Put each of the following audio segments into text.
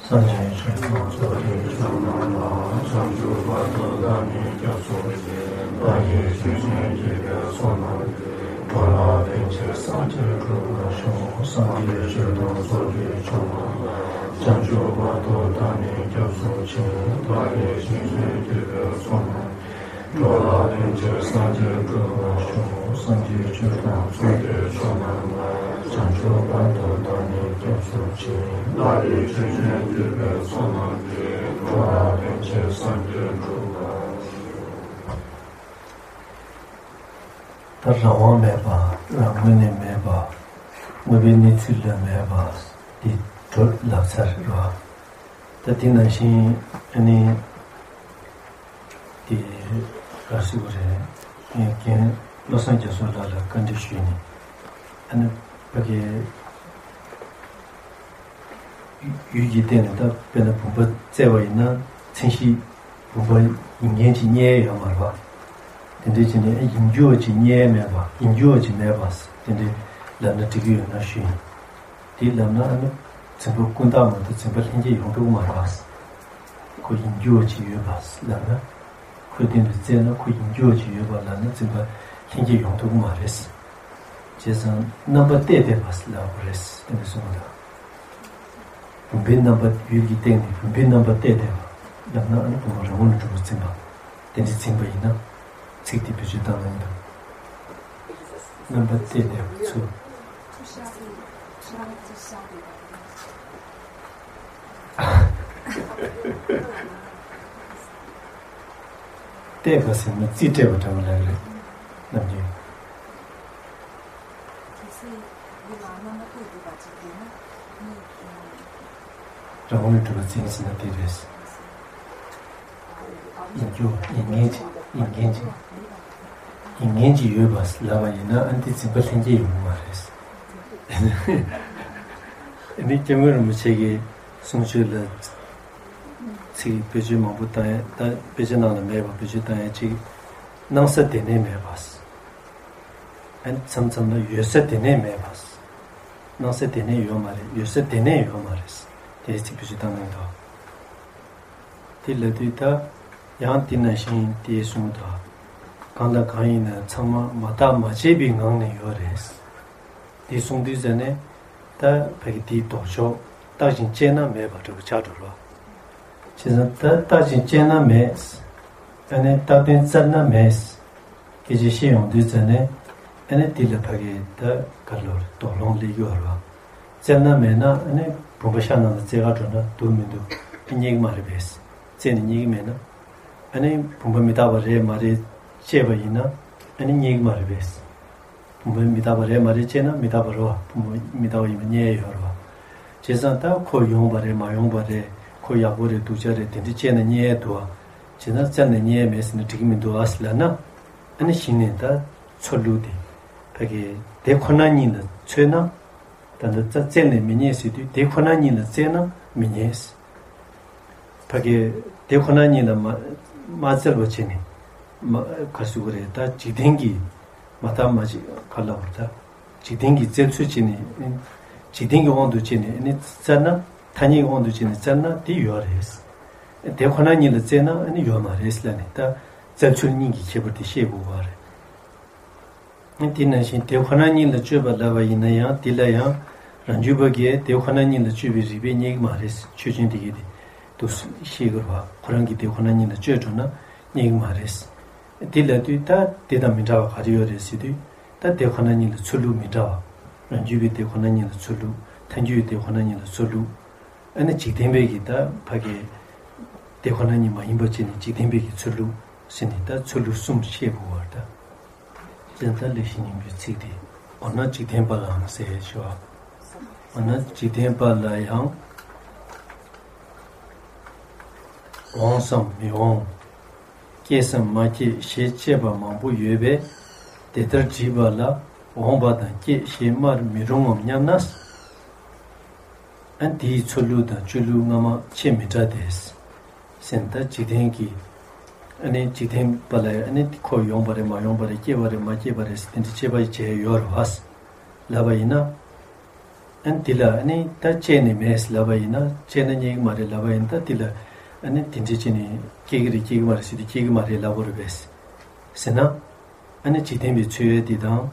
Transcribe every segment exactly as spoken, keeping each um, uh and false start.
སངས་རྒྱས་ཆོས་དང་ཚོགས་ཀྱི་མཆོག་རྣམས་ལ། བྱང་ཆུབ་བར་དུ་བདག་ནི་སྐྱབས་སུ་མཆི། བདག་གིས་ཆོས་ཀྱི་རྒྱལ་པོའི་ཚོགས་རྣམས་ཀྱིས། འགྲོ་ལ་ཕན་ཕྱིར་སངས་རྒྱས་འགྲུབ་པར་ཤོག་སངས་རྒྱས་ཆོས་དང་ཚོགས་ཀྱི་མཆོག་རྣམས་ལ། བྱང་ཆུབ་བར་དུ་བདག་ནི་སྐྱབས་སུ་མཆི། བདག་གིས་ཆོས་ཀྱི་རྒྱལ་པོའི་ཚོགས་རྣམས་འགྲོ་ལ་ཕན་ཕྱིར་སངས་རྒྱས་འགྲུབ་པར་ཤོག་སངས་རྒྱས་ཆོས་དང་ཚོགས་ཀྱི་མཆོག་རྣམས་ལ། བྱང་ཆུབ་བར་དུ་བདག་ནི་སྐྱབས་སུ་མཆི། བདག་གིས་ཆོས་ཀྱི་རྒྱལ་པོའི་ཚོགས་རྣམས་ཀྱིས། འགྲོ་ལ་ཕན་ཕྱིར་སངས་རྒྱས་འགྲུབ་པར་ཤོག་ད་རང་དབང་མེད་པ། རང་ངོས་ནས་མེད་པ། དངོས་པོའི་གནས་ཚུལ་ལ་མེད་པ། འདི་གྲོལ་ལབ་ཚར་རེད་བ། ད་དེ་ནང་བཞིན་ཨ་ནི། དེ། ག་རེ་ཟེར་དགོས་རེད། ངས་རྒན་བློ་བཟང་རྒྱ་མཚོ་ལགས་ལ་བཀའ་འདྲི་ཞུས་ནས། ཨ་ནི། ཕ་གི། ཡུལ་གྱི་སྟེང་ནས་ད་དཔེར་ན་བུམ་པ་བཙལ་བ་ཡིན་ན། མཚན་གཞི་བུམ་པ་ཡིན་མཁན་ཅིག་རྙེད་ཡོད་མ་རེད་པ། དེ་འདྲའི་ཅིག་ནས་ཡིན་རྒྱུ་བ་ཅིག་རྙེད་མེད་པ། ཡིན་རྒྱུ་བ་ཅིག་མེད་པ། དེ་འདྲའི་ལབ་ན་འགྲིག་གི་ཡོད་ན་ཞུ་ཡིན། དེ་ལབ་ན་ཨ་ནི། འཛིན་པ་ཀུན་བཏགས་མ་གཏོགས་འཛིན་པ་ལྷན་སྐྱེས་ཡོང་ཐུབ་ཀྱི་མ་རེད་པ། ཁོ་ཡིན་རྒྱུ་བ་ཅིག་ཡོད་པ་ལབ་ན། ཁོའི་སྟེང་དུ་བཙལ་ན་ཁོ་ཡིན་རྒྱུ་བ་ཅིག་ཡོད་པ་ལབ་ན་འཛིན་པ་ལྷན་སྐྱེས་ཡོང་ཐུབ་ཀྱི་མ་རེད། བྱས་ཙང་རྣམ་པ་གཏད་བསྡད་པ་ལབ་དགོས་རེད། དེ་འདྲ་གསུངས་པ་དང་། བུམ་པའི་རྣམ་པ་ཡུལ་གྱི་སྟེང་ནས་བུམ་པའི་རྣམ་པ་གཏད་བསྡད་པ་ལབ་ན། ཨ་ནི་བུམ་པ་རང་ངོས་ནས་གྲུབ་པར་འཛིན་པ། དེ་འདྲ་འཛིན་པ་ཡིན་ན། ཚིག་དེ་བེད་སྤྱོད་བཏང་ན་ཡིན་དང་། རྣམ་པ་གཏད་བསྡད་པ་ཚུལ། གཏད་པ་ཟེར་ན་རྩིས་སྤྲད་པ་འདྲ་བ་ལབ་རེད། ནམ་རྒྱུན། རང་ངོས་ནས་གྲུབ་པ་འཛིན་ཟེར་ན་དེ་རེད། ཡིན་རྒྱུ་ཡིན་མཁན་ཅིག་ཡིན་མཁན་ཅིག་ཡིན་མཁན་ཅིག་ཡོད་པ་ལབ་པ་ཡིན་ན། ཨ་འདི་འཛིན་པ་ལྷན་སྐྱེས་ཡོང་གི་མ་རེད། ཨ་ནི་སྐྱབས་མགོན་རིན་པོ་ཆེ་གི་གསུང་ཆོས་ལ་ཚིག་བེད་སྤྱོད་མང་པོ་བཏང་ཡ། ད་དཔེ་ཆ་ནང་ལ་མེད་པ་བེད་སྤྱོད་བཏང་ཡ་གཅིག་སྣང་ས་དེ་ནས་མེད་པ། ཨ་ནི་མཚམས་མཚམས་ལ་ཡོད་ས་དེ་ནས་མེད་པ། སྣང་ས་དེ་ནས་ཡོད་མ་རེད། ཡོད་ས་དེ་ནས་ཡོད་མ་རེད། དེ་ཚིག་བེད་སྤྱོད་བཏང་གནང་འདུག་དེ་ལབ་དུས་ད་ཡང་དེ་ནང་བཞིན་དེ་གསུངས་འདུག་གང་དང་གང་ཡིན་ན་ཚང་མ་མ་བརྟགས་མ་དཔྱད་པའི་ངང་ནས་ཡོད་རེད། དེ་གསུངས་དུས་ཙ་ནས་ད་ཕ་གི་དེའི་ལྡོག་ཕྱོགས་བརྟག་ཅིང་དཔྱད་ན་མེད་པ་འདྲ་བོ་ཆགས་འགྲོ་རོགས། བྱས་ཙང་ད་བརྟག་ཅིང་དཔྱད་ན་མེད། ཨ་ནི་བརྟག་དཔྱད་བཙལ་ན་མེད། སྐད་ཆ་བཤད་ཡོང་དུས་ཙ་ནས། ཨ་ནི་དེ་ལ་ཕ་གི་ད་ག་ལོར་དོགས་སློང་སླེབས་ཀྱི་ཡོད་རེད་བ། བཙལ་ན་མེད་ན་ཨ་ནི་བུམ་པ་ཤ་ནང་ལ་བཙལ་ག་འགྲོ་ན་འདུག་མི་འདུག་རྙེད་ཀྱི་མ་རེད་པས། བཙལ་ནས་རྙེད་ཀྱི་མེད་ན། ཨ་ནི་བུམ་པ་མི་རྟག་པ་རེད་མ་རེད་དཔྱད་པ་ཡིན་ན། ཨ་ནི་རྙེད་ཀྱི་མ་རེད་པས། བུམ་པ་མི་རྟག་པ་རེད་མ་རེད་དཔྱད་ན་མི་རྟག་པ་རེད་བ། བུམ་པ་མི་རྟག་པ་ཡིན་པ་རྙེད་ཡ་ཡོད་རེད་བ། བྱས་ཙང་ད་ཁོ་ཡོང་བ་རེད་མ་ཡོང་བ་རེད། ཁོ་ཡག་པོ་རེད་སྡུག་ཅག་རེད་དེ་འདྲ་དཔྱད་ན་རྙེད་ཡ་འདུག་བ། བྱས་ན་བཙལ་ནས་རྙེད་ཡ་མེད་ཟེར་ན་འགྲིག་གི་མི་འདུག་ཨ་ཟེར་ལབ་ན། ཨ་ནི་གཞི་ནས་ད་འཚོལ་ལུགས་དེ། ཕ་གི་དེ་ཁོ་ན་ཉིད་ལ་འཚོལ་ན། ད་ལྟ་རྩ་བཙལ་ནས་མི་རྙེད་ཟེར་དུས་དེ་ཁོ་ན་ཉིད་ལ་བཙལ་ན་མི་རྙེད། ཕ་གི་དེ་ཁོ་ན་ཉིད་ལ་མ་མ་བཙལ་བ་བྱས་ནས་མ་ག་ཟེར་དགོས་རེད། ད་འཇིག་རྟེན་གྱི་མ་བརྟགས་མ་དཔྱད་ག་ལབ་དགོས་རེད། ད་འཇིག་རྟེན་གྱི་བཙལ་ཚུལ་བྱས་ནས། འཇིག་རྟེན་གྱི་དབང་དུ་བྱས་ནས་ཨ་ནི་བཙལ་ན། ཐ་སྙད་ཀྱི་དབང་དུ་བྱས་ནས་བཙལ་ན་དེ་ཡོད་རེད། དེ་ཁོ་ན་ཉིད་ལ་བཙལ་ན་ཨ་ནི་ཡོད་མ་རེད་ལབ་ནས་ད་བཙལ་ཚུལ་གཉིས་ཀྱི་ཁྱད་པར་དེ་ཤེས་དགོས་པ་རེད། དེ་ནང་བཞིན་དེ་ཁོ་ན་ཉིད་ལ་དཔྱོད་པ་ལབ་པ་ཡིན་ན་ཡང་དེ་ལ་ཡང་རང་རྒྱུད་པ་གིས་དེ་ཁོ་ན་ཉིད་ལ་དཔྱོད་པའི་རིགས་པས་རྙེད་ཀྱི་མ་རེད། ཆོས་ཅན་དེ་གིས་དེ་འདུག་ཤེས་དགོས་པ། ཁོ་རང་གིས་དེ་ཁོ་ན་ཉིད་ལ་དཔྱོད་འགྲོ་ན་རྙེད་ཀྱི་མ་རེད། དེ་ལབ་དུས་ད་དེ་དང་མི་འདྲ་བ་ག་རེ་ཡོད་རེད་ཟེར་དུས། ད་དེ་ཁོ་ན་ཉིད་ལ་འཚོལ་ལུགས་མི་འདྲ་བ། རང་རྒྱུད་པའི་དེ་ཁོ་ན་ཉིད་ལ་འཚོལ་ལུགས། ཐལ་འགྱུར་བའི་དེ་ཁོ་ན་ཉིད་ལ་འཚོལ་ལུགས། ཨ་ནི་འཇིག་རྟེན་པའི་གི་ད་ཕ་གི་དེ་ཁོ་ན་ཉིད་མ་ཡིན་པ་བྱས་ནས་འཇིག་རྟེན་པའི་གི་འཚོལ་ལུགས་ཟེར་ནས་ད་འཚོལ་ལུགས་གསུམ་ཤེས་དགོས་པ་རེད་ད། དེ་ལྟར་ལེགས་བཤད་སྙིང་པོའི་ཚིག་དེ། འོ་ན་འཇིག་རྟེན་པ་ལའང་ཟེར་ཞུ་བ། འོ་ན་འཇིག་རྟེན་པ་ལ་ཡང་། འོང་སམ་མི་འོང་། སྐྱེས་སམ་མ་སྐྱེས་ཞེས་དཔྱད་པ་མང་པོ་ཡོད་པས། དེ་ལྟར་དྲིས་པ་ལ་འོངས་པ་དང་སྐྱེས་ཞེས་སྨྲར་མི་རུང་ངམ་སྙམ་ན། ཨ་ནི་དེའི་འཚོལ་ལུགས་དང་དཔྱོད་ལུགས་སྔ་མ་ཁྱད་མི་འདྲ་སྟེ། ཟེར་ན་ད་འཇིག་རྟེན་གྱི། ཨ་ནི་འཇིག་རྟེན་པ་ལ་ཨ་ནི་ཁོ་ཡོང་བ་རེད་མ་ཡོང་བ་རེད་སྐྱེས་པ་རེད་མ་སྐྱེས་པ་རེད་ཟེར་དེ་འདྲ་དཔྱད་པ་བྱས་ཡོད་རེད་བ། ལབ་པ་ཡིན་ན། ཨ་ནི་དེ་ལ་ཨ་ནི་ད་སྐྱེས་ནས་མེད་ལབ་པ་ཡིན་ན། སྐྱེས་ན་རྙེད་ཀྱི་མ་རེད་ལབ་པ་ཡིན་ན། ད་དེ་ལ་ཨ་ནི་དེ་འདྲས་བྱས་ནས་སྐྱེ་གི་རེད་སྐྱེ་གི་མ་རེད་ཟེར་དུས་སྐྱེ་གི་མ་རེད་ལབ་དགོས་རེད་པས་ཟེར་ན། ཨ་ནི་འཇིག་རྟེན་པའི་འཚོལ་ཡ་འདི་དང་།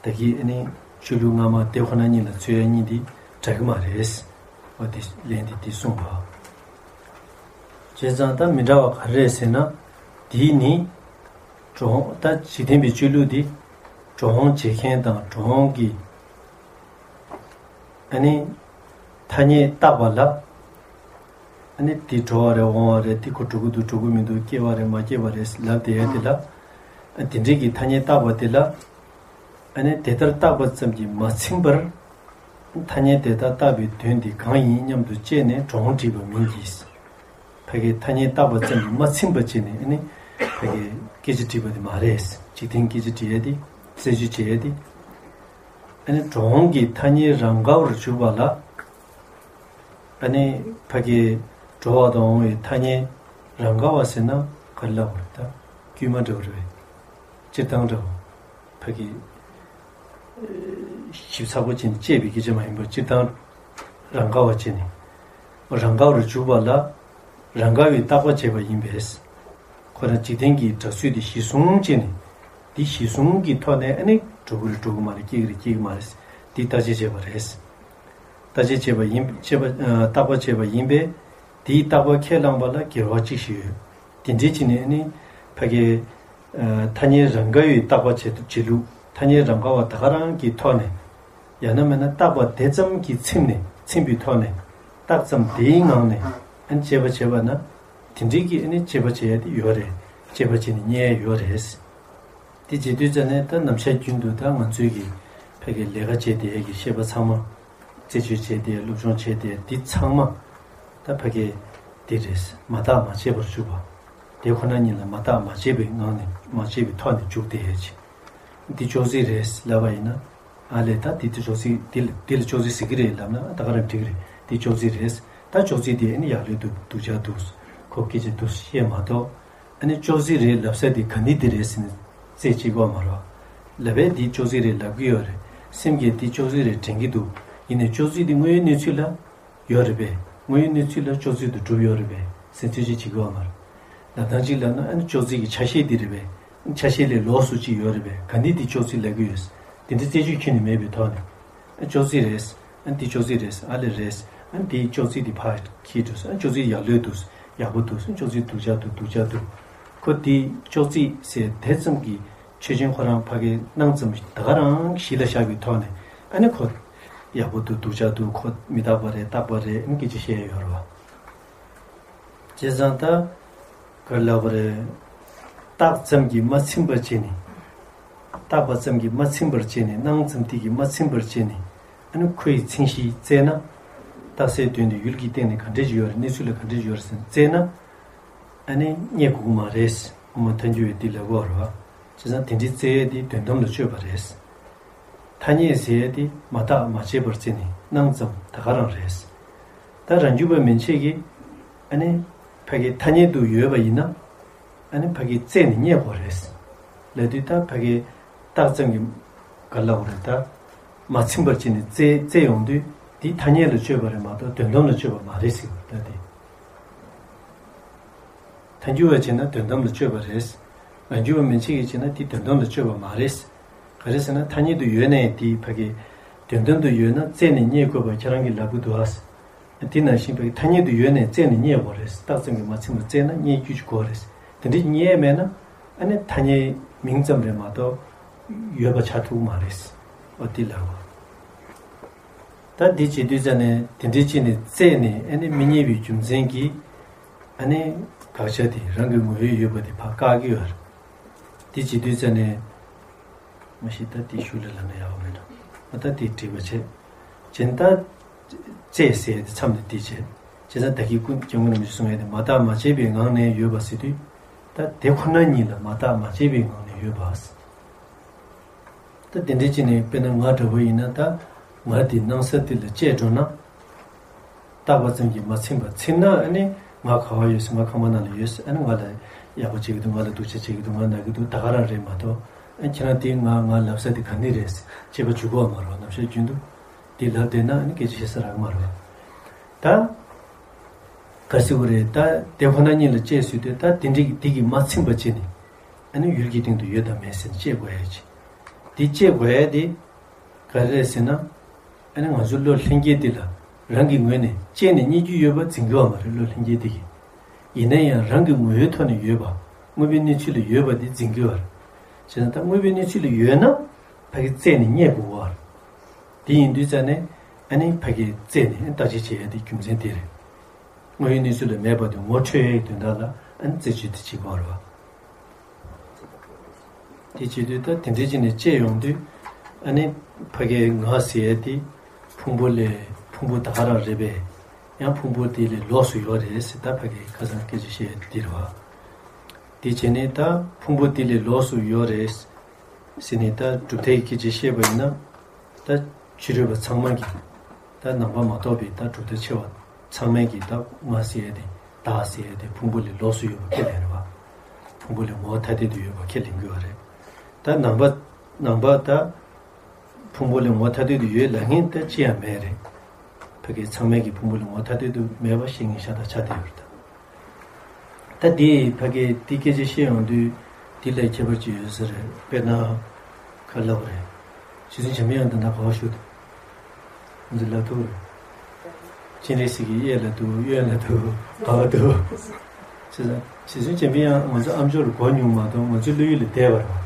ད་གིན་ཨ་ནི་སྤྱོད་ལུགས་སྔ་མ་དེ་ཁོ་ན་ཉིད་ལ་འཚོལ་ཡ་གཉིས་འདི་འདྲ་གི་མ་རེད། འོ་དེ་ལན་འདི་འདི་གསུངས་པ། བྱས་ཙང་ད་མི་འདྲ་བ་ག་རེ་རེད་ཟེར་ན། འདིས་ནི་འགྲོ་འོང་། ད་འཇིག་རྟེན་པའི་སྤྱོད་ལུགས་འདི་འགྲོ་འོང་བྱེད་མཁན་དང་འགྲོ་འོང་གི་ཨ་ནི་ཐ་སྙད་བཏགས་པ་ལ། ཨ་ནི་འདི་འགྲོ་བ་རེད་འོང་བ་རེད། འདི་ཁོ་འགྲོ་གི་འདུག་འགྲོ་གི་མི་འདུག་སྐྱེ་བ་རེད་མ་སྐྱེ་བ་རེད་ལབ་བསྡད་ཡ་དེ་ལ། ཨ་དེ་འདྲའི་གི་ཐ་སྙད་བཏགས་པ་དེ་ལ། ཨ་ནི་དེ་ལྟར་བཏགས་པ་ཙམ་གྱིས་མ་ཚིམ་པར། ཐ་སྙད་དེ་ལྟར་བཏགས་པའི་དོན་དེ་གང་ཡིན་སྙམ་དུ་དཔྱད་ནས་འགྲོ་འོང་དྲིས་པ་མིན་གྱི། ཕ་གིའི་ཐ་སྙད་བཏགས་པ་ཙམ་གྱིས་མ་ཚིམ་པ་བྱས་ནས་ཨ་ནི་ཕ་གིའི་སྐད་ཆ་དྲིས་པ་དེ་མ་རེད། འཇིག་རྟེན་སྐད་ཆ་དྲི་ཡ་དེ། རྩད་གཅོད་བྱེད་ཡ་དེ། ཨ་ནི་འགྲོ་འོང་གི་ཐ་སྙད་རང་དགའ་བར་འཇུག་པ་ལ། ཨ་ནི་ཕ་གིའི་འགྲོ་བ་དང་འོང་བའི་ཐ་སྙད་རང་དགའ་བ་ཟེར་ན་ག་རེ་ལབ་དགོས་རེད། ད་དཀྱུས་མ་འདྲ་བོ་རེད་པས། སྤྱིར་བཏང་འདྲ་བོ། ཕ་གི་ཞིབ་ཚགས་པོ་བྱས་ནས་དཔྱད་པའི་སྐད་ཆ་མ་ཡིན་པར་སྤྱིར་བཏང་རང་དགའ་བ་བྱས་ནས། རང་དགའ་བར་འཇུག་པ་ལ། རང་དགའ་བའི་བཏགས་པ་བྱས་པ་ཡིན་པས། ཁོ་རང་འཇིག་རྟེན་གྱི་སྒྲ་ཚུལ་དེ་གཞི་བཟུང་བྱས་ནས། འདི་གཞི་བཟུང་གི་ཐོག་ནས་ཨ་ནི་འགྲོ་གི་རེད་འགྲོ་གི་མ་རེད་སྐྱེ་གི་རེད་སྐྱེ་གི་མ་རེད། འདི་བརྟག་དཔྱད་བྱས་པ་རེད། བརྟག་དཔྱད་བྱས་པ་ཡིན་བྱས་པ་ཨ་བཏགས་པ་བྱས་པ་ཡིན་པས། དེའི་བཏགས་པ་ཁས་བླངས་པ་ལ་འགལ་བ་གཅིག་ཞིག་ཡོད། དེ་འདྲའི་ཕྱིར་ནི་ཨ་ནི་ཕ་གིའི་ཨ་ཐ་སྙད་རང་དགའ་བའི་བཏགས་པ་བྱེད་བྱེད་ལུགས། ཐ་སྙད་རང་དགའ་བ་ད་ག་རང་གི་ཐོག་ནས། ཡང་ན་མིན་ན་བཏགས་པ་དེ་ཙམ་གྱིས་ཚིམ་ནས་ཚིམ་པའི་ཐོག་ནས། རྟགས་ཙམ་དེའི་ངང་ནས་ཨ་ནི་དཔྱད་པ་བྱས་པ་ན། དེ་འདྲའི་གི་ཨ་ནི་དཔྱད་པ་བྱེད་ཡ་དེ་ཡོད་རེད། དཔྱད་པ་བྱས་ནས་རྙེད་ཡ་ཡོད་རེད། དེ་བྱེད་དུས་ཙ་ནས་ད་ནམ་ཞག་རྒྱུན་དུ་ད་ང་ཚོའི་གི་ཕ་གི་ལས་ཀ་བྱེད་བསྡད་ཡ་གི་ཤེས་པ་ཚང་མ། རྩད་གཅོད་བྱས་ཏེ་སློབ་སྦྱོང་བྱས་ཏེ་འདི་ཚང་མ་ད་ཕ་གི་འདི་རེད། མ་བརྟགས་མ་དཔྱད་པར་འཇུག་པ། དེ་ཁོ་ན་ཉིད་ལ་མ་བརྟགས་མ་དཔྱད་པའི་ངང་ནས་མ་དཔྱད་པའི་ཐོག་ནས་འཇུག་བསྡད་ཡོད་ཅིང་། འདི་ཅོག་ཙེ་རེད་ལབ་པ་ཡིན་ན། ཨ་ལས་ད་འདི་དེ་ཅོག་ཙེ་འདི་ལ་འདི་ལ་ཅོག་ཙེ་ཟེར་གི་རེད་ལབ་ན་ད་ག་རང་འགྲིག་གི་རེད། འདི་ཅོག་ཙེ་རེད། ད་ཅོག་ཙེ་འདི་ཨ་ནི་ཡག་ལོས་འདུག་སྡུག་ཅག་འདུག་ཁོ་སྐད་ཆ་འདུག་བཤད་མ་གཏོགས། ཨ་ནི་ཅོག་ཙེ་རེད་ལབ་ས་དེ་ག་འདི་འདི་རེད་ཟེར་ནས་རྩད་གཅིག་པ་མ་རེད་བ། ལབ་པས་འདི་ཅོག་ཙེ་རེད་ལབ་གི་ཡོད་རེད། སེམས་ཀྱིས་འདི་ཅོག་ཙེ་རེད་དྲན་གི་འདུག་ཡིན་ནའི་ཅོག་ཙེ་འདི་དངོས་ཡོད་གནས་ཚུལ་ལ་ཡོད་རེད་པས། དངོས་ཡོད་གནས་ཚུལ་ལ་ཅོག་ཙེ་དུ་གྲུབ་ཡོད་རེད་པས་ཟེར་རྩད་གཅོད་བྱེད་གི་ཡོད་མ་རེད། ལ་དང་གཅིག་ལབ་ན་ཨ་ནི་ཅོག་ཙེ་གི་ཆ་ཤས་འདི་རེད་པས། ཆ་ཤས་ལས་ལོགས་སུ་གཅིག་ཡོད་རེད་པས། ག་འདི་འདི་ཅོག་ཙེ་ལབ་གི་ཡོད། དེ་འདྲ་རྩད་གཅོད་ཁྱོན་ནས་མེད་པའི་ཐོག་ནས། ཨ་ཅོག་ཙེ་རེད། ཨ་འདི་ཅོག་ཙེ་རེད། ཨ་ལས་རེད། ཨ་འདི་ཅོག་ཙེ་འདི་ཕར་འཁྱེར་འདུག་ཨ་ཅོག་ཙེ་ཡག་ལོས་འདུག་ཡག་པོ་འདུག་ཨ་ཅོག་ཙེ་སྡུག་ཅག་འདུག་སྡུག་ཅག་འདུག་ཁོ་འདི་ཅོག་ཙེ་ཟེར་དེ་ཙམ་གྱིས་ཆོས་ཅན་ཁོ་རང་ཕ་གིའི་སྣང་ཙམ་ད་ག་རང་གཞི་ལ་བཞག་པའི་ཐོག་ནས་ཨ་ནི་ཁོ་ཡག་པོ་འདུག་སྡུག་ཅག་འདུག་ཁོ་མི་རྟག་པ་རེད་རྟག་པ་རེད་ཨ་ནི་སྐད་ཆ་བཤད་ཡོད་རེད་བ། བྱས་ཙང་ད། ག་རེ་ལབ་དགོས་རེད། རྟགས་ཙམ་གྱིས་མ་ཚིམ་པར་བྱས་ནས། བཏགས་པ་ཙམ་གྱིས་མ་ཚིམ་པར་བྱས་ནས་སྣང་ཙམ་དེ་གིས་མ་ཚིམ་པར་བྱས་ནས་ཨ་ནི་ཁོ་ཡི་མཚན་གཞི་བཙལ་ན། རྟགས་གསལ་དོན་དེ་ཡུལ་གྱི་སྟེང་ནས་ག་འདྲས་ཅིག་ཡོད་རེད་གནས་ཚུལ་ལ་ག་འདྲས་ཅིག་ཡོད་རེད་ཟེར་བཙལ་ན། ཨ་ནི་རྙེད་དགོས་ཀྱི་མ་རེད། དབུ་མ་ཐལ་འགྱུར་བས་འདི་ལབ་ཀྱི་ཡོད་རེད་བ། བྱས་ཙང་དེ་འདྲའི་བཙལ་ཡས་དེ་དོན་དམ་ལ་དཔྱོད་པ་རེད། ཐ་སྙད་ཟེར་ཡས་དེ་མ་བརྟགས་མ་དཔྱད་པར་བརྩིས་ནས་སྣང་ཙམ་ད་ག་རང་རེད། ད་རང་རྒྱུད་པ་མན་ཆད་ཀྱིས་ཨ་ནི་ཕ་གི་ཐ་སྙད་དུ་ཡོད་པ་ཡིན་ན་ཨ་ནི་ཕ་གི་བཙལ་ནས་རྙེད་དགོས་རེད། ལབ་དུས་ད་ཕ་གི་རྟགས་ཙམ་གྱིས་ག་ལབ་དགོས་རེད་ད། མ་ཚིམ་པར་བྱས་ནས་བཙལ་བཙལ་ཡོང་དུས་འདི་ཐ་སྙད་ལ་དཔྱོད་པ་རེད་མ་གཏོགས་དོན་དམ་ལ་དཔྱོད་པ་མ་རེད་ཟེར་བ་ད་དེ། ཐལ་འགྱུར་བས་བྱས་ན་དོན་དམ་ལ་དཔྱོད་པ་རེད། རང་རྒྱུད་པ་མན་ཆད་ཀྱིས་བྱས་ན་དེ་དོན་དམ་ལ་དཔྱོད་པ་མ་རེད། ག་རེ་ཟེར་ན་ཐ་སྙད་དུ་ཡོད་ནའི་དེ་ཕ་གི་དོན་དམ་དུ་ཡོད་ན་བཙལ་ནས་རྙེད་དགོས་པ་ཁྱེད་རང་གིས་ལབ་ཀྱི་འདུག་ཨ། དེ་ནང་བཞིན་ཕ་གི་ཐ་སྙད་དུ་ཡོད་ནའི་བཙལ་ནས་རྙེད་དགོས་རེད། རྟགས་ཙམ་གྱིས་མ་ཚིམ་པར་བཙལ་ན་རྙེད་རྒྱུ་ཅིག་དགོས་རེད། དེ་འདྲ་རྙེད་མེད་ན་ཨ་ནི་ཐ་སྙད་མིང་ཙམ་རེད་མ་གཏོགས་ཡོད་པ་ཆགས་ཐུབ་ཀྱི་མ་རེད། འོ་དེ་ལབ་པ། ད་འདི་བྱེད་དུས་ཙ་ནས་དེ་འདྲའི་ཅི་ནས་བཙལ་ནས་ཨ་ནི་མི་རྙེད་པའི་རྒྱུ་མཚན་གྱིས་ཨ་ནི་དགག་བྱ་དེ་རང་གི་ངོ་བོས་ཡོད་པ་དེ་ཕར་བཀག་གི་ཡོད་རེད། འདི་བྱེད་དུས་ཙ་ནས་མ་གཞི་ད་དེ་ཤུགས་ལ་ལབ་ན་ཡག་པོ་མེད་འགྲོ། ཨ་ད་དེ་འགྲིག་པ་བྱེད། སྦྱིན་བདག་བཙལ་ཟེར་ཡ་དེ་མཚམས་དེ་འདི་བྱེད། བྱས་ཙང་ད་གིན་ཀུན་སྐྱབས་མགོན་རིན་པོ་ཆེས་གསུངས་ཡ་དེ་མ་བརྟགས་མ་དཔྱད་པའི་ངང་ནས་ཡོད་པ་ཟེར་དུས་ད་དེ་ཁོ་ན་ཉིད་ལ་མ་བརྟགས་མ་དཔྱད་པའི་ངང་ནས་ཡོད་པ། ད་དེ་འདྲའི་ཅི་ནས་དཔེར་ན་ང་འདྲ་བོ་ཡིན་ན་ད་ང་དེ་སྣང་ས་དེ་ལ་དཔྱད་འགྲོ་ན། བརྟགས་པ་ཙམ་གྱིས་མ་ཚིམ་པར་ཚིམ་ན་ཨ་ནི་ང་ག་བ་ཡོད་ཟེར་ང་ཁང་པ་ནང་ལ་ཡོད་ཟེར་ཨ་ནི་ང་ལ་ཡག་པོ་བྱེད་ཀྱི་འདུག་ང་ལ་སྡུག་ཅག་བྱེད་ཀྱི་འདུག་ང་ན་གི་འདུག་ད་ག་རང་རེད་མ་གཏོགས་ཨ་ཁྱེད་རང་དེ་ང་ང་ལབ་ས་དེ་ག་ནི་རེད་ཟེར་དཔྱད་པ་འཇུག་གི་ཡོད་མ་རེད་ནམ་ཞག་རྒྱུན་དུ། དེ་ལབ་བསྡད་ན་ཨ་ནི་སྐད་ཆ་བཤད་ས་རག་མ་རེད་བ། ད་ག་ཟེར་བ་རེད། ད་དེ་ཁོ་ན་ཉིད་ལ་དཔྱད་བཟོས་ཏེ་ད་དེ་འདྲ་གི་དེ་གིས་མ་ཚིམ་པ་བྱས་ནས་ཨ་ནི་ཡུལ་གྱི་སྟེང་དུ་ཡོད་དམ་མེད་ཟེར་ནས་དཔྱད་དགོས་ཡ་ཅིག་དེ་དཔྱད་དགོས་ཡ་དེ་ག་རེ་རེད་ཟེར་ན། ཨ་ནི་ང་ཚོའི་བློ་ལྷན་སྐྱེས་དེ་ལ་རང་གི་ངོས་ནས་དཔྱད་ནས་རྙེད་རྒྱུ་ཡོད་པ་འཛིན་གྱི་ཡོད་མ་རེད། བློ་ལྷན་སྐྱེས་དེ་གིས། ཡིན་ན་ཡང་རང་གི་ངོ་བོའི་ཐོག་ནས་ཡོད་པ། དངོས་པོའི་གནས་ཚུལ་ལ་ཡོད་པ་དེ་འཛིན་གྱི་ཡོད་རེད། བྱས་ན་ད་དངོས་པོའི་གནས་ཚུལ་ལ་ཡོད་ན་ཕ་གི་རྩད་ནས་རྙེད་དགོས་པ་རེད། དེ་ཡིན་དུས་ཙ་ནས་ཨ་ནི་ཕ་གི་རྩད་ནས་བརྟག་དཔྱད་བྱེད་ཡ་དེ་རྒྱུ་མཚན་དེ་རེད། དངོས་ཡོད་གནས་ཚུལ་ལ་མེད་པ་དེ་ངོ་འཕྲོད་ཡའི་དོན་དག་ལ་ཨ་ནི་རྩད་གཅོད་དེ་བྱེད་དགོས་རེད་བ། དེ་བྱེད་དུས་ད་དེ་འདྲའི་ཅིག་ནས་དཔྱད་ཡོང་དུས་ཨ་ནི་ཕ་གི་ང་ཟེར་ཡ་དེ་ཕུང་པོ་ལས་ཕུང་པོ་ད་ག་རང་རེད་པས། ཡང་ཕུང་པོ་དེ་ལས་ལོགས་སུ་ཡོད་རེད་ཟེར། ད་ཕ་གི་ཁ་སང་སྐད་ཆ་བཤད་ཡ་དེ་རེད་བ། དེ་བྱས་ནས་ད་ཕུང་པོ་དེ་ལས་ལོགས་སུ་ཡོད་རེད་ཟེར་ནས་ད་གྲུབ་མཐའི་སྐད་ཆ་བཤད་པ་ཡིན་ན། ད་ཕྱི་རོལ་པ་ཚང་མ་གིས་ད་ནང་པ་མ་གཏོགས་པའི་ད་གྲུབ་མཐའ་ཆེ་བ་ཚང་མས་ཀྱིས་ད་ང་ཟེར་ཡ་དེ་བདག་ཟེར་ཡ་དེ་ཕུང་པོ་ལས་ལོགས་སུ་ཡོད་པ་ཁས་ལེན་རེད་བ། ཕུང་པོ་ལས་ངོ་བོ་ཐ་དད་དུ་ཡོད་པ་ཁས་ལེན་གྱི་ཡོད་རེད། ད་ནང་པ་ནང་པ་ད་ཕུང་པོ་ལས་ངོ་བོ་ཐ་དད་དུ་ཡོད་ལབ་མཁན་ད་ཅི་ཡང་མེད་རེད། ཕ་གི་ཚང་མས་ཀྱིས་ཕུང་པོ་ལས་ངོ་བོ་ཐ་དད་དུ་མེད་པ་བཤད་མཁན་ཤ་སྟག་ཆགས་བསྡད་ཡོད་རེད་ད། ད་དེ་ཕ་གི་དེ་སྐད་ཆ་བཤད་ཡོང་དུས་དེ་ལས་ཁྱད་པར་ཅིག་ཡོད་ས་རེད། དཔེར་ན་ག་རེ་ལབ་དགོས་རེད། རྗེ་བཙུན་འཇམ་པའི་དབྱངས་ད་ལྟ་ག་པར་བཞུགས་འདུག་ང་ཚོ་ལབ་ཐུབ་རེད། སྤྱན་རས་གཟིགས་ཀྱི་གཡས་ལ་འདུག་གཡོན་ལ་འདུག་ག་པར་འདུག་བྱས་ཙང་རྗེ་བཙུན་འཇམ་པའི་དབྱངས་ང་ཚོ་ཨ་མཆོག་ལ་གོ་མྱོང་མ་གཏོགས་ང་ཚོའི་བློ་ཡུལ་ལ་བསྡད་པ་རེད་བ།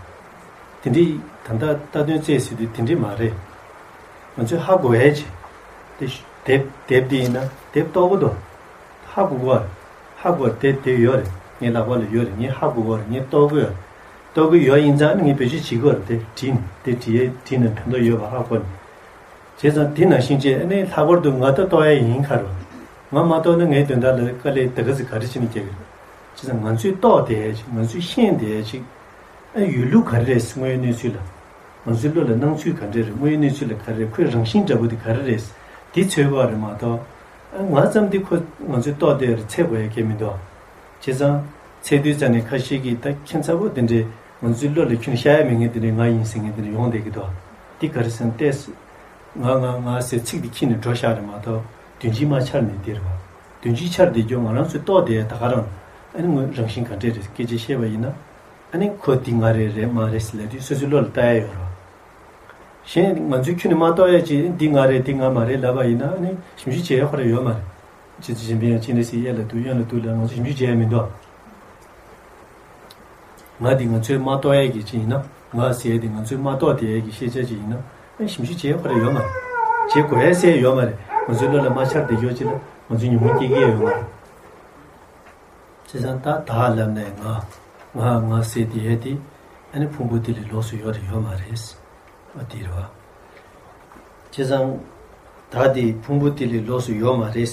དེ་འདྲའི་ད་ལྟ་ལྟ་དོན་བཙལ་ཟེར་དུས་དེ་འདྲའི་མ་རེད། ང་ཚོས་ཧ་གོ་ཡས་ཅིག་དེ་དེབ་དེབ་དེ་ཡིན་ན་དེབ་ལྟོ་གོ་དོ། ཧ་གོ་གོ་རེད། ཧ་གོ་རེད། དེ་དེ་ཡོད་རེད། ངའི་ལག་པ་ལ་ཡོད་རེད། ངས་ཧ་གོ་གོ་རེད། ངས་ལྟོ་གོ་ཡོད་རེད། ལྟོ་གོ་ཡོད་ཡིན་ཙང་ངས་བེད་སྤྱོད་བྱེད་དགོས་རེད། དེ་བྲིས་ནས་དེ་བྲིས་ཡས་བྲིས་ནས་ཕན་ཐོགས་ཡོད་པ་ཧ་གོ་ནས། བྱས་ཙང་དེ་ནང་བཞིན་བྱས་ཨ་ནི་ལྷག་པར་དུ་ང་ད་ལྟོ་ཡས་ཡིན་ཁ་རོ། ང་མ་ལྟོ་ན་ངའི་དོན་དག་ལ་དཀའ་ལས་ད་ག་ཚོད་ག་རེ་བྱས་ནས་རྒྱག་གི་རེད། བྱས་ཙང་ང་ཚོས་ལྟོ་དེ་ཡས་ཅིག་ང་ཚོས་ཤེས་དེ་ཡས་ཅིག་ཨ་ཡོད་ལུགས་ག་རེ་རེད། དངོས་ཡོད་གནས་ཚུལ་ལ། ང་ཚོའི་བློ་ལ་སྣང་ཚུལ་ག་འདྲ་རེད། དངོས་ཡོད་གནས་ཚུལ་ལ་ག་རེ་རེད། ཁོའི་རང་བཞིན་འདྲ་པོ་དེ་ག་རེ་རེད། དེ་འཚོལ་དགོས་རེད་མ་གཏོགས། ཨ་ང་ཙམ་དེ་ཁོ་ང་ཚོའི་ལྟོ་དེ་རེད་འཚོལ་དགོས་ཡ་གལ་མི་འདུག་བྱས་ཙང་འཚོལ་དུས་ཙ་ནས་ཁ་ཤས་ཀྱིས་ད་ཁྱད་མཚར་པོ་དེ་འདྲའི་ང་ཚོའི་བློ་ལ་ཁྱོན་ཤར་ཡ་མེད་མཁན་དེ་འདྲའི་ང་ཡིན་ཟེར་མཁན་དེ་འདྲ་ཡོང་བསྡད་ཀྱི་འདུག་དེ་ག་རེ་ཟེར་ན་ཏོག་ཙམ་ང་ང་ང་ཟེར་ཚིག་དེ་ཁྱེར་ནས་འགྲོ་ཤག་རེད་མ་གཏོགས་དོན་སྤྱི་མ་འཆར་ནས་དེ་རེད་བ། དོན་སྤྱི་འཆར་བསྡད་རྒྱུ་ང་རང་ཚོའི་ལྟོ་དེ་ད་ག་རང་ཨ་ནི་ངོས་རང་བཞིན་ག་འདྲ་རེད་སྐད་ཆ་བཤད་པ་ཡིན་ན། ཨ་ནི་ཁོ་འདི་ང་རེད་རེད་མ་རེད་ཟེར་ལབ་དུས་སོ་སོའི་བློ་ལ་ལྟ་ཡ་ཡོད་རེད། གཞན་ང་ཚོས་ཁྱོན་ནས་མ་རྟོགས་ཡ་ཅིག་འདི་ང་རེད་འདི་ང་མ་རེད་ལབ་པ་ཡིན་ན་ཨ་ནི་ཞིབ་འཇུག་བྱེད་ཡ་ཁོ་རང་ཡོད་མ་རེད། ཅི་ཙི་ཞིམ་པའི་ཡང་ཅི་འདྲ་སི་གཡས་ལ་འདུག་གཡོན་ལ་འདུག་ལ་ང་ཚོ་ཞིབ་འཇུག་བྱེད་ཡ་མི་འདུག་ང་འདི་ང་ཚོས་མ་རྟོགས་ཡ་གི་ཅིག་ཡིན་ན་ང་ཟེར་ཡ་འདི་ང་ཚོས་མ་རྟོགས་བསྡད་ཡ་གི་ཤེས་བྱ་ཅིག་ཡིན་ན་ཨ་ནི་ཞིབ་འཇུག་བྱེད་ཡ་ཁོ་རང་ཡོད་མ་རེད། བྱེད་དགོས་ཡ་ཟེར་ཡ་ཡོད་མ་རེད། ང་ཚོའི་བློ་ལ་མ་འཆར་བསྡད་རྒྱུ་ཅིག་ལ་ང་ཚོས་ཉོན་མོངས་སྐྱེ་གི་ཡ་ཡོད་མ་རེད། བྱས་ཙང་ད་བདག་ལབ་ནས་ང་ང་ང་ཟེར་དེ་ཡས་དེ་ཨ་ནི་ཕུང་པོ་དེ་ལས་ལོགས་སུ་ཡོད་རེད་ཡོད་མ་རེད། ཨ་དེ་རེད་བ། བྱས་ཙང་བདག་དེ་ཕུང་པོ་དེ་ལས་ལོགས་སུ་ཡོད་མ་རེད།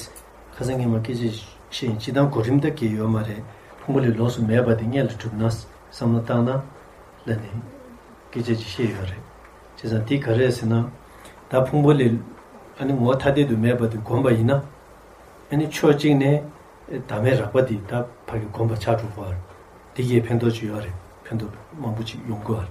ཁ་སང་ངས་མ་སྐད་ཆ་བཤད་ཡིན། སྤྱིར་བཏང་གོ་རིམ་ད་གས་ཡོད་མ་རེད། ཕུང་པོ་ལས་ལོགས་སུ་མེད་པ་དེ་དངོས་ལ་གྲུབ་ན་བསམ་བློ་བཏང་ན་ལབ་ནས་སྐད་ཆ་ཅིག་བཤད་ཡོད་རེད། བྱས་ཙང་དེ་ག་རེ་རེད་ཟེར་ན། ད་ཕུང་པོ་ལས་ཨ་ནི་ངོ་བོ་ཐ་དད་དུ་མེད་པ་དེ་བསྒོམས་པ་ཡིན་ན། ཨ་ནི་ཕྱོགས་གཅིག་ནས། བདག་མེད་རགས་པ་འདི་ད་ཕ་གི་སྒོམ་པ་ཆགས་འགྲོ་གི་རེད། འདི་གིས་ཕན་ཐོགས་ཅིག་ཡོད་རེད། ཕན་ཐོགས་མང་པོ་ཅིག་ཡོང་གི་རེད།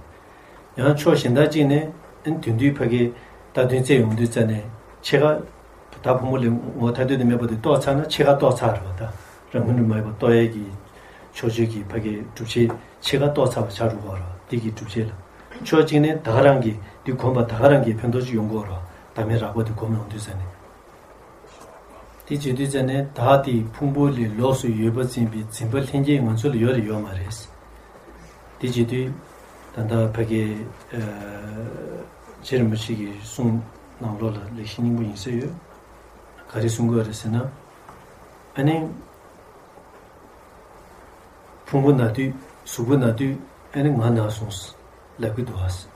ཡང་ཕྱོགས་གཞན་དག་ཅིག་ནས་ཨ་ནི་དོན་དུས་ཕ་གི་ད་དོན་རྩད་ཡོང་དུས་རྩ་ནས་ཕྱེད་ཀ་ད་ཕུང་པོ་ལས་ངོ་བོ་ཐ་དད་དུ་མེད་པ་དེ་རྟོགས་ཚར་ན་ཕྱེད་ཀ་རྟོགས་ཚར་རེད་བ། ད་རང་ངོས་ནས་མ་ཡིན་པ་རྟོགས་ཡས་ཀྱི་ཕྱོགས་ཆོས་ཀྱི་ཕ་གི་སྒྲུབ་བྱེད་ཕྱེད་ཀ་རྟོགས་ཚར་བ་ཆགས་འགྲོ་གི་རེད་བ། འདི་གི་སྒྲུབ་བྱེད་ལ་ཕྱོགས་གཅིག་ནས་ད་ག་རང་གི་འདི་སྒོམ་པ་ད་ག་རང་གི་ཕན་ཐོགས་ཅིག་ཡོང་གི་རེད་བ། བདག་མེད་རགས་པ་དེ་སྒོམ་ཡོང་དུས་རྩ་ནས། དེ་བྱེད་དུས་ཙ་ནས་བདག་དེ་ཕུང་པོ་ལས་ལོགས་སུ་ཡོད་པ་འཛིན་པའི་འཛིན་པ་ལྷན་སྐྱེས་ང་ཚོ་ལ་ཡོད་རེད་ཡོད་མ་རེད། དེ་བྱེད་དུས་ད་ལྟ་ཕ་གི་རྗེ་རིན་པོ་ཆེ་གི་གསུང་ནང་ལོགས་ལ་ལེགས་བཤད་སྙིང་པོ་ཡིན་ས་ཡོད། ག་རེ་གསུང་གི་ཡོད་རེད་ཟེར་ན། ཨ་ནི། ཕུང་པོ་ན་དུས་གཟུགས་པོ་ན་དུས་ཨ་ནི་ང་ན་སོང་ལབ་ཀྱི་འདུག་ཨ། བྱས་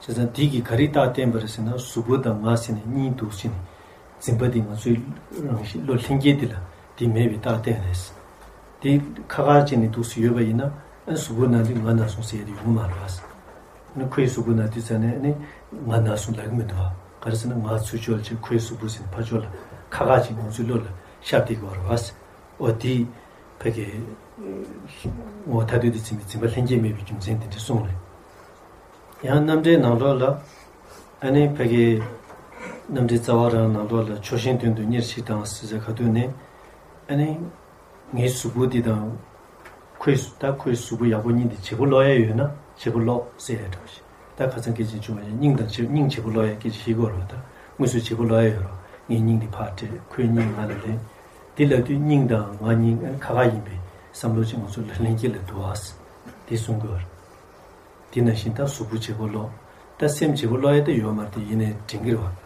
ཙང་འདི་གིས་ག་རེ་རྟགས་བསྟན་པ་རེད་ཟེར་ན་གཟུགས་པོ་དང་ང་ཟེར་ནས་གཉིས་འདུག་ཟེར་ནས་འཛིན་པ་འདི་ང་ཚོའི་རང་བཞིན་བློ་ལྷན་སྐྱེས་འདི་ལ་འདི་མེད་པའི་རྟགས་བསྟན་རེད། འདི་ཁ་ཁ་བྱས་ནས་འདུག་སེ་ཡོད་པ་ཡིན་ན་ཨ་གཟུགས་པོ་ན་དུས་ང་ན་སོང་ཟེར་ཡ་དེ་ཡོང་གི་མ་རེད་བ། ཨ་ནི་ཁོའི་གཟུགས་པོ་ན་དུས་ཙ་ནས་ཨ་ནི་ང་ན་སོང་ལབ་ཀྱི་མི་འདུག་བ། ག་རེ་ཟེར་ན་ང་ཚུར་ཕྱོགས་ལ་ཁོའི་གཟུགས་པོ་ཟེར་ནས་ཕར་ཕྱོགས་ལ་ཁ་ཁ་བྱས་ང་ཚོའི་བློ་ལ་ཤར་བསྡད་ཀྱི་ཡོད་རེད་བ། འོ་དེ་ཕ་གི་ངོ་བོ་ཐ་དད་དུ་འཛིན་པའི་འཛིན་པ་ལྷན་སྐྱེས་མེད་པའི་རྒྱུ་མཚན་དེ་འདྲ་གསུངས་རེད། ཡང་རྣམ་འགྲེལ་ནང་ལོགས་ལ་ཨ་ནི་ཕ་གི་ རྣམ་འགྲེལ་རྩ་བ་རང་ནང་ལོགས་ལ་ཕྱོགས་ཞེན་དོན་དུ་གཉེར་ཞིག་དང་ཟེར་ས་ག་དུས་ནས། ཨ་ནི། ངའི་གཟུགས་པོ་འདི་དང་། ཁོའི་གཟུ- ད་ཁོའི་གཟུགས་པོ་ཡག་པོ་གཉིས་འདི་བརྗེ་པོ་སློག་ཡ་ཡོད་ན་བརྗེ་པོ་སློག་ཟེར་ཡ་འདྲ་བ་ཞིག་ད་ཁ་སང་སྐད་ཆ་བྱུང་བ་ཡིན། སྙིང་དང་བརྗེ- སྙིང་བརྗེ་པོ་སློག་ཡ་སྐད་ཆ་ཞིག་གོ་རོགས། ད་དངོས་སུ་བརྗེ་པོ་སློག་ཡ་ཡོད་རོགས། ངའི་སྙིང་འདི་ཕར་སྤྲད། ཁོའི་སྙིང་ང་ལ་ལེན། འདི་ལབ་དུས་སྙིང་དང་ང་སྙིང་ཨ་ནི་ཁ་ཁ་ཡིན་པའི་བསམ་བློ་ཅིག་ང་ཚོ་ལ་ལྷན་སྐྱེས་ལ་འདུག་ཨ། དེ་གསུང་དགོས་རེད། དེ་ནང་བཞིན་ད་གཟུགས་པོ་བརྗེ་པོ་སློག་ད་སེམས་བརྗེ་པོ་སློག་ཡ་ད་ཡོད་མ་རེད། དེ་ཡིན་ནའི་དྲན་གྱི་རེད་བ།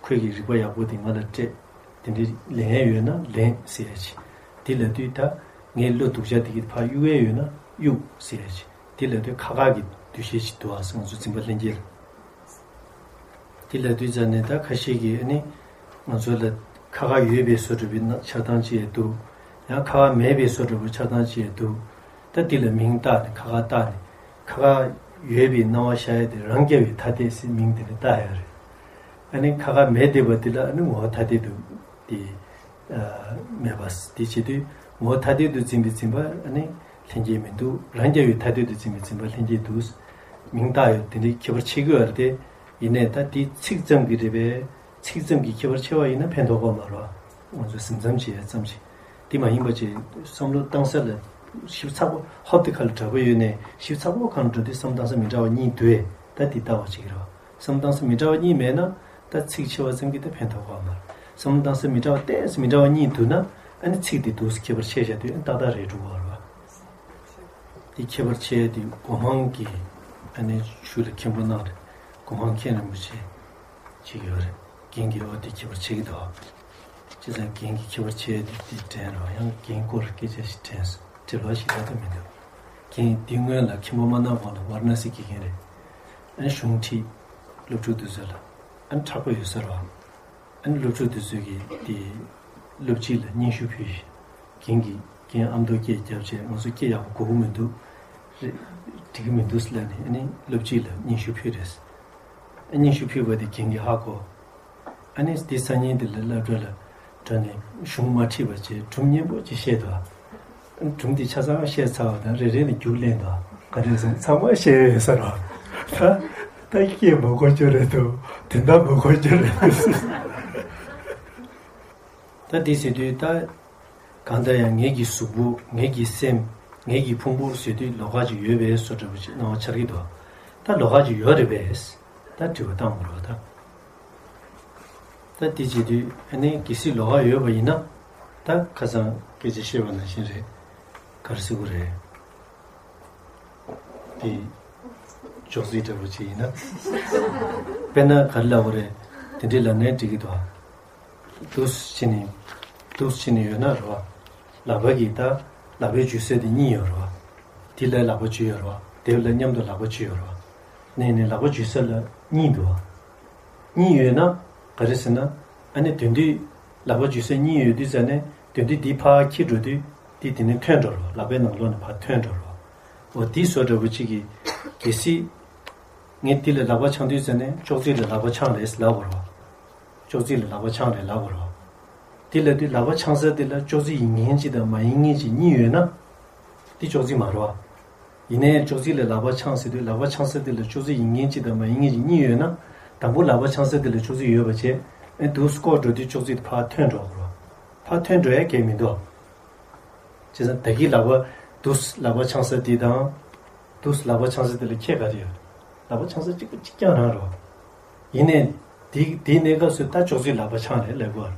ཁོས་ཀྱི་རིག་པ་ཡག་པོ་དེ་ང་ལ་སྤྲད། དེ་འདྲའི་ལེན་ཡ་ཡོད་ན་ལེན་ཟེར་ཡ་ཅིག་དེ་ལབ་དུས་ད་ངའི་བློ་སྡུག་ཅག་དེ་གི་ཕར་གཡུག་ཡ་ཡོད་ན་གཡུག་ཟེར་ཡ་ཅིག་དེ་ལབ་དུས་ཁ་ཁ་གི་འདུ་ཤེས་ཅིག་འདུག་ཨ། ང་ཚོ་འཛིན་པ་ལྷན་སྐྱེས་ལ། དེ་ལབ་དུས་ཙ་ནས་ད་ཁ་ཤས་ཀྱིས་ཨ་ནི་ང་ཚོ་ལ་ཁ་ཁ་ཡོད་པའི་བཟོ་འདྲ་བའི་ན- ཆགས་སྡང་ཅིག་ཡང་འདུག་ཡང་ཁ་ཁ་མེད་པའི་བཟོ་འདྲ་བའི་ཆགས་སྡང་ཅིག་ཡང་འདུག་ད་འདི་ལ་མིང་བཏགས་ནས་ཁ་ཁ་བཏགས་ནས་ཁ་ཁ་ཡོད་པའི་སྣང་བ་ཤར་ཡ་དེ་རང་རྐྱ་བའི་ཐ་དད་ཟེར་མིང་དེ་འདྲ་བཏགས་ཡ་རེད། ཨ་ནི་ཁ་ཁ་མེད་བསྡད་པ་དེ་ལ་ཨ་ནི་ངོ་བོ་ཐ་དད་དུ་དེ་ཨ་མེད་པ་དེ་བྱེད་དུས་ངོ་བོ་ཐ་དད་དུ་འཛིན་པའི་འཛིན་པ་ཨ་ནི་ལྷན་སྐྱེས་མི་འདུག་རང་རྐྱ་བའི་ཐ་དད་དུ་འཛིན་པའི་འཛིན་པ་ལྷན་སྐྱེས་འདུག་མིང་བཏགས་ཡོད་དེ་འདྲའི་ཁྱད་པར་ཕྱེ་དགོས་པ་རེད་དེ། ཡིན་ནའི་ད་འདི་ཚིག་ཙམ་གྱི་རེད་པས། ཚིག་ཙམ་གྱི་ཁྱད་པར་ཕྱེ་བ་ཡིན་ན་ཕན་ཐོགས་པ་མ་རེད་བ། ང་ཚོ་ཟིན་མཚམས་བྱེད་ཡ་ཙམ་ཞིག་འདི་མ་ཡིན་པ་ཅིག་བསམ་བློ་བཏང་ས་ལ་ཞིབ་ཚགས་པོ་ཧོབ་དེ་ཁ་ལ་དྲག་པོ་ཡོད་ནའི་ཞིབ་ཚགས་པོ་གང་འགྲོ་དུས་བསམ་བཏང་ས་མི་འདྲ་བ་གཉིས་འདུག་ཨེ། ད་འདི་ལྟ་བ་ཅིག་རེད་བ། བསམ་བཏང་ས་མི་འདྲ་བ་གཉིས་མེད་ན་ད་ཚིག་ཕྱེ་བ་ཙམ་གྱིས་ད་ཕན་ཐོགས་པ་མ་རེད། བསམ་བཏང་ས་མི་འདྲ་བ་ཏོག་ཙམ་མི་འདྲ་བ་གཉིས་འདུག་ན་ཨ་ནི་ཚིག་འདི་འདུག་སེ་ཁྱད་པར་ཕྱེ་བཞག་དུས་ཨ་ནི་ཏག་ཏག་རེད་འགྲོ་གི་རེད་བ། འདི་ཁྱད་པར་ཕྱེ་ཡ་དེ་སྒོ་མང་གི་ཨ་ནི་ཆོས་ལ་མཁན་པོ་གནང་རེད། སྒོ་མང་མཁན་རིན་པོ་ཆེ་ཅིག་ཡོད་རེད། རྒན་གྱིས་འོ་དེ་ཁྱད་པར་ཕྱེ་གི་འདུག་བྱས་ཙང་རྒན་གྱིས་ཁྱད་པར་ཕྱེ་ཡ་དེ་དེ་དྲན་རོགས། ཡང་རྒན་སྐོར་སྐད་ཆ་ཞིག་དྲན་སོང་། དྲི་བ་ཞིག་ད་ལྟ་མི་འདུག་རྒན་དེ་སྔོན་ལ་མཁན་པོ་མ་གནང་གོང་ལ་ཝཱ་ར་ཎ་སི་དགེ་རྒན་རེད། ཨ་ནི་གཞུང་ཁྲིད། སློབ་ཕྲུག་དེ་ཚོ་ལ་ཨ་ནི་མཁྲེགས་པོ་ཡོད་ས་རེད་བ། ཨ་ནི་སློབ་ཕྲུག་དེ་ཚོས་ཀྱིས་དེ་སློབ་སྤྱི་ལ་སྙན་ཞུ་ཕུལ་ཞིང་། རྒན་གྱིས་རྒན་ཨ་མདོ་སྐད་རྒྱབ་བྱས་ང་ཚོ་སྐད་ཡག་པོ་གོ་གི་མི་འདུག་རེད། འགྲིག་གི་མི་འདུག་ལབ་ནས་ཨ་ནི་སློབ་སྤྱི་ལ་སྙན་ཞུ་ཕུལ་རེད། ཨ་སྙན་ཞུ་ཕུལ་བ་དེ་རྒན་གྱིས་ཧ་གོ་ཨ་ནི་དེ་སང་ཉིན་དེ་ལ་སློབ་གྲྭ་ལ་འགྲོ་ནས་གཞུང་མ་ཁྲིད་པ་བྱས་སྒྲུང་སྙན་པོ་ཅིག་བཤད་འདུག་སྒྲུང་དེ་ཆ་ཚང་བཤད་ཚར་བ་དང་རེ་རེ་ནས་རྒྱུགས་ལེན་དང་ག་རེ་སོང་ཚང་མ་བཤད་ཡོད་ས་རེད། ད་ད་སྐད་མ་གོ་རྒྱུ་རེད་འདུག་དོན་དག་མ་གོ་རྒྱུ་རེད་འདུག་ད་དེ་ཟེར་དུས་ད་གང་ལྟར་ཡང་ངེད་ཀྱི་གཟུགས་པོ་ངེད་ཀྱི་སེམས་ངེད་ཀྱི་ཕུང་པོ་ཟེར་དུས་ལོགས་ཀ་ཅིག་ཡོད་པའི་བཟོ་འདྲ་པོ་ཅིག་སྣང་བ་འཆར་གྱི་འདུག་ད་ལོགས་ཀ་ཅིག་ཡོད་རེད་པས། ད་དྲི་བ་བཏང་དགོས་རེད་ད། ད་དེ་བྱེད་དུས་ཨ་ནི་གལ་སྲིད་ལོགས་ཀ་ཡོད་པ་ཡིན་ན། ད་ཁ་སང་སྐད་ཆ་བཤད་པ་ནང་བཞིན་རེད། ག་རེ་ཟེར་དགོས་རེད། དེ་ཅོག་ཙེ་འདྲ་པོ་ཅིག་ཡིན་ན། དཔེར་ན་ག་རེ་ལབ་དགོས་རེད། དེ་འདྲའི་ལབ་ནའི་འགྲིག་གི་འདུག་འདུག་སེ་བྱས་ནས་འདུག་སེ་བྱས་ནས་ཡོད་ན་རེད་བ། ལག་པ་གིས་ད་ལག་པའི་འཇུ་ས་དེ་གཉིས་ཡོད་རེད་བ། དེ་ལ་ལག་པ་འཇུ་ཡོད་རེད་བ། དེ་ལ་མཉམ་དུ་ལག་པ་འཇུ་ཡོད་རེད་བ། ནས་ནས་ལག་པ་འཇུ་ས་ལ་གཉིས་འདུག་བ། གཉིས་ཡོད་ན་ག་རེ་ཟེར་ན། ཨ་ནི་དོན་དུས་ལག་པ་འཇུ་ས་གཉིས་ཡོད་དུས་ཙ་ནས་དོན་དུས་འདི་ཕར་འཁྱེར་འགྲོ་དུས་དེ་དེ་ནས་ཐོན་འགྲོ་རོགས། ལག་པའི་ནང་ལོགས་ནས་ཕར་ཐོན་འགྲོ་རོགས། འོ་དེ་བཟོ་འདྲ་པོ་གཅིག་གིས་གལ་སྲིད་ངས་འདི་ལ་ལག་པ་འཆང་དུས་ཙ་ནས་ཅོག་ཙེ་ལ་ལག་པ་འཆང་རེད་ལབ་དགོས་རོགས། ཅོག་ཙེ་ལ་ལག་པ་འཆང་རེད་ལབ་དགོས་རོགས། དེ་ལབ་དུས་ལག་པ་འཆང་ས་དེ་ལ་ཅོག་ཙེ་ཡིན་མཁན་གཅིག་དང་མ་ཡིན་མཁན་གཅིག་གཉིས་ཡོད་ན། དེ་ཅོག་ཙེ་མ་རེད་བ། ཡིན་ནའི་ཅོག་ཙེ་ལ་ལག་པ་འཆང་ཟེར་དུས་ལག་པ་འཆང་ས་དེ་ལ་ཅོག་ཙེ་ཡིན་མཁན་གཅིག་དང་མ་ཡིན་མཁན་གཅིག་གཉིས་ཡོད་ན། དང་པོ་ལག་པ་འཆང་ས་དེ་ལ་ཅོག་ཙེ་ཡོད་པ་བྱས། ཨེ་འདུག་སེ་བསྐོར་འགྲོ་དུས་ཅོག་ཙེ་དེ་ཕར་ཐོན་འགྲོ་དགོས་རེད་བ། ཕར་ཐོན་འགྲོ་ཡ་གང་ཡང་མི་འདུག་བྱས་ཙང་ད་གིན་ལག་པ་འདུག་སེ་ལག་པ་འཆང་ས་དེ་དང་། འདུག་སེ་ལག་པ་འཆང་ས་དེ་ལ་ཁྱད་ག་རེ་ཡོད། ལག་པ་འཆང་ས་གཅིག་པ་གཅིག་རྐྱང་རང་རེད་བ། ཡིན་ནའི་དེ་དེའི་གནས་སྐབས་སུ་ད་ཅོག་ཙེ་ལག་པ་འཆང་རེད་ལབ་དགོས་རེད།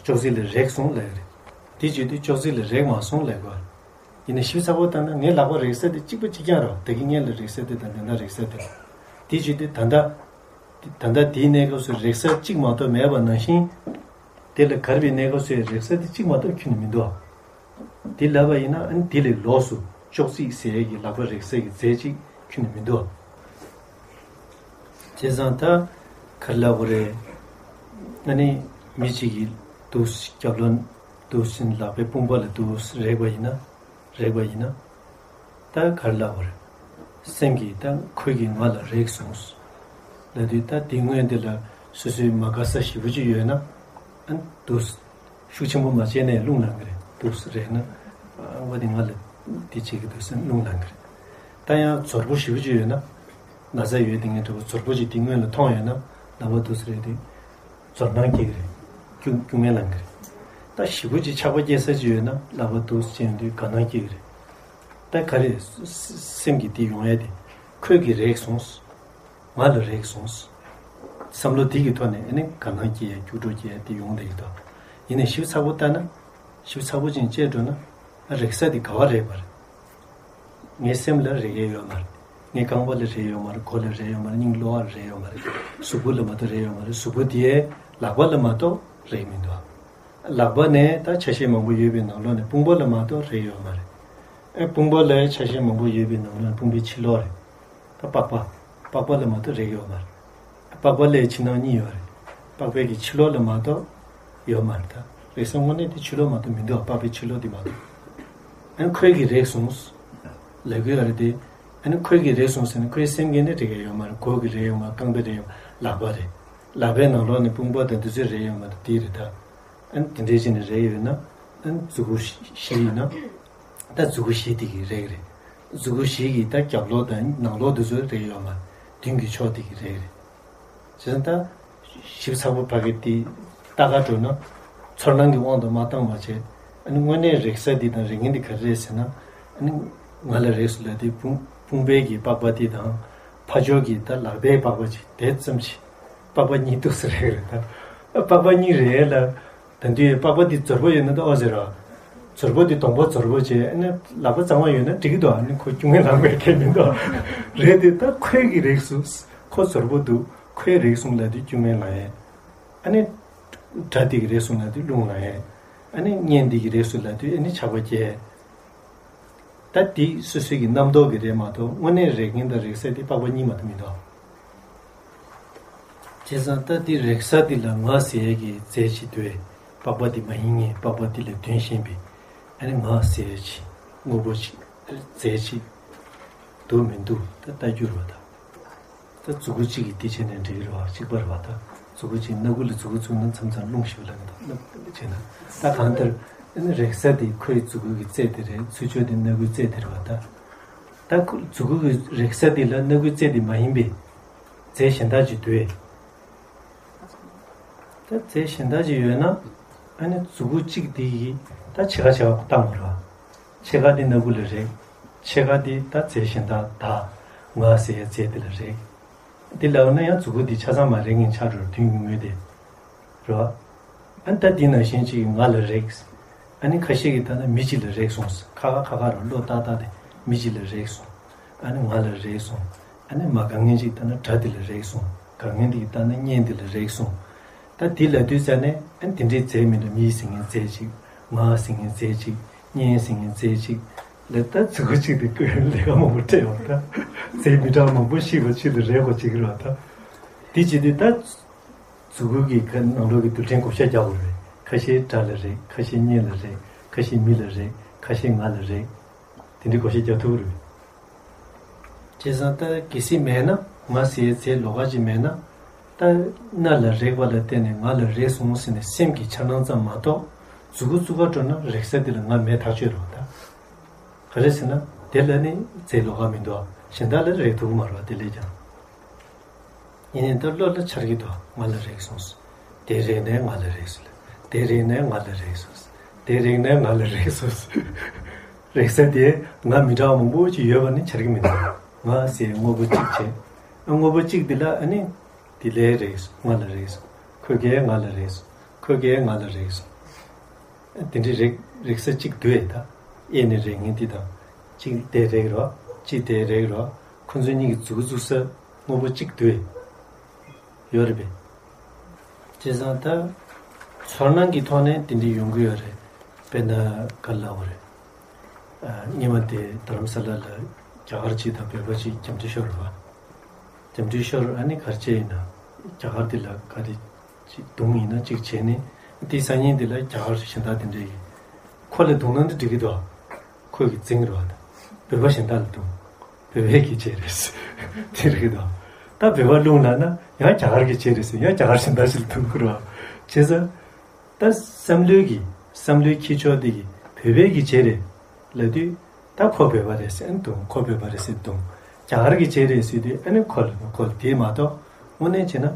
ཅོག་ཙེ་ལ་རེག་སོང་ལབ་རེད། དེ་བྱེད་དུས་ཅོག་ཙེ་ལ་རེག་མ་སོང་ལབ་དགོས་རེད། ཡིན་ནའི་ཞིབ་ཚགས་པོ་བལྟས་ན་ངའི་ལག་པ་རེག་ས་དེ་གཅིག་པ་གཅིག་རྐྱང་རེད་བ། ད་གིན་སྔོན་ལ་རེག་ས་དེ་དང་དེ་འདྲ་རེག་ས་དེ། དེ་བྱེད་དུས་ད་ལྟ། ད་ལྟ་དེའི་གནས་སྐབས་སུ་རེག་ས་གཅིག་མ་གཏོགས་མེད་པ་ནང་བཞིན། དེ་ལ་གར་བའི་གནས་སྐབས་སུ་རེག་ས་དེ་གཅིག་མ་གཏོགས་ཁྱོན་ནས་མི་འདུག་དེ་ལབ་པ་ཡིན་ན་ཨ་ནི་དེ་ལས་ལོགས་སུ་ཅོག་ཙེ་ཟེར་ཡས་ཀྱི་ལག་པ་རེག་ས་ཀྱི་རྫས་གཅིག་ཁྱོན་ནས་མི་འདུག་བྱས་ཙང་ད་ག་རེ་ལབ་དགོས་རེད། ཨ་ནི་མི་གཅིག་གིས་འདུག་སེ་རྒྱབ་ལོགས་འདུག་སེ་ལག་པའི་དཔུང་པ་ལ་འདུག་སེ་རེག་པ་ཡིན་ན། རེག་པ་ཡིན་ན། ད་ག་རེ་ལབ་དགོས་རེད། སེམས་ཀྱིས་ད་ཁོས་ཀྱིས་ང་ལ་རེག་སོང་། ལབ་དུས་ད་དེ་སྔོན་དེ་ལ་སོ་སོའི་མ་དགའ་ས་ཞེ་པོ་ཅིག་ཡོད་ན། ཨ་ནི་འདུག་སེ་ཤུགས་ཆེན་པོ་མ་བྱས་ནས་རླུང་ལངས་ཀྱི་རེད། འདུག་སེ་རེག་ན། ཨ་བ་དེ་ང་ལ་དེ་བྱེད་ཀྱི་འདུག་སེ་རླུང་ལངས་ཀྱི་རེད། ད་ཡང་ཛོར་པོ་ཞེ་པོ་ཅིག་ཡོད་ན། ན་ཚ་ཡོད་དེ་ངས་འདྲ་པོ་ཛོར་པོ་ཅིག་དེ་སྔོན་ལ་མཐོང་ཡོད་ན། ལག་པ་འདུག་སེ་རེད་དུས་ཚོར་སྣང་སྐྱེ་གི་རེད། སྐྱུག་སྐྱུག་བསྔལ་ལང་གི་རེད། ད་ཞེ་པོ་ཅིག་ཆགས་པ་སྐྱེ་ས་ཅིག་ཡོད་ན་ལག་པ་འདུག་སེ་བྱས་དུས་དགའ་སྣང་སྐྱེ་གི་རེད། ད་ག་རེ་སེམས་ཀྱི་དེ་ཡོང་ཡ་དེ་ཁོས་ཀྱིས་རེག་སོང་། ང་ལ་རེག་སོང་། བསམ་བློ་དེ་གི་ཐོག་ནས་ཨ་ནི་དགའ་སྣང་སྐྱེ་ཡ་སྐྱུག་བྲོ་སྐྱེ་ཡ་དེ་ཡོང་བསྡད་ཀྱི་འདུག་ཡིན་ནའི་ཞིབ་ཚགས་པོ་ལྟ་ན། ཞིབ་ཚགས་པོ་ཅིག་དཔྱད་འགྲོ་ན། རེག་ས་དེ་ག་བ་རེག་པ་རེད། ངའི་སེམས་ལ་རེག་ཡས་ཡོད་མ་རེད། ངའི་རྐང་པ་ལ་རེག་ཡོད་མ་རེད། མགོ་ལ་རེག་ཡོད་མ་རེད། སྙིང་གློ་བ་ལ་རེག་ཡོད་མ་རེད། གཟུགས་པོ་ལ་མ་གཏོགས་རེག་ཡོད་མ་རེད། གཟུགས་པོ་དེའི་ལག་པ་ལ་མ་གཏོགས་རེག་མི་འདུག་ལག་པ་ནས་ད་ཆ་ཤས་མང་པོ་ཡོད་པའི་ནང་ལོགས་ནས་དཔུང་པ་ལ་མ་གཏོགས་རེག་ཡོད་མ་རེད། ཨེ་དཔུང་པ་ལ་ཆ་ཤས་མང་པོ་ཡོད་པའི་ནང་ལོགས་ནས་དཔུང་པའི་ཕྱི་ལོགས་རེད། ད་པགས་པ། པགས་པ་ལ་མ་གཏོགས་རེག་ཡོད་མ་རེད། པགས་པ་ལ་ཕྱི་ནང་གཉིས་ཡོད་རེད། པགས་པའི་གི་ཕྱི་ལོགས་ལ་མ་གཏོགས་ཡོད་མ་རེད། ད་རེག་ས་དངོས་གནས་དེ་ཕྱི་ལོགས་མ་གཏོགས་མི་འདུག་པགས་པའི་ཕྱི་ལོགས་དེ་མ་གཏོགས། ཨ་ནི་ཁོས་ཀྱིས་རེག་སོང་། ལབ་ཀྱི་ཡོད་རེད་དེ། ཨ་ནི་ཁོས་ཀྱིས་རེག་སོང་ཟེར་ན་ཁོའི་སེམས་ཀྱིས་ནི་རེག་ཡ་ཡོད་མ་རེད། མགོ་གིས་རེག་ཡོད་མ་རེད། རྐང་པས་རེག་ཡོད་མ་རེད། ལག་པ་རེད། ལག་པའི་ནང་ལོགས་ནས་དཔུང་པ་དང་དེ་ཚོས་རེག་ཡོད་མ་རེད། དེ་རེད་ད། ཨ་ནི་དེ་འདྲའི་ཅིག་ནས་རེག་ཡོད་ན། ཨ་ནི་མཛུ་གུ་བཞི་ཡིན་ན། ད་མཛུ་གུ་བཞི་དེ་གིས་རེག་རེད། མཛུ་གུ་བཞི་གི་ད་རྒྱབ་ལོགས་དང་ནང་ལོགས་དེ་ཚོ་རེག་ཡོད་མ་རེད། མདུན་གྱི་ཕྱོགས་དེ་གིས་རེག་རེད། བྱས་ཙང་ད། ཞིབ་ཚགས་པོ་ཕ་གི་དེ་ལྟ་ག་འགྲོ་ན། ཚོར་སྣང་གི་དབང་དུ་མ་བཏང་བ་བྱས། ཨ་ནི་དངོས་གནས་རེག་ས་འདི་དང་རེག་མཁན་འདི་ག་རེ་རེད་ཟེར་ན། ཨ་ནི་ང་ལ་རེག་སོང་ལབ་དུས་དཔུང་དཔུང་པའི་གི་པགས་པ་འདི་དང་། ཕར་ཕྱོགས་ཀྱི་ད་ལག་པའི་པགས་པ་ཅིག་དེ་ཙམ་ཞིག་པགས་པ་གཉིས་འདུག་སེ་རེག་རེད་ད། པགས་པ་གཉིས་རེག་ལ། ད་དུང་པགས་པ་འདི་རྫོར་པོ་ཡོད་ན་ད་ཨོ་ཟེར་ར། རྫོར་པོ་འདི་སྡོང་པོ་རྫོར་པོ་བྱས་ཨ་ནི་ལག་པ་གཙང་མ་ཡོད་ན་འགྲིག་གི་འདུག་ཨ་ནི་ཁོ་སྐྱུག་བསྔལ་ལངས་པའི་ཁྱད་མི་འདུག་རེད་དེ་ད་ཁོས་ཀྱིས་རེག་སོང་། ཁོ་རྫོར་པོ་འདུག་ཁོས་རེག་སོང་ལབ་དུས་སྐྱུག་བསྔལ་ལངས་ཡས། ཨ་ནི། སྒྲ་དེ་གིས་རེག་སོང་ལབ་དུས་རླུང་ལངས་ཡས། ཨ་ནི་སྙན་དེ་གིས་རེག་སོང་ལབ་དུས་ཨ་ནི་ཆགས་པ་སྐྱེ། ད་དེ་སོ་སོའི་གི་རྣམ་རྟོག་གི་རེད་མ་གཏོགས་དངོས་གནས་རེག་མཁན་དང་རེག་ས་དེ་པགས་པ་གཉིས་མ་གཏོགས་མི་འདུག་བྱས་ཙང་ད་དེ་རེག་ས་དེ་ལ་ང་ཟེར་ཡས་ཀྱི་རྫས་ཅིག་འདུག་པགས་པ་དེ་མ་ཡིན་ངེས་པགས་པ་དེ་ལས་དོན་གཞན་པའི། ཨ་ནི་ང་ཟེར་ཡས་ཅིག་དངོས་པོ་ཅིག་རྫས་ཅིག་འདུག་མི་འདུག་ད་ལྟ་རྒྱུ་རེད་པ་ད། ད་མཛུ་གུ་གཅིག་གིས་དེ་བྱས་ནས་འགྲིག་གི་རེད་པ། གཅིག་པ་རེད་པ་ད། མཛུ་གུ་གཅིག་སྣ་ཁུག་ལ་མཛུ་གུ་བཙུགས་ན་མཚམས་མཚམས་རླུང་ཞིག་ལངས་གི་འདུག་སྣ་ཁུག་ལ་བྱས་ན། ད་གང་ལྟར་ཨ་ནི་རེག་ས་དེ་ཁོའི་མཛུ་གུ་གི་རྩེ་དེ་རེད། ཚུར་ཕྱོགས་དེ་སྣ་ཁུག་རྩེ་དེ་རེད་པ་ད། ད་ཁོ་མཛུ་གུ་གི་རེག་ས་དེ་ལ་སྣ་ཁུག་རྩེ་དེ་མ་ཡིན་པའི་རྫས་གཞན་དག་ཅིག་འདུག་པས། ད་རྫས་གཞན་དག་ཅིག་ཡོད་ན། ཨ་ནི་མཛུ་གུ་གཅིག་དེ་ཡིས་ད་ཕྱེད་ཀ་ཕྱེད་ཀ་བཏང་དགོས་རེད་པ། ཕྱེད་ཀ་དེ་སྣ་ཁུག་ལ་རེག་ཕྱེད་ཀ་དེ་ད་རྫས་གཞན་དག་ད། ང་ཟེར་ཡ་རྫས་དེ་ལ་རེག་དེ་ལབ་ན་ཡང་མཛུ་གུ་དེ་ཆ་ཚང་མ་རེག་མཁན་ཆགས་འགྲོ་རེད་དོན་ཉུང་ངུ་དེ། རེད་པ། ཨ་ནི་ད་དེ་ནང་བཞིན་གཅིག་ང་ལ་རེག་ཨ་ནི་ཁ་ཤས་ཀྱིས་ལྟ་ན་མི་གཅིག་ལ་རེག་སོང་། ཁ་ཁ་ཁ་ཁ་རུ་བློ་ཏག་ཏག་དེ་མི་གཅིག་ལ་རེག་སོང་། ཨ་ནི་ང་ལ་རེག་སོང་། ཨ་ནི་མ་དགའ་མཁན་གཅིག་ལྟ་ན་སྒྲ་དེ་ལ་རེག་སོང་། དགའ་མཁན་དེ་གིས་ལྟ་ན་སྙན་དེ་ལ་རེག་སོང་། ད་དེ་ལབ་དུས་ཙ་ནས་ཨ་ནི་དེ་འདྲའི་རྫས་མི་འདྲ་མི་ཟེར་མཁན་རྫས་གཅིག་ང་ཟེར་མཁན་རྫས་གཅིག་སྙན་ཟེར་མཁན་རྫས་གཅིག་ལ་ད་མཛུ་གུ་གཅིག་དེ་ཀོས་ལས་ཀ་མང་པོ་སྤྲད་ཡོང་ད། རྫས་མི་འདྲ་མང་པོ་ཞིག་ལ་ཕྱི་ལ་རེག་དགོས་བྱེད་ཀྱི་རེད་པ་ད། དེ་བྱེད་དུས་ད། མཛུ་གུ་གི་ཁ་ནང་ལོགས་ཀྱི་རྡུལ་ཕྲན་བགོ་བཤའ་རྒྱག་དགོས་རེད། ཁ་ཤས་སྒྲ་ལ་རེག་ཁ་ཤས་སྙན་ལ་རེག་ཁ་ཤས་མི་ལ་རེག་ཁ་ཤས་ང་ལ་རེག་དེ་འདྲའི་བགོ་བཤའ་རྒྱག་ཐུབ་ཀྱི་རེད། བྱས་ཙང་ད་གལ་སྲིད་མེད་ན་ང་ཟེར་ཡའི་རྫས་ལོགས་ཀ་ཅིག་མེད་ན། ད་སྣ་ལ་རེག་པ་ལ་བརྟེན་ནས་ང་ལ་རེག་སོང་ཟེར་ནས་སེམས་ཀྱི་འཆར་སྣང་ཙམ་མ་གཏོགས་མཛུ་གུ་བཙུགས་ག་འགྲོ་ན་རེག་ས་དེ་ལ་ང་མེད་ཐག་ཆོད་རེད་པ་ད། ག་རེ་ཟེར་ན་དེ་ལ་ནི་རྫས་ལོགས་ཀ་མི་འདུག་གཞན་དག་ལ་རེག་ཐུབ་ཀྱི་མ་རེད་པ་དེ་ལས་ཀྱང་། ཡིན་ནའི་ད་བློ་ལ་འཆར་གྱི་འདུག་ང་ལ་རེག་སོང་། དེ་རེག་ནས་ང་ལ་རེག་སོང་། དེ་རེག་ནས་ང་ལ་རེག་སོང་། དེ་རེག་ནས་ང་ལ་རེག་སོང་། རེག་ས་དེ་ང་མི་འདྲ་བ་མང་པོ་ཅིག་ཡོད་པ་ནི་འཆར་གྱི་མི་འདུག་ང་ཟེར་དངོས་པོ་གཅིག་བྱས། དངོས་པོ་གཅིག་འདི་ལ་ཨ་ནི། དེ་ལས་རེག་སོང་། ང་ལ་རེག་སོང་། ཁོ་གས་ང་ལ་རེག་སོང་། ཁོ་གས་ང་ལ་རེག་སོང་། དེ་འདྲའི་རེག་རེག་ས་གཅིག་འདུག་ཨེ་ད། གཡས་ནས་རེག་མཁན་འདི་དང་། གཅིག་དེ་རེག་རོགས། གཅིག་དེ་རེག་རོགས། ཁོ་ཚོ་གཉིས་ཀྱི་མཛུ་གུ་བཙུགས་ས་དངོས་པོ་གཅིག་འདུག་ཨེ། ཡོད་རེད་པས། བྱས་ཙང་ད། ཚོར་སྣང་གི་ཐོག་ནས་དེ་འདྲའི་ཡོང་གི་ཡོད་རེད། དཔེར་ན་ག་ལབ་དགོས་རེད། ཨ། སྔོན་མ་དེ་རྡ་རམ་ས་ལ་ལ་རྒྱ་གར་གཅིག་དང་བོད་པ་གཅིག་རྒྱ་འདྲེ་ཤོར་བ། རྒྱ་འདྲེ་ཤོར་ཨ་ནི་ག་རེ་བྱས་ཡིན་ན། རྒྱ་གར་དེ་ལ་ག་རེ་གཅིག་བརྡུངས་ཡིན་ན་གཅིག་བྱས་ནས་དེའི་སང་ཉིན་དེ་ལ་རྒྱ་གར་གཞན་དག་དེ་འདྲ་ཡིན། ཁོ་ལ་བརྡུངས་ན་འདི་འགྲིག་གི་འདུག་ཁོ་གིས་འཛིང་རེད་པ། བོད་པ་གཞན་དག་ལ་བརྡུངས། བོད་པས་གིས་བྱས་རེད། དེ་རེད་འདུག་ད་བོད་པ་རླུང་ལངས་ན་ཡང་རྒྱ་གར་གྱིས་བྱས་རེད་ཟེར་ཡང་རྒྱ་གར་གཞན་དག་ཞིག་ལ་བརྡུངས་ཀྱི་རེད་པ། བྱས་ཙང་། ད་བསམ་བློའི་གི་བསམ་བློའི་འཁྱེར་ཕྱོགས་དེ་གི་བོད་པས་གིས་བྱས་རེད་ལབ་དུས། ད་ཁོ་བོད་པ་རེད་ཟེར་ཨ་ནི་བརྡུངས། ཁོ་བོད་པ་རེད་ཟེར་བརྡུངས། རྒྱ་གར་གྱིས་བྱས་རེད་ཟེར་དུས་ཨ་ནི་ཁོ་ལ་ཁོ་ལ་དེ་མ་གཏོགས་དངོས་གནས་བྱས་ན།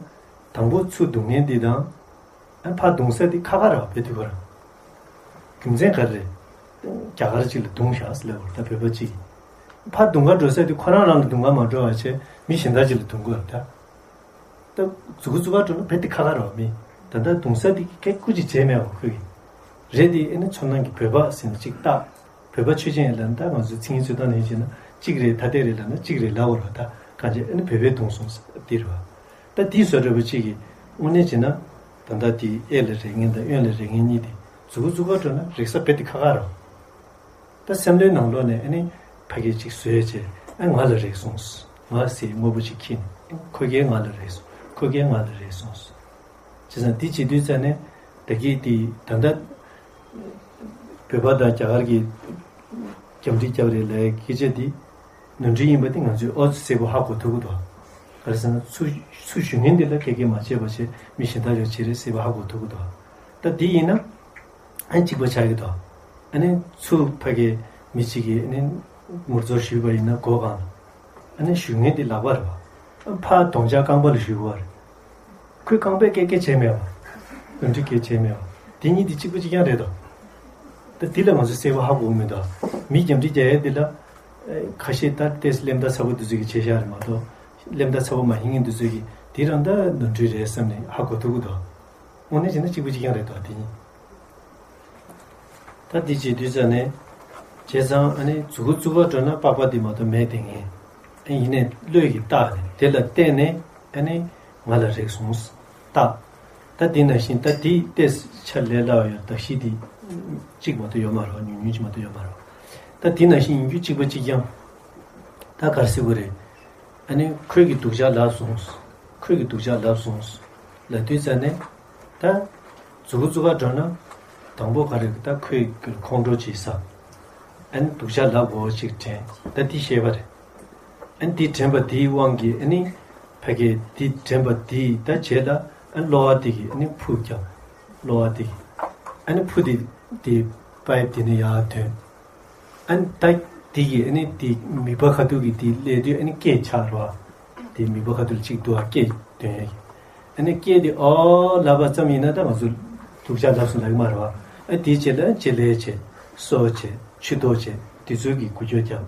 དང་པོ་ཚུར་རྡུང་མཁན་འདི་དང་། ཨ་ཕར་རྡུང་ས་འདི་ཁ་ཁ་རེད་བ། བོད་དུས་ཁོ་རང་རྒྱུ་མཚན་ག་རེ་རེད། རྒྱ་གར་གཅིག་ལ་རྡུང་བཞག་ཟེར་ལབ་པ་རེད། ད་བོད་པ་གཅིག་གིས་ཕར་རྡུང་ག་འགྲོ་ས་འདི་ཁོ་རང་རང་ལ་རྡུང་ག་མ་འགྲོ་བ་བྱས་མི་གཞན་དག་ཅིག་ལ་རྡུང་དགོས་རེད་ད། ད་མཛུ་གུ་བཙུགས་ག་འགྲོ་ན་བོད་དུས་ཁ་ཁ་རེད་བ། མི་ད་ལྟ་རྡུང་ས་འདི་སྐད་སྐུ་ཅིག་བྱས་མེད་བ་ཁོས་ཀྱིས། རེད་དེ་ཨ་ནི་ཚོར་སྣང་གི་བོད་པ་ཟེར་ནས་གཅིག་བཏགས། བོད་པ་ཆོས་ཅན་ཡིན་ལབ་ན་ད་ང་ཚོའི་མཚན་ཉིད་འཚོལ་སྟངས་ནས་བྱས་ན་གཅིག་རེད། ཐ་དད་རེད་ལབ་ན་གཅིག་རེད་ལབ་དགོས་རེད་བ། ད་གང་བྱས་ཨ་ནི་བོད་པས་རྡུང་སོང་ཟེར་འདི་རེད་བ། ད་དེའི་བཟོ་འདྲ་པོ་གཅིག་གིས་དངོས་གནས་བྱས་ན་ད་ལྟ་དེ་གཡས་ལ་རེག་མཁན་དང་གཡོན་ལ་རེག་མཁན་གཉིས་དེ་མཛུ་གུ་བཙུགས་ག་འགྲོ་ན་རེག་ས་བོད་དུས་ཁ་ཁ་རེད་བ། ད་སེམས་ལྷོད་ནང་ལོགས་ནས་ཨ་ནི་ཕ་གི་གཅིག་བཟོས་བྱས་ཨ་ང་ལ་རེག་སོང་ཟེར། ང་ཟེར་དངོས་པོ་གཅིག་འཁྱེར་ནས་ཁོ་གིས་ང་ལ་རེག་སོང་། ཁོ་གིས་ང་ལ་རེག་སོང་ཟེར། བྱས་ཙང་འདི་བྱེད་དུས་ཙ་ནས་ད་གིན་དེ་ད་ལྟ་བོད་པ་དང་རྒྱ་གར་གྱི་རྒྱབ་འདྲེ་རྒྱབ་རེད་ལབ་ཡའི་སྐད་ཆ་འདི་ནོར་འཁྲུལ་ཡིན་པ་དེ་ང་ཚོས་ཨོ་ཙི་གསལ་པོ་ཧ་གོ་ཐུབ་ཀྱི་འདུག་ག་རེ་ཟེར་ན་ཚུར་ཚུར་ཞུ་མཁན་འདི་ལ་ཁེ་ཁེ་མ་བྱས་པ་བྱས་མི་གཞན་དག་ཡང་བྱེད་རེད་ཟེར་བ་ཧ་གོ་ཐུབ་ཀྱི་འདུག་ད་འདི་ཡིན་ན་ཨ་གཅིག་པ་ཆགས་ཀྱི་འདུག་ཨ་ནི་ཚུར་ཕ་གི་མི་གཅིག་གིས་ཨ་ནི་ངོ་ཚོར་ཞུས་པ་ཡིན་ན་མགོ་གང་ལ། ཨ་ནི་ཞུ་མཁན་དེ་ལག་པ་རེད་བ། ཕར་གདོང་ལྕགས་རྐང་པ་ལ་ཞུ་དགོས་པ་རེད། ཁོས་རྐང་པས་སྐད་སྐད་བྱས་མེད་བ། གདོན་འདྲེས་སྐད་བྱས་མེད་བ། དེ་གཉིས་དེ་གཅིག་པ་གཅིག་རྐྱང་རེད་དོ། ད་དེ་ལ་ང་ཚོ་གསལ་པོ་ཧ་གོ་གི་མི་འདུག་མི་རྒྱབ་འདྲེ་རྒྱག་ཡས་དེ་ལ། ཁ་ཤས་ད་ཏོག་ཙམ་གླེན་རྟགས་ཚ་པོ་འདི་ཚོ་གིས་བྱས་བཞག་རེད་མ་གཏོགས། གླེན་རྟགས་ཚ་པོ་མ་ཡིན་མཁན་འདི་ཚོ་གིས་དེ་རང་ད་གདོན་འདྲེ་རེད་བསམ་ནས་ཧ་གོ་ཐུབ་ཀྱི་འདུག་དངོས་གནས་བྱས་ན་གཅིག་པ་གཅིག་རྐྱང་རེད་དོ་དེ་གཉིས། ད་འདི་བྱེད་དུས་ཙ་ནས། བྱས་ཙང་ཨ་ནི་མཛུ་གུ་བཙུགས་ག་འགྲོ་ན་པགས་པ་འདི་མ་གཏོགས་མེད་དེ་ངས། ཨ་ཡིན་ནའི་བློས་ཀྱིས་བཏགས་ནས་དེ་ལ་བརྟེན་ནས་ཨ་ནི་ང་ལ་རེག་སོང་བཏགས། ད་འདི་ནང་བཞིན་ད་འདི་ཏོག་ཙམ་ཆ་ལས་སླ་བ་ཡོད་གདགས་གཞི་འདི་གཅིག་མ་གཏོགས་ཡོད་མ་རེད་བ། ཉུང་ཉུང་ཅིག་མ་གཏོགས་ཡོད་མ་རེད་བ། ད་འདི་ནང་བཞིན་ཡིན་རྒྱུ་གཅིག་པ་གཅིག་རྐྱང་། ད་ག་རེ་ཟེར་དགོས་རེད། ཨ་ནི་ཁོས་ཀྱིས་སྡུག་ཅག་ལབ་སོང་། ཁོས་ཀྱིས་སྡུག་ཅག་ལབ་སོང་། ལབ་དུས་ཙ་ནས། ད། མཛུ་གུ་བཙུགས་ག་འགྲོ་ན། དང་པོ་ག་རེ་ད་ཁོས་ཁོང་ཁྲོ་བྱེད་ས། ཨ་ནི་སྡུག་ཅག་ལབ་དགོས་ཅིག་དྲན། ད་འདི་ཤེས་པ་རེད། ཨ་ནི་འདི་དྲན་པ་འདིའི་དབང་གིས་ཨ་ནི། ཕ་གིའི་འདི་དྲན་པ་འདིས་ད་རྗེས་ལ་ཨ་གློ་བ་འདི་གིས་ཨ་ནི་ཕུ་བརྒྱབ། གློ་བ་འདི་གིས། ཨ་ནི་ཕུ་འདི་འདི་པའིབ་འདི་ནས་ཡར་ཐོན། ཨ་ནི་ད་དེ་གི་ཨ་ནི་དེ་མིད་པ་ཁ་ཐུག་གི་དེ་སླེབས་དུས་ཨ་ནི་སྐད་ཆག་རོ། དེ་མིད་པ་ཁ་ཐུག་ལ་གཅིག་འདུག་ཨ་སྐད་འདོན་ཡ་གི། ཨ་ནི་སྐད་དེ་ཨོ་ལབ་པ་ཙམ་ཡིན་ན་ད་ང་ཚོ་སྡུག་ཅག་ལབ་སོང་ལབ་ཀྱི་མ་རེད་བ། ཨ་དེའི་རྗེས་ལ་ལྕེ་ལེ་བྱས། སོ་བྱས། མཆུ་ཏོ་བྱས། དེ་ཚོའི་གི་འགུལ་སྐྱོད་རྒྱབ།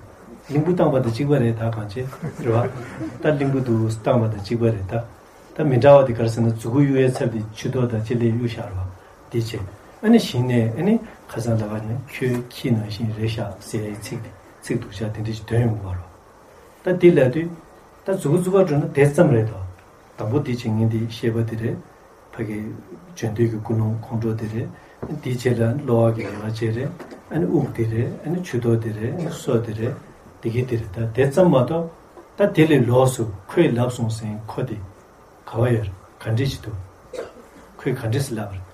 གླིང་བུ་བཏང་པ་དང་གཅིག་པ་རེད་ད་གང་བྱེད་རེད་བ། ད་གླིང་བུ་འདུག་བཏང་པ་དང་གཅིག་པ་རེད་ད། ད་མི་འདྲ་བ་དེ་ག་རེ་ཟེར་ན་མཛུ་གུ་གཡུག་ཡའི་ཚབ་དེ་མཆུ་ཏོ་དང་ལྕེ་ལེ་གཡུག་བཞག་རོགས་དེ་བྱས། ཨ་ནི་གཞི་ནས་ཨ་ནི་ཁ་སང་ལབ་པ་ནི་ཁྱོད་ཁྱི་ནང་བཞིན་རེད་ཤག་ཟེར་ཡའི་ཚིག་དེ་ཚིག་སྡུག་ཅག་དེ་འདྲ་ཞིག་འདོན་ཡོང་གི་མ་རེད། ད་དེ་ལབ་དུས་ད་མཛུ་གུ་བཙུགས་པ་འགྲོ་ན་དེ་ཙམ་རེད་དོ། དང་པོ་དེ་བྱེད་མཁན་དེ་ཤེས་པ་དེ་རེད། ཕ་གི་བརྗོད་འདོད་ཀྱི་ཀུན་སློང་ཁོང་ཁྲོ་དེ་རེད། དེའི་རྗེས་ལ་གློ་བ་གི་ལས་ཀ་བྱེད་རེད། ཨ་ནི་དབུགས་དེ་རེད། ཨ་ནི་མཆུ་ཏོ་དེ་རེད། ཨ་ནི་སོ་དེ་རེད། དེ་གི་དེ་རེད། ད་དེ་ཙམ་མ་གཏོགས་ད་དེ་ལས་ལོགས་སུ་ཁོས་ལབ་སོང་ཟེར་ཁོ་དེ་ག་བ་ཡོད་རེད། ག་འདྲས་ཞིག་འདུག་ཁོས་ག་འདྲས་སེ་ལབ་རེད།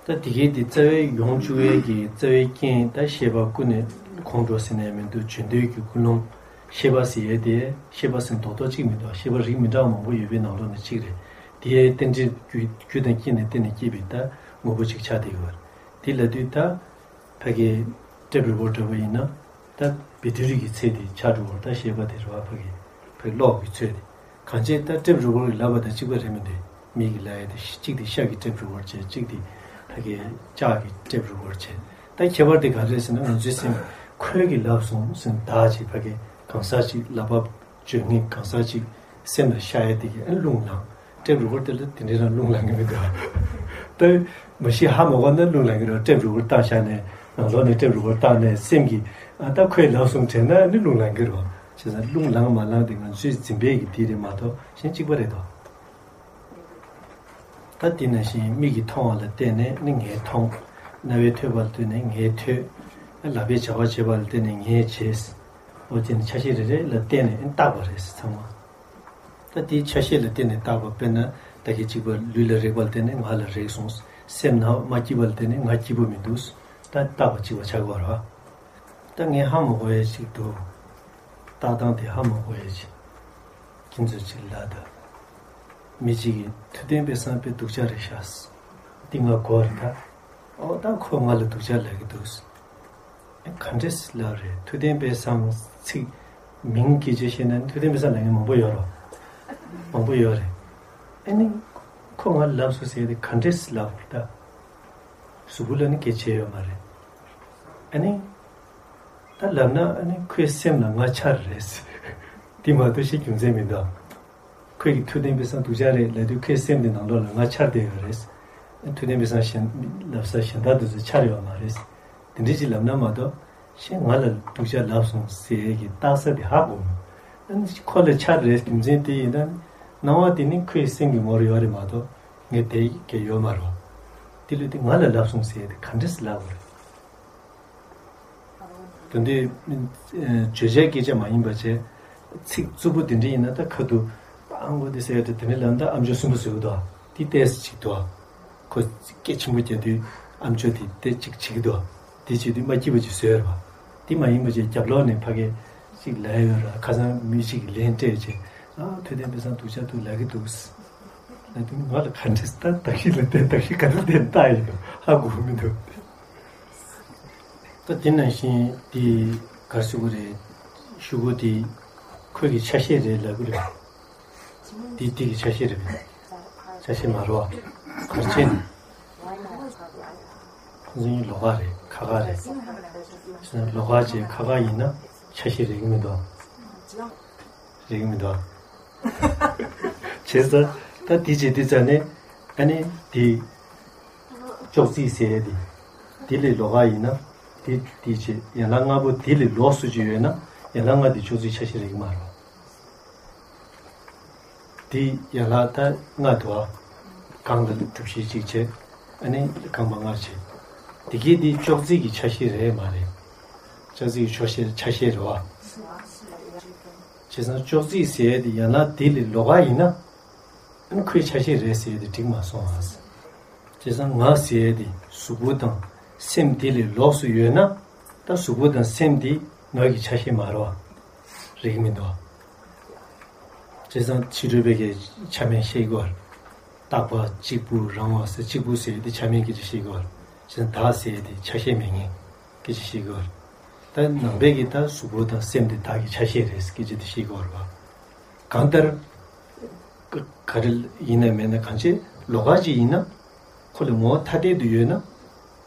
ད་དེ་གའི་དེ་རྩ་བའི་ཡོང་བཅུག་ཡས་ཀྱི་རྩ་བའི་རྐྱེན་ད་ཤེས་པ་ཀུན་ནས་ཁོང་ཁྲོ་ཟེར་ནས་མི་འདུག་བརྗོད་འདོད་ཀྱི་ཀུན་སློང་ཤེས་པ་ཟེར་ཡས་དེ་ཤེས་པ་ཟེར་རྡོག་རྡོག་གཅིག་མི་འདུག་ཤེས་པ་རིགས་མི་འདྲ་བ་མང་པོ་ཡོད་པའི་ནང་ལོགས་ནས་གཅིག་རེད། དེའི་རྟེན་འབྲེལ་རྒྱུ་རྒྱུ་དང་རྐྱེན་ནས་བརྟེན་ནས་སྐྱེས་པའི་ད་དངོས་པོ་གཅིག་ཆགས་བསྡད་ཡོད་རེད། དེ་ལབ་དུས་ད་ཕ་གི་ཊེབ་རི་ཀོཌ་འདྲ་པོ་ཡིན་ན་ད་བེ་ཊི་རི་གི་ཚད་དེ་ཆགས་འགྲོ་བར་ད་ཤེས་པ་དེ་རེད་བ། ཕ་གི་ཕ་གི་གློག་གི་ཚད་དེ། གང་བྱས་ད་ཊེབ་རི་ཀོཌ་ལབ་པ་དང་གཅིག་པ་རེད་མི་འདུག་མི་གི་ལབ་ཡ་དེ་གཅིག་དེ་ཤ་གི་ཊེབ་རི་ཀོཌ་བྱས། གཅིག་དེ་ཕ་གི་ལྕགས་ཀྱི་ཊེབ་རི་ཀོཌ་བྱས། ད་ཁྱད་པར་དེ་ག་རེ་རེད་ཟེར་ན་ང་ཚོའི་སེམས་ཁོས་གི་ལབ་སོང་ཟེར་བདག་ཅིག་ཕ་གི་གང་ཟག་ཅིག་ལབ་པ་བརྗོད་མཁན་གང་ཟག་ཅིག་སེམས་ལ་ཤར་ཡ་དེ་གི་ཨ་རླུང་ལངས། ཊེབ་རི་ཀོཌ་དེ་ལ་དེ་འདྲའི་རང་རླུང་ལངས་གི་མི་འདུག་ད་མ་གཞི་ཧ་མ་གོ་ན་རླུང་ལངས་གི་རེད། ཊེབ་རི་ཀོཌ་བཏང་བཞག་ནས་ནང་ལོགས་ནས་ཊེབ་རི་ཀོཌ་བཏང་ནས་སེམས་ཀྱིས་ཨ་ད་ཁོས་ལབ་སོང་དྲན་ན་ནི་རླུང་ལངས་གི་རེད། བྱས་ཙང་རླུང་ལངས་མ་ལངས་དེ་ང་ཚོས་འཛིན་པའི་གི་དེ་རེད་མ་གཏོགས་གཞན་གཅིག་པ་རེད་དོ། ད་དེ་ནང་བཞིན་མིག་གིས་མཐོང་བ་ལ་བརྟེན་ནས་ནི་ངས་མཐོང་། རྣ་བས་ཐོས་པ་ལ་བརྟེན་ནས་ངས་ཐོས། ལག་པས་བྱ་བ་བྱས་པ་ལ་བརྟེན་ནས་ངས་བྱས། འོ་དེ་ནི་ཆ་ཤས་རེ་རེ་ལ་བརྟེན་ནས་ནི་བཏགས་པ་རེད་ཚང་མ། ད་དེའི་ཆ་ཤས་ལ་བརྟེན་ནས་བཏགས་པ། དཔེར་ན་ད་གིན་གཅིག་པ་ལུས་ལ་རེག་པ་ལ་བརྟེན་ནས་ང་ལ་རེག་སོང་། སེམས་ནང་མ་སྐྱིད་པ་ལ་བརྟེན་ནས་ང་སྐྱིད་པོ་མི་འདུག་ད་བཏགས་པ་གཅིག་པ་ཆགས་ཀྱི་ཡོད་རེད་བ། ད་ངས་ཧ་མ་གོ་ཡ་ཞིག་འདུག་ལྟ་སྟངས་དེ་ཧ་མ་གོ་ཡ་ཞིག་ཁྱེད་ཚོས་ཅིག་ལབ་དང་། མི་གཅིག་གིས་ཐུབ་བསྟན་པའི་བསམ་པའི་སྡུག་ཅག་རེད་ཤག་འདི་ང་གོ་རེད་ད། ཨོ་ད་ཁོ་ང་ལ་སྡུག་ཅག་ལབ་ཀྱི་འདུག་ག་འདྲས་ལབ་རེད། ཐུབ་བསྟན་པའི་བསམ་ཚིག་མིང་སྐད་ཆ་བཤད་ན་ཐུབ་བསྟན་པའི་བསམ་ལབ་མཁན་མང་པོ་ཡོད་རེད། མང་པོ་ཡོད་རེད། ཨ་ནི་ཁོ་ང་ལབ་སོང་ཟེར་ཏེ་ག་འདྲས་ལབ་དགོས་རེད་ད། གཟུགས་པོ་ལ་ནི་སྐད་ཆ་ཡོད་མ་རེད། ཨ་ནི་ད་ལབ་ན་ཨ་ནི་ཁོའི་སེམས་ལ་ང་འཆར་རེད། དེ་མ་གཏོགས་ཤེས་རྒྱུ་མཚན་མི་འདུག་ཁོས་ཀྱི་ཐུབ་བསྟན་པའི་སང་སྡུག་ཅག་རེད་ལབ་དུས་ཁོའི་སེམས་དེ་ནང་ལོགས་ལ་ང་འཆར་བསྡད་ཡོད་རེད། ཐུབ་བསྟན་པའི་སང་གཞན་ལབ་ས་གཞན་དག་དེ་ཚོ་འཆར་ཡོད་མ་རེད། དེ་འདྲ་ཅིག་ལབ་ན་མ་གཏོགས་ཤེས་ང་ལ་སྡུག་ཅག་ལབ་སོང་ཟེར་གྱི་རྟགས་གསལ་དེ་ཧ་གོ་མོད། ཨ་ནི་ཁོ་ལ་འཆར་རེད་རྒྱུ་མཚན་དེ་ཡིན་ན་སྣང་བ་དེ་ནི་ཁོའི་སེམས་ཀྱི་ངོར་ཡོད་རེད་མ་གཏོགས་ངས་དེ་གས་ཡོད་མ་རེད། དེ་ལས་དེ་ང་ལ་ལབ་སོང་ཟེར་དེ་ག་འདྲས་ལབ་དགོས་རེད། དོན་དེ་བརྗོད་བྱའི་སྐད་ཆ་མ་ཡིན་པ་བྱས། ཚིག་རྩུབ་པོ་དེ་འདྲ་ཡིན་ན་ད་ཁ་ཐུག་པང་པོ་དེ་ཟེར་ཏེ་དེ་འདྲ་ལབ་ན་ད་ཨམ་ཅོག་སུན་པོ་བཟོས་འདུག་དེ་ཏོག་ཙམ་ཅིག་འདུག་ཁོ་སྐད་ཆེན་པོ་རྒྱག་དུས་ཨམ་ཅོག་དེ་ཏོག་ཙམ་ཅིག་བྱེད་ཀྱི་འདུག་དེ་བྱེད་དུས་མ་སྐྱིད་པ་ཅིག་བཟོས་རེད་པ། དེ་མ་ཡིན་པ་བྱས་རྒྱབ་ལོགས་ནས་ཕ་གི་ཅིག་ལབ་ཡོད་ར། ཁ་སང་མི་ཞིག་གིས་ལན་སྤྲད་བྱས། ཨ་ཐུབ་བསྟན་པའི་སང་སྡུག་ཅག་འདུག་ལབ་ཀྱི་འདུག་ལབ་དུས་ང་ལ་ག་འདྲས་ད་དག་ཤི་ལ་བལྟས་དག་ཤི་ག་འདྲ་བལྟས་ལྟ་ཡིན་ཧ་གོ་མི་འདུག་ད་དེ་ནང་བཞིན་དེ་ག་རེ་ཟེར་དགོས་རེད། ཤོག་གུ་དེ་ཁོའི་གི་ཆ་ཤས་རེད་ལབ་གི་རེད། དེ་དེ་གི་ཆ་ཤས་རེད་པས། ཆ་ཤས་མ་རེད་པ། ག་རེ་བྱས་ནས། ཁོ་ཚོ་གཉིས་ལོགས་ཀ་རེད་ཁ་ཁ་རེད། ལོགས་ཀ་བྱས་ཁ་ཁ་ཡིན་ན་ཆ་ཤས་རེད་གི་མི་འདུག་རེད་གི་མི་འདུག་བྱས་ཙང་ད་དེ་བྱས་དུས་ཙ་ནས་ཨ་ནི་དེ་ཅོག་ཙེ་ཟེར་ཡས་དེ་དེ་ལས་ལོགས་ཀ་ཡིན་ན་དེ་དེ་བྱས་ཡན་ལག་ལྔ་པོ་དེ་ལས་ལོགས་སུ་ཅིག་ཡོད་ན་ཡན་ལག་ལྔ་དེ་ཅོག་ཙེའི་ཆ་ཤས་རེད་གི་མ་རེད། དེ་ཡན་ལག་ད་ལྔ་འདུག་ཨ། གང་ལ་གྲུབ་བྱེད་གཅིག་བྱས། ཨ་ནི་རྐང་པ་ལྔར་བྱས། དེ་གས་དེ་ཅོག་ཙེ་གི་ཆ་ཤས་རེད་མ་རེད། ཅོག་ཙེ་གི་ཆ་ཤས་ཆ་ཤས་རེད་པ། བྱས་ཙང་ཅོག་ཙེ་ཟེར་ཡས་དེ་ཡན་ལག་དེ་ལས་ལོགས་ཀ་ཡིན་ན། ཨ་ནི་ཁོའི་ཆ་ཤས་རེད་ཟེར་ཡས་དེ་འགྲིག་མ་སོང་ཨ། བྱས་ཙང་ང་ཟེར་ཡས་དེ་གཟུགས་པོ་དང་སེམས་དེ་ལས་ལོགས་སུ་ཡོད་ན། ད་གཟུགས་པོ་དང་སེམས་དེ་ང་གི་ཆ་ཤས་མ་རེད་པ། རེད་གི་མི་འདུག་ཨ། བྱས་ཙང་ཕྱི་རོལ་པའི་གི་ཆ་མེད་བཤད་ཀྱི་ཡོད་རེད། རྟག་པ་གཅིག་པུ་རང་དབང་ཟེར་གཅིག་པུ་ཟེར་དེ་ཆ་མེད་སྐད་ཆ་བཤད་ཀྱི་ཡོད་རེད། བྱས་ཙང་བདག་ཟེར་དེ་ཆ་ཤས་མེད་མཁན་སྐད་ཆ་བཤད་ཀྱི་ཡོད་རེད། ད་ནང་པའི་གི་ད་གཟུགས་པོ་དང་སེམས་དེ་བདག་གི་ཆ་ཤས་རེད་སྐད་ཆ་དེ་བཤད་ཀྱི་ཡོད་རེད་པ། གང་ལྟར། ག་རེ་ཡིན་ན་མེད་ན་གང་ཅི་ལོགས་ཀ་ཅིག་ཡིན་ན། ཁོ་ལ་ངོ་བོ་ཐ་དད་དུ་ཡོད་ན།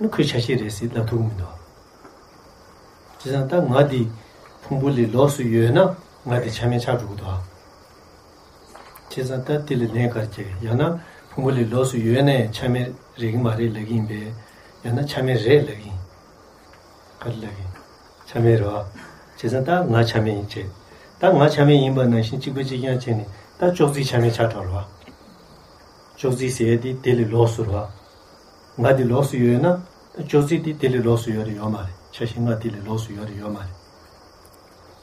ནི་ཁོའི་ཆ་ཤས་རེད་ཟེར་ལབ་ཐུབ་ཀྱི་མི་འདུག་བྱས་ཙང་ད་ང་འདི་ཕུང་པོ་ལས་ལོགས་སུ་ཡོད་ན་ང་འདི་ཆ་མེད་ཆགས་འགྲོ་གི་འདུག་བྱས་ཙང་ད་དེ་ལ་ལན་ག་རེ་རྒྱག་གི། ཡང་ན་ཕུང་པོ་ལས་ལོགས་སུ་ཡོད་ན་ཡང་ཆ་མེད་རེད་གི་མ་རེད་ལབ་ཀྱི་ཡིན་པས། ཡང་ན་ཆ་མེད་རེད་ལབ་ཀྱི་ཡིན། ག་རེ་ལབ་ཀྱི་ཡིན། ཆ་མེད་རེད་པ། བྱས་ཙང་ད་ང་ཆ་མེད་ཡིན་བྱས། ད་ང་ཆ་མེད་ཡིན་པ་ནང་བཞིན་གཅིག་པ་གཅིག་རྐྱང་བྱས་ནས་ད་ཅོག་ཙེ་ཆ་མེད་ཆགས་འགྲོ་རེད་པ། ཅོག་ཙེ་ཟེར་ཡས་དེ་དེ་ལས་ལོགས་སུ་རེད་པ། ང་དེ་ལོགས་སུ་ཡོད་ན། ཅོག་ཙེ་དེ་དེ་ལས་ལོགས་སུ་ཡོད་རེད་ཡོད་མ་རེད། ཆ་ཤས་ལྔ་དེ་ལས་ལོགས་སུ་ཡོད་རེད་ཡོད་མ་རེད།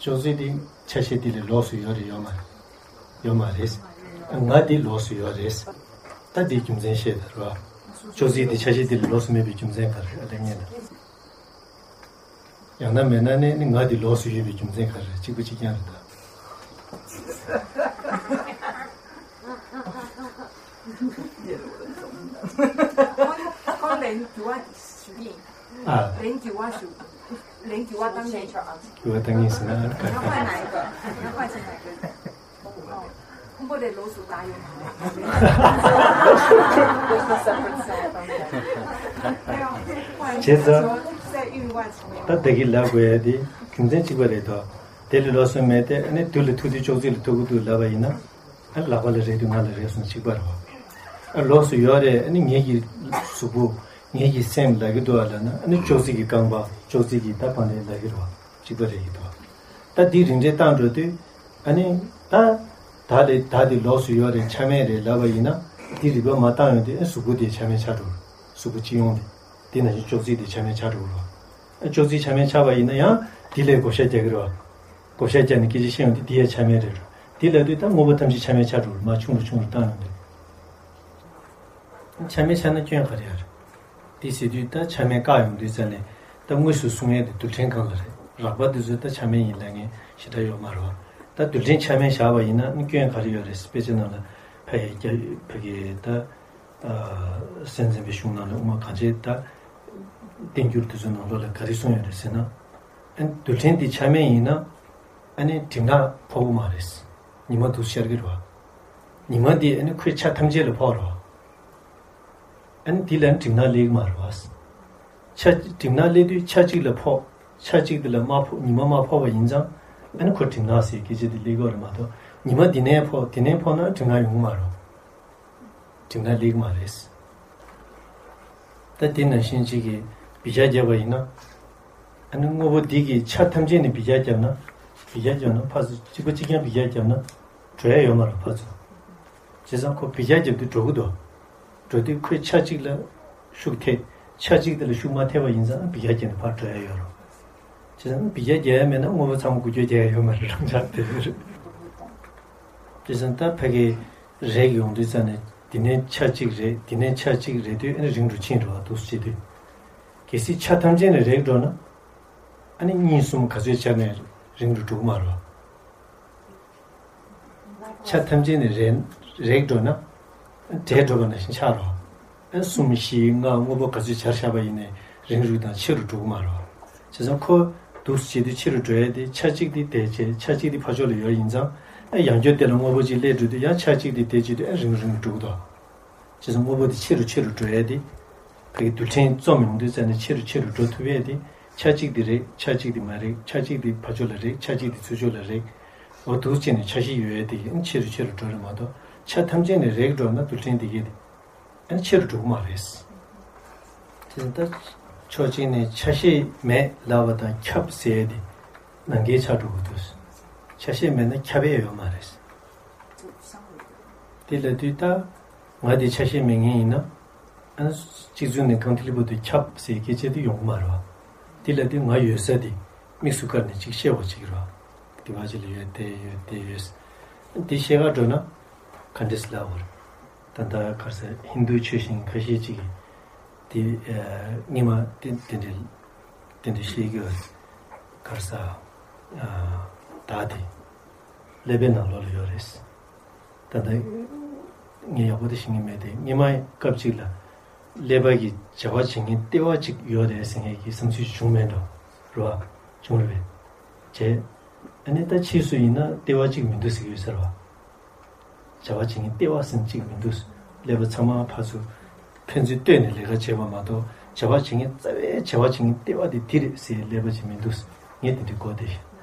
ཅོག་ཙེ་དེ་ཆ་ཤས་དེ་ལས་ལོགས་སུ་ཡོད་རེད་ཡོད་མ་རེད། ཡོད་མ་རེད། ང་དེ་ལོགས་སུ་ཡོད་རེད། ད་དེའི་རྒྱུ་མཚན་བཤད་དང་རེད་པ། ཅོག་ཙེ་དེ་ཆ་ཤས་དེ་ལས་ལོགས་སུ་མེད་པའི་རྒྱུ་མཚན་ག་རེ་རེད་ལབ་ཉན་དང་། ཡང་ན་མེད་ན་ནི་ནི་ང་དེ་ལོགས་སུ་ཡོད་པའི་རྒྱུ་མཚན་ག་རེ་རེད། གཅིག་པ་གཅིག་རྐྱང་རེད་ད། ཁོང་ལན་འགྱུར་བ་ཞུ་གི་ཡིན། ཨ། ལན་འགྱུར་བ་ཞུ། ལན་འགྱུར་བ་བཏང་གི་ཡིན། འགྱུར་བ་བཏང་གི་ཡིན་ཟེར་ན་ག་རེ་ཡང་ཁ་ཅིག་ན་གི། ཁོང་པོ་ལས་ལོགས་སུ་ལྟ་ཡོང་། བྱས་ཙང་། ད་བདག་གིས་ལབ་དགོས་ཡ་དེ་རྒྱུ་མཚན་གཅིག་པ་རེད་དོ། དེ་ལས་ལོགས་སུ་མེད་དེ་ཨ་ནི་དུས་ལ་ཐུག་དུས་ཅོག་ཙེ་ལ་ཐུག་གི་འདུག་ལབ་པ་ཡིན་ན། ཨ་ནི་ལག་པ་ལ་རེག་དུས་ང་ལ་རེག་སོང་གཅིག་པ་རེད་པ། ཨ་ལོགས་སུ་ཡོད་རེད། ཨ་ནི་ངེད་ཀྱི་གཟུགས་པོ་ངེད་ཀྱི་སེམས་ལབ་ཀྱི་འདུག་ཨ་ལབ་ན་ཨ་ནི་ཅོག་ཙེ་གི་རྐང་པ་ཅོག་ཙེ་གི་ད་པང་ལས་ལབ་ཀྱི་རེད་པ། གཅིག་པ་རེད་ཀྱི་འདུག་ད་འདི་རིགས་འགྲེ་བཏང་འགྲོ་དུས། ཨ་ནི། ད། ད་ལས་ད་དེ་ལོགས་སུ་ཡོད་རེད་ཆ་མེད་རེད་ལབ་པ་ཡིན་ན། འདི་རིགས་པ་མ་བཏང་ཡོང་དུས་ཨ་གཟུགས་པོ་དེ་ཆ་མེད་ཆགས་འགྲོ། གཟུགས་པོ་སྤྱི་ཡོངས་དེ། དེ་ནང་བཞིན་ཅོག་ཙེ་དེ་ཆ་མེད་ཆགས་འགྲོ་གི་རེད་པ། ཨ་ཅོག་ཙེ་ཆ་མེད་ཆགས་པ་ཡིན་ན་ཡང་དེ་ལས་བགོ་བཤའ་རྒྱག་གི་རེད་པ། བགོ་བཤའ་རྒྱག་ནས་སྐད་ཆ་བཤད་ཡོང་དུས་དེ་ཡང་ཆ་མེད་རེད་རེད། དེ་ལབ་དུས་ད་དངོས་པོ་ཐམས་ཅད་ཆ་མེད་ཆགས་འགྲོ་རེད། མར་ཆུང་རུ་ཆུང་རུ་བཏང་ཡོང་དུས། ཆ་མེད་ཆགས་ན་སྐྱོན་ག་རེ་ཡོད་རེད། དེ་ཟེར་དུས་ད་ཆ་མེད་བཀག་ཡོང་དུས་ཙ་ནས་ད་དངོས་སུ་གསུང་ཡས་དེ་རྡུལ་ཕྲན་སྒང་ལ་རེད། རགས་པ་དེ་ཚོ་ད་ཆ་མེད་ཡིན་ལབ་མཁན་ཞེ་དྲག་ཡོད་མ་རེད་པ། ད་རྡུལ་ཕྲན་ཆ་མེད་བཞག་པ་ཡིན་ན་ནི་སྐྱོན་ག་རེ་ཡོད་རེད། དཔེ་ཆ་ནང་ལ་ཕ་ཡི་རྒྱ་ཕ་གི་ད་སྲས་བཙན་པའི་གཞུང་ནང་ལ་དབུ་མ་གང་བྱེད་ད་བསྟན་འགྱུར་དེ་ཚོ་ནང་ལོགས་ལ་ག་རེ་གསུངས་ཡོད་རེད་ཟེར་ན། ཨ་ནི་རྡུལ་ཕྲན་དེ་ཆ་མེད་ཡིན་ན་ཨ་ནི་གྲིབ་ནག་ཕོག་གི་མ་རེད། ཉི་མ་འདུག་ཤར་གི་རེད་པ། ཉི་མ་འདི་ཨ་ནི་ཁོའི་ཆ་ཐམས་ཅད་ལ་ཕོག་རོགས། ཨ་ནི་འདི་ལ་གྲིབ་ནག་སླེབས་ཀྱི་མ་རེད་བ། ཆ་གྲིབ་ནག་སླེབས་དུས་ཆ་གཅིག་ལ་ཕོག་ཆ་གཅིག་དེ་ལ་མ་ཕོག་ཉི་མ་མ་ཕོག་པ་ཡིན་ཙང་ཨ་ནི་ཁོ་གྲིབ་ནག་ཟེར་སྐད་ཆ་དེ་སླེབས་ཀྱི་ཡོད་རེད་མ་གཏོགས། ཉི་མ་འདི་ནས་ཕོག་དེ་ནས་ཕོག་ན་གྲིབ་ནག་ཡོང་གི་མ་རེད། གྲིབ་ནག་སླེབས་ཀྱི་མ་རེད། ད་དེ་ནང་བཞིན་གཅིག་གིས་འབུད་རྒྱག་བརྒྱབ་པ་ཡིན་ན། ཨ་ནི་དངོས་པོ་འདི་གི་ཆ་ཐམས་ཅད་ནས་འབུད་རྒྱག་བརྒྱབ་ན། འབུད་རྒྱག་བརྒྱབ་ན་ཕར་ཚུར་གཅིག་པ་གཅིག་རྐྱང་འབུད་རྒྱག་བརྒྱབ་ན། འགྲོ་ཡ་ཡོད་མ་རེད་ཕར་ཚུར། བྱས་ཙང་ཁོ་འབུད་རྒྱག་བརྒྱབ་དུས་འགྲོ་གི་འདུག་འགྲོ་དུས་ཁོས་ཆ་གཅིག་ལ་ཤུགས་ཐེབས། ཆ་གཅིག་དེ་ལ་ཤུགས་མ་ཐེབས་པ་ཡིན་ཙང་འབུད་རྒྱག་བརྒྱབ་ནས་ཕར་འགྲོ་ཡ་ཡོད་རེད། བྱས་ཙང་འབུད་རྒྱག་བརྒྱབ་ཡ་མེད་ན་དངོས་པོ་ཚང་མ་འགུལ་སྐྱོད་རྒྱག་ཡ་ཡོད་མ་རེད། རང་འཇགས་དེ་རེད། བྱས་ཙང་ད་ཕ་གི་རེག་ཡོང་དུས་ཙ་ནས་འདི་ནས་ཆ་གཅིག་རེད། འདི་ནས་ཆ་གཅིག་རེད་དུས་ཨ་ནི་རིང་རུ་ཕྱིན་འགྲོ་བ་འདུག་སེ་བྱེད་དུས། གལ་སྲིད་ཆ་ཐམས་ཅད་ནས་རེག་འགྲོ་ན། ཨ་ནི་གཉིས་གསུམ་ག་ཚོད་བྱས་ནས་རིང་རུ་འགྲོ་གི་མ་རེད། ཆ་ཐམས་ཅད་ནས་རེག་རེག་འགྲོ་ན། འདྲེས་འགྲོ་བ་ནང་བཞིན་ཆགས་རོགས། ཨ་གསུམ་བཞི་ལྔ་དངོས་པོ་ག་ཚོད་སྦྱར་བཞག་པ་ཡིན་ནའི་རིང་རུ་དང་ཆེ་རུ་འགྲོ་གི་མ་རེད། བྱས་ཙང་ཁོ་འདུག་སེ་བྱེད་དུས་ཆེ་རུ་འགྲོ་ཡ་དེ་ཆ་གཅིག་དེ་དེ་བྱས་ཆ་གཅིག་དེ་ཕར་ཕྱོགས་ལ་ཡོད་ཡིན་ཙང་། ཨ་ཡང་བསྐྱར་དེ་ལ་དངོས་པོ་གཅིག་སླེབས་འགྲོ་དུས་ཡང་ཆ་གཅིག་དེ་དེ་བྱེད་དུས་ཨ་རིང་རུ་རིང་རུ་འགྲོ་གི་འདུག་བྱས་ཙང་དངོས་པོ་དེ་ཆེ་རུ་ཆེ་རུ་འགྲོ་ཡ་དེ། ཕ་གི་རྡུལ་ཕྲན་རྩོམ་ཡོང་དུས་ཙ་ནས་ཆེ་རུ་ཆེ་རུ་འགྲོ་ཐུབ་ཡས་དེ། ཆ་གཅིག་དེ་རེག་ཆ་གཅིག་དེ་མ་རེག་ཆ་གཅིག་དེ་ཕར་ཕྱོགས་ལ་རེག་ཆ་གཅིག་དེ་ཚུར་ཕྱོགས་ལ་རེག་འོ་འདུག་སེ་བྱས་ནས་ཆ་ཤས་ཡོད་ཡས་དེ་ཡང་ཆེ་རུ་ཆེ་རུ་འགྲོ་རེད་མ་གཏོགས། ཆ་ཐམས་ཅད་ནས་རེག་འགྲོ་ན་རྡུལ་ཕྲན་དེ་གས་དེ་ཡང་ཆེ་རུ་འགྲོ་གི་མ་རེད། དེ་ད་ཕྱོགས་གཅིག་ནས་ཆ་ཤས་མེད་ལབ་པ་དང་ཁྱབ་ཟེར་ཡས་དེ་ནང་འགལ་ཆགས་འགྲོ་གི་འདུག་ཆ་ཤས་མེད་ན་ཁྱབ་ཡས་ཡོད་མ་རེད། དེ་ལབ་དུས་ད་ང་དེ་ཆ་ཤས་མེད་མཁན་ཡིན་ན། ཨ་ནི་གཅིག་མཚུངས་ནས་རྐང་མཐིལ་པོ་དེ་ཁྱབ་ཟེར་སྐད་ཆ་དེ་ཡོང་གི་མ་རེད་བ། དེ་ལབ་དུས་ང་ཡོད་ས་དེ་དམིགས་སུ་བཀར་ནས་གཅིག་བཤད་པ་གཅིག་རེད་བ། དེ་བ་གཅིག་ལ་ཡོད་དེ་ཡོད་དེ་ཡོད། དེ་བཤད་ག་འགྲོ་ན་ག་འདྲས་ལབ་དགོས་རེད། ད་ལྟ་ག་རེ་ཟེར་ཧིན་རྡུ་ཆོས་གཞན་ཁ་ཤས་ཅིག་གིས་དེ་ཨ་སྔོན་མ་དེ་དེ་འདྲས་དེ་འདྲས་བཤད་ཀྱི་ཡོད་རེད། ག་རེ་ཟེར་ཨ་བདག་དེ་ཀླད་པའི་ནང་ལོགས་ལ་ཡོད་རེད། ད་ལྟ་ངས་ཡག་པོ་དེ་ཤེས་ཀྱི་མེད་དེ། སྔོན་མ་སྐབས་གཅིག་ལ་ཀླད་པ་གིས་བྱ་བ་བྱེད་མཁན་ལྟེ་བ་གཅིག་ཡོད་རེད་ཟེར་མཁན་གྱི་བསམ་ཚུལ་བྱུང་མེད་འགྲོ། རེད་བ། བྱུང་རེད་པས། བྱས། ཨ་ནི་ད་ཕྱིས་སུ་ཡིན་ན་ལྟེ་བ་གཅིག་མི་འདུག་ཟེར་གྱི་ཡོད་ས་རེད་བ། བྱ་བ་བྱེད་མཁན་ལྟེ་བ་ཟེར་མཁན་གཅིག་མི་འདུག་ཀླད་པ་ཚང་མ་ཕར་ཚུར་ཕན་ཚུན་ལྟོས་ནས་ལས་ཀ་བྱེད་པ་མ་གཏོགས། བྱ་བ་བྱེད་མཁན་རྩ་བའི་བྱ་བ་བྱེད་མཁན་ལྟེ་བ་དེ་འདི་རེད་ཟེར་ཀླད་པ་གཅིག་མི་འདུག་ངས་དེ་འདྲ་གོ་བསྡད།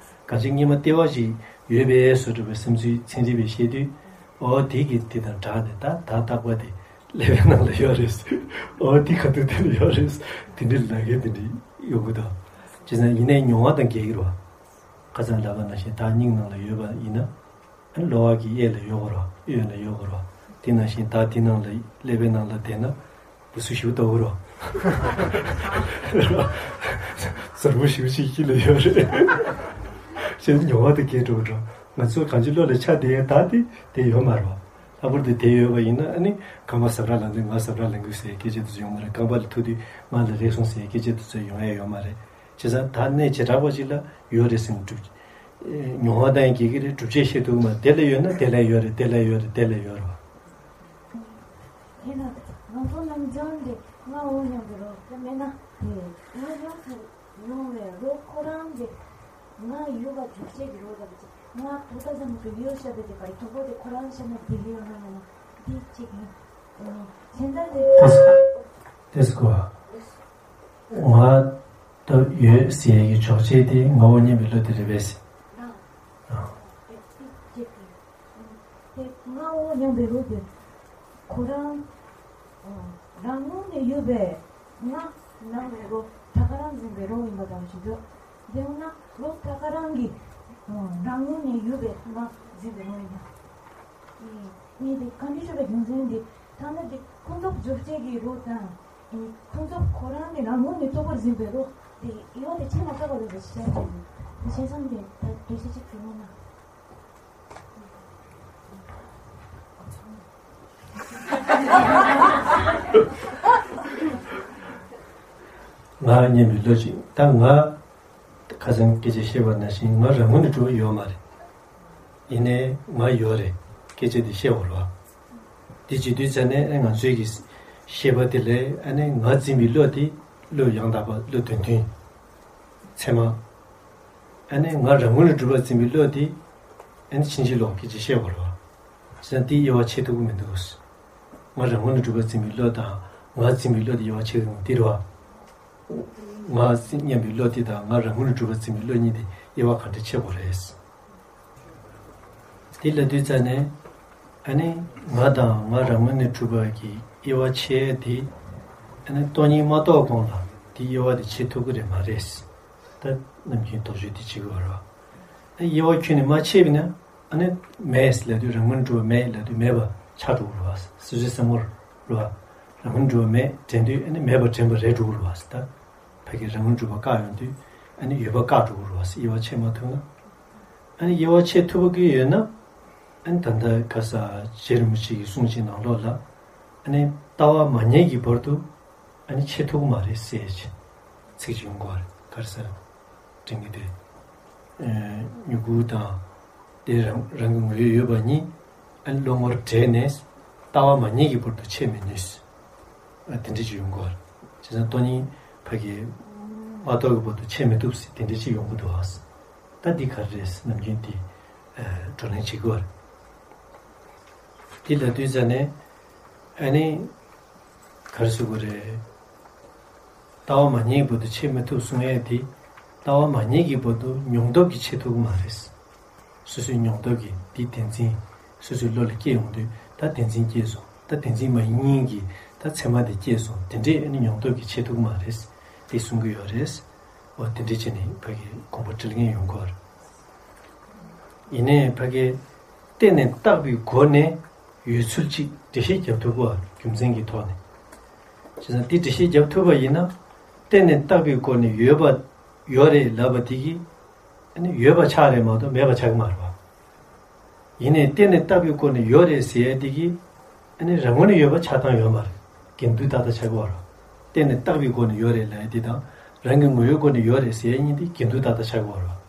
གང་ཅི་སྔོན་མ་ལྟེ་བ་ཞིག་ཡོད་པའི་བཟོ་འདྲ་བའི་བསམ་ཚུལ་ཚན་རིག་པས་བཤད་དུས། ཨོ་དེ་གི་དེ་དང་འདྲ་ནས་ད་ད་རྟག་པ་དེ་ཀླད་པའི་ནང་ལ་ཡོད་རེད། ཨོ་དེ་ག་དུས་དེ་ལ་ཡོད་རེད། དེ་འདྲའི་ལབ་མཁན་དེ་འདྲ་ཡོང་གི་འདུག་བྱས་ཙང་ཡིན་ནའི་མྱོང་བ་དང་འགལ་གྱི་རེད་བ། ཁ་སང་ལབ་པ་ནང་བཞིན་བདག་སྙིང་ནང་ལ་ཡོད་པ་ཡིན་ན། གློ་བ་གི་གཡས་ལ་ཡོད་དགོས་རེད་བ། གཡོན་ལ་ཡོད་དགོས་རེད་བ། དེ་ནང་བཞིན་བདག་དེ་ནང་ལ་ཀླད་པའི་ནང་ལ་བསྡད་ན། བུ་སུ་ཞིག་ལྟ་བུ་རོ། གཟར་བུ་ཞིག་ཅིག་ཁྱི་ལ་ཡོད་རེད། ཞེས་མྱོང་བ་དེ་སྐྱེས་འགྲོ་འགྲོ། ང་ཚོ་གང་ཅི་བློ་ལ་ཆགས་བསྡད་ཡས་ད་དེ་དེ་ཡོད་མ་རེད། ལྷག་པར་དུ་དེ་ཡོད་པ་ཡིན་ན་ཨ་ནི་རྐང་པ་ཟ་འཕྲུག་ལངས་དུས་ང་ཟ་འཕྲུག་ལངས་དགོས་ཟེར་སྐད་ཆ་དེ་ཚོ་ཡོང་མ་རེད། རྐང་པ་ལ་ཐུག་དུས་ང་ལ་རེག་སོང་ཟེར་སྐད་ཆ་དེ་ཚོ་ཡོང་ཡས་ཡོད་མ་རེད། བྱས་ཙང་ད་གནས་བྱེ་བྲག་པ་ཅིག་ལ་ཡོད་རེད་ཟེར་ནས་སྒྲུབ། མྱོང་བ་དང་འགལ་གྱི་རེད། སྒྲུབ་བྱེད་ཤེས་ཐུབ་མ་དེ་ལ་ཡོད་ན་དེ་ལ་ཡོད་རེད། དེ་ལ་ཡོད་རེད། དེ་ལ་ཡོད་རེད། དེས་ན་ང་ཚོ་ནམ་རྒྱུན་འདི་ང་འོ་སྙམ་པའི་རོ་དེ་མེད་ན་དེ་ང་རང་ཚོ་མྱོང་བའི་རོ་ཁོ་རང་འདི་ང་ཡོད་པ་སྒྲུབ་བྱེད་ཀྱི་རོ་ལ་ང་དོ་ད་ཙམ་དུ་ཡོད་ཤ་བའི་དེ་ག་རེ་དོ་པོ་དེ་ཁོ་རང་ཤ་ན་དེ་ལ་ཡོད་ན་མེད་ན་འདི་གཅིག་ཡིན། དེ་ནི་གཞན་དག་དེ་ཏེས་གོ། ང་ད་ཡོད་ཟེར་ཡག་གི་འཇོག་བྱེད་དེ་ངའོ་སྙམ་པའི་བློ་དེ་རེད་པས། དེ་ང་འོ་སྙམ་པའི་བློ་དེ་ཁོ་རང་རང་ངོས་ནས་ཡོད་པའི་ང་ནང་ནས་རོ་ད་ག་རང་འཛིན་པའི་རོ་ཡིན་པ་དང་ཞིག་འདོད། དེ་ཡང་ན་རོ་ད་ག་རང་གི་རང་ངོས་ནས་ཡོད་པའི་ང་འཛིན་པའི་རོ་ཡིན་པ། ངས་དེ་གང་འདྲ་ཞུ་བའི་རྒྱུ་མཚན་དེ་ཐ་ན་དེ་ཁོང་ཚོ་བཟོ་བྱེད་ཀྱི་རོ་དང་ཁོང་ཚོ་ཁོ་རང་གི་ནང་ངོས་ནས་རྟོགས་པར་འཛིན་པའི་རོ་དེ་ཡོད་དེ་ཆེ་མ་ཚོགས་པ་རེད་ཟེར་བཤད་ཀྱི་ཡོད། དེ་བྱས་ཙང་དེ་ད་འགྲེལ་བཤད་ཅིག་ཞུ་རོགས་གནང་། ང་སྙམ་པའི་བློ་ཅིག་ད་ང་། ཁ་སང་སྐད་ཆ་བཤད་པ་ནང་བཞིན་ང་རང་ངོས་ནས་གྲུབ་པ་ཡོད་མ་རེད། ཡིན་ནའི་ང་ཡོད་རེད། སྐད་ཆ་འདི་བཤད་དགོས་རེད་བ། འདི་བྱེད་དུས་ཙ་ནས་ཨ་ང་ཚོའི་གི་ཤེས་པ་དེ་ལས་ཨ་ནི་ང་འཛིན་པའི་བློ་དེ་བློ་ཡང་དག་པ་བློ་དོན་མཐུན། ཚད་མ། ཨ་ནི་ང་རང་ངོས་ནས་གྲུབ་པ་འཛིན་པའི་བློ་དེ་ཨ་ནི་ཕྱིན་ཅི་ལོག་སྐད་ཆ་བཤད་དགོས་རེད་བ། བྱས་ཙང་དེ་དབྱེ་བ་ཕྱེ་ཐུབ་ཀྱི་མི་འདུག། ང་རང་ངོས་ནས་གྲུབ་པར་འཛིན་པའི་བློ་དང་ང་འཛིན་པའི་བློ་དེ་དབྱེ་བ་ཕྱེ་གི་འདི་རེད་བ། ང་སྙམ་པའི་བློ་དེ་དང་ང་རང་ངོས་ནས་གྲུབ་པར་འཛིན་པའི་བློ་གཉིས་དེ་དབྱེ་བ་ག་འདྲ་ཕྱེ་དགོས་རེད། དེ་ལབ་དུས་ཙ་ནས། ཨ་ནི་ང་དང་ང་རང་ངོས་ནས་གྲུབ་པ་གི་དབྱེ་བ་ཕྱེ་ཡས་དེ། ཨ་ནི་སྟོང་ཉིད་མ་རྟོགས་གོང་ལ་དེ་དབྱེ་བ་དེ་ཕྱེ་ཐུབ་ཀྱི་རེད་མ་རེད། ད་ནམ་རྒྱུན་དོགས་གཅོད་དེ་བྱེད་ཀྱི་ཡོད་རེད་བ། ཨ་དབྱེ་བ་ཁྱོན་ནས་མ་ཕྱེ་བས་ན། ཨ་ནི་མེད་ལབ་དུས་རང་ངོས་ནས་གྲུབ་པ་མེད་ལབ་དུས་མེད་པ་ཆགས་འགྲོ་གི་རེད་བ། སོ་སོའི་བསམ་བློར་རེད་བ། རང་ངོས་ནས་གྲུབ་པ་མེད་དྲན་དུས་ཨ་ནི་མེད་པ་དྲན་པ་རེད་འགྲོ་གི་རེད་བ། ད་ཕ་གི་རང་ངོས་ནས་གྲུབ་པ་བཀག་ཡོང་དུས་ཨ་ནི་ཡོད་པ་བཀག་འགྲོ་གི་རེད་བ། དབྱེ་བ་ཕྱེ་མ་ཐུབ་ན། ཨ་ནི་དབྱེ་བ་ཕྱེ་ཐུབ་པ་གི་ཡོད་ན། ཨ་ནི་ད་ལྟ་ག་ས་རྗེ་རིན་པོ་ཆེ་གི་གསུང་ཅིག་ནང་ལོགས་ལ། ཨ་ནི་ལྟ་བ་མ་ངེས་ཀྱི་བར་དུ། ཨ་ནི་ཕྱེ་ཐུབ་ཀྱི་མ་རེད་ཟེར་ཅིག་ཚིག་ཅིག་ཡོང་གི་ཡོད་རེད། ག་རེ་ཟེར། དྲན་གྱི་འདུག། ཨ་མྱུ་གུ་དང་། དེ་རང་རང་གི་ངོ་བོས་ཡོད་པ་གཉིས། ཨ་ནི་བློ་ངོར་བྲལ་ནས། ལྟ་བ་མ་ངེས་ཀྱི་བར་དུ་ཕྱེ་མི་ནུས། ཨ་དེ་འདྲ་ཅིག་ཡོང་གི་ཡོད་རེད། བྱས་ཙང་སྟོང་ཉིད་ཕ་གི་མ་རྟོགས་ཀྱི་བར་དུ་ཕྱེ་མི་ཐུབ་ཟེར་དེ་འདྲ་ཅིག་ཡོང་གི་འདུག་ཨ། ད་འདི་ག་རེ་རེད་ནམ་རྒྱུན་འདི་བགྲོ་གླེང་བྱེད་ཀྱི་ཡོད་རེད། འདི་ལབ་དུས་ཙ་ནས་ཨ་ནི་ག་རེ་ཟེར་དགོས་རེད། ལྟ་བ་མ་ངེས་ཀྱི་བར་དུ་ཕྱེ་མི་ཐུབ་གསུང་ཡས་དེ། ལྟ་བ་མ་ངེས་ཀྱི་བར་དུ་མྱོང་སྟོབས་ཀྱིས་ཕྱེ་ཐུབ་ཀྱི་མ་རེད། སོ་སོའི་མྱོང་སྟོབས་ཀྱིས་འདི་བདེན་འཛིན། སོ་སོའི་བློ་ལ་སྐྱེ་ཡོང་དུས་ད་བདེན་འཛིན་སྐྱེས་སོང་། ད་བདེན་འཛིན་མ་ཡིན་མཁན་གྱི་ད་ཚད་མ་དེ་སྐྱེས་སོང་། དེ་འདྲས་ཨ་ནི་མྱོང་སྟོབས་ཀྱིས་ཕྱེ་ཐུབ་ཀྱི་མ་རེད། དེ་གསུང་གི་ཡོད་རེད། འོ་དེ་འདྲས་བྱས་ནས་ཕ་གི་དགོངས་པ་དྲིལ་མཁན་ཡོང་གི་ཡོད་རེད། ཡིན་ནའི་ཕ་གི་བལྟས་ནས་བརྟགས་པའི་སྒོ་ནས་ཡོད་ཚུལ་གཅིག་འགྲེལ་བཤད་རྒྱབ་ཐུབ་པ་རྒྱུ་མཚན་གྱི་ཐོག་ནས། བྱས་ཙང་དེ་འགྲེལ་བཤད་རྒྱབ་ཐུབ་པ་ཡིན་ན། བལྟས་ནས་བརྟགས་པའི་སྒོ་ནས་ཡོད་པ་ཡོད་རེད་ལབ་པ་དེ་གིས་ཨ་ནི་ཡོད་པ་ཆགས་རེད་མ་གཏོགས་མེད་པ་ཆགས་ཀྱི་མ་རེད་བ། ཡིན་ནའི་བལྟས་ནས་བརྟགས་པའི་སྒོ་ནས་ཡོད་རེད་ཟེར་ཡ་དེ་གིས་ཨ་ནི་རང་ངོས་ནས་ཡོད་པ་ཆགས་སྟངས་ཡོད་མ་རེད། འགལ་འདུ་ཏག་ཏག་ཆགས་ཀྱི་ཡོད་རེད། བལྟས་ནས་བརྟགས་པའི་སྒོ་ནས་ཡོད་རེད་ལབ་ཡ་དེ་དང་རང་གི་ངོ་བོའི་སྒོ་ནས་ཡོད་རེད་ཟེར་ཡ་གཉིས་དེ་འགལ་འདུ་ཏག་ཏག་ཆགས་ཀྱི་ཡོད་རེད།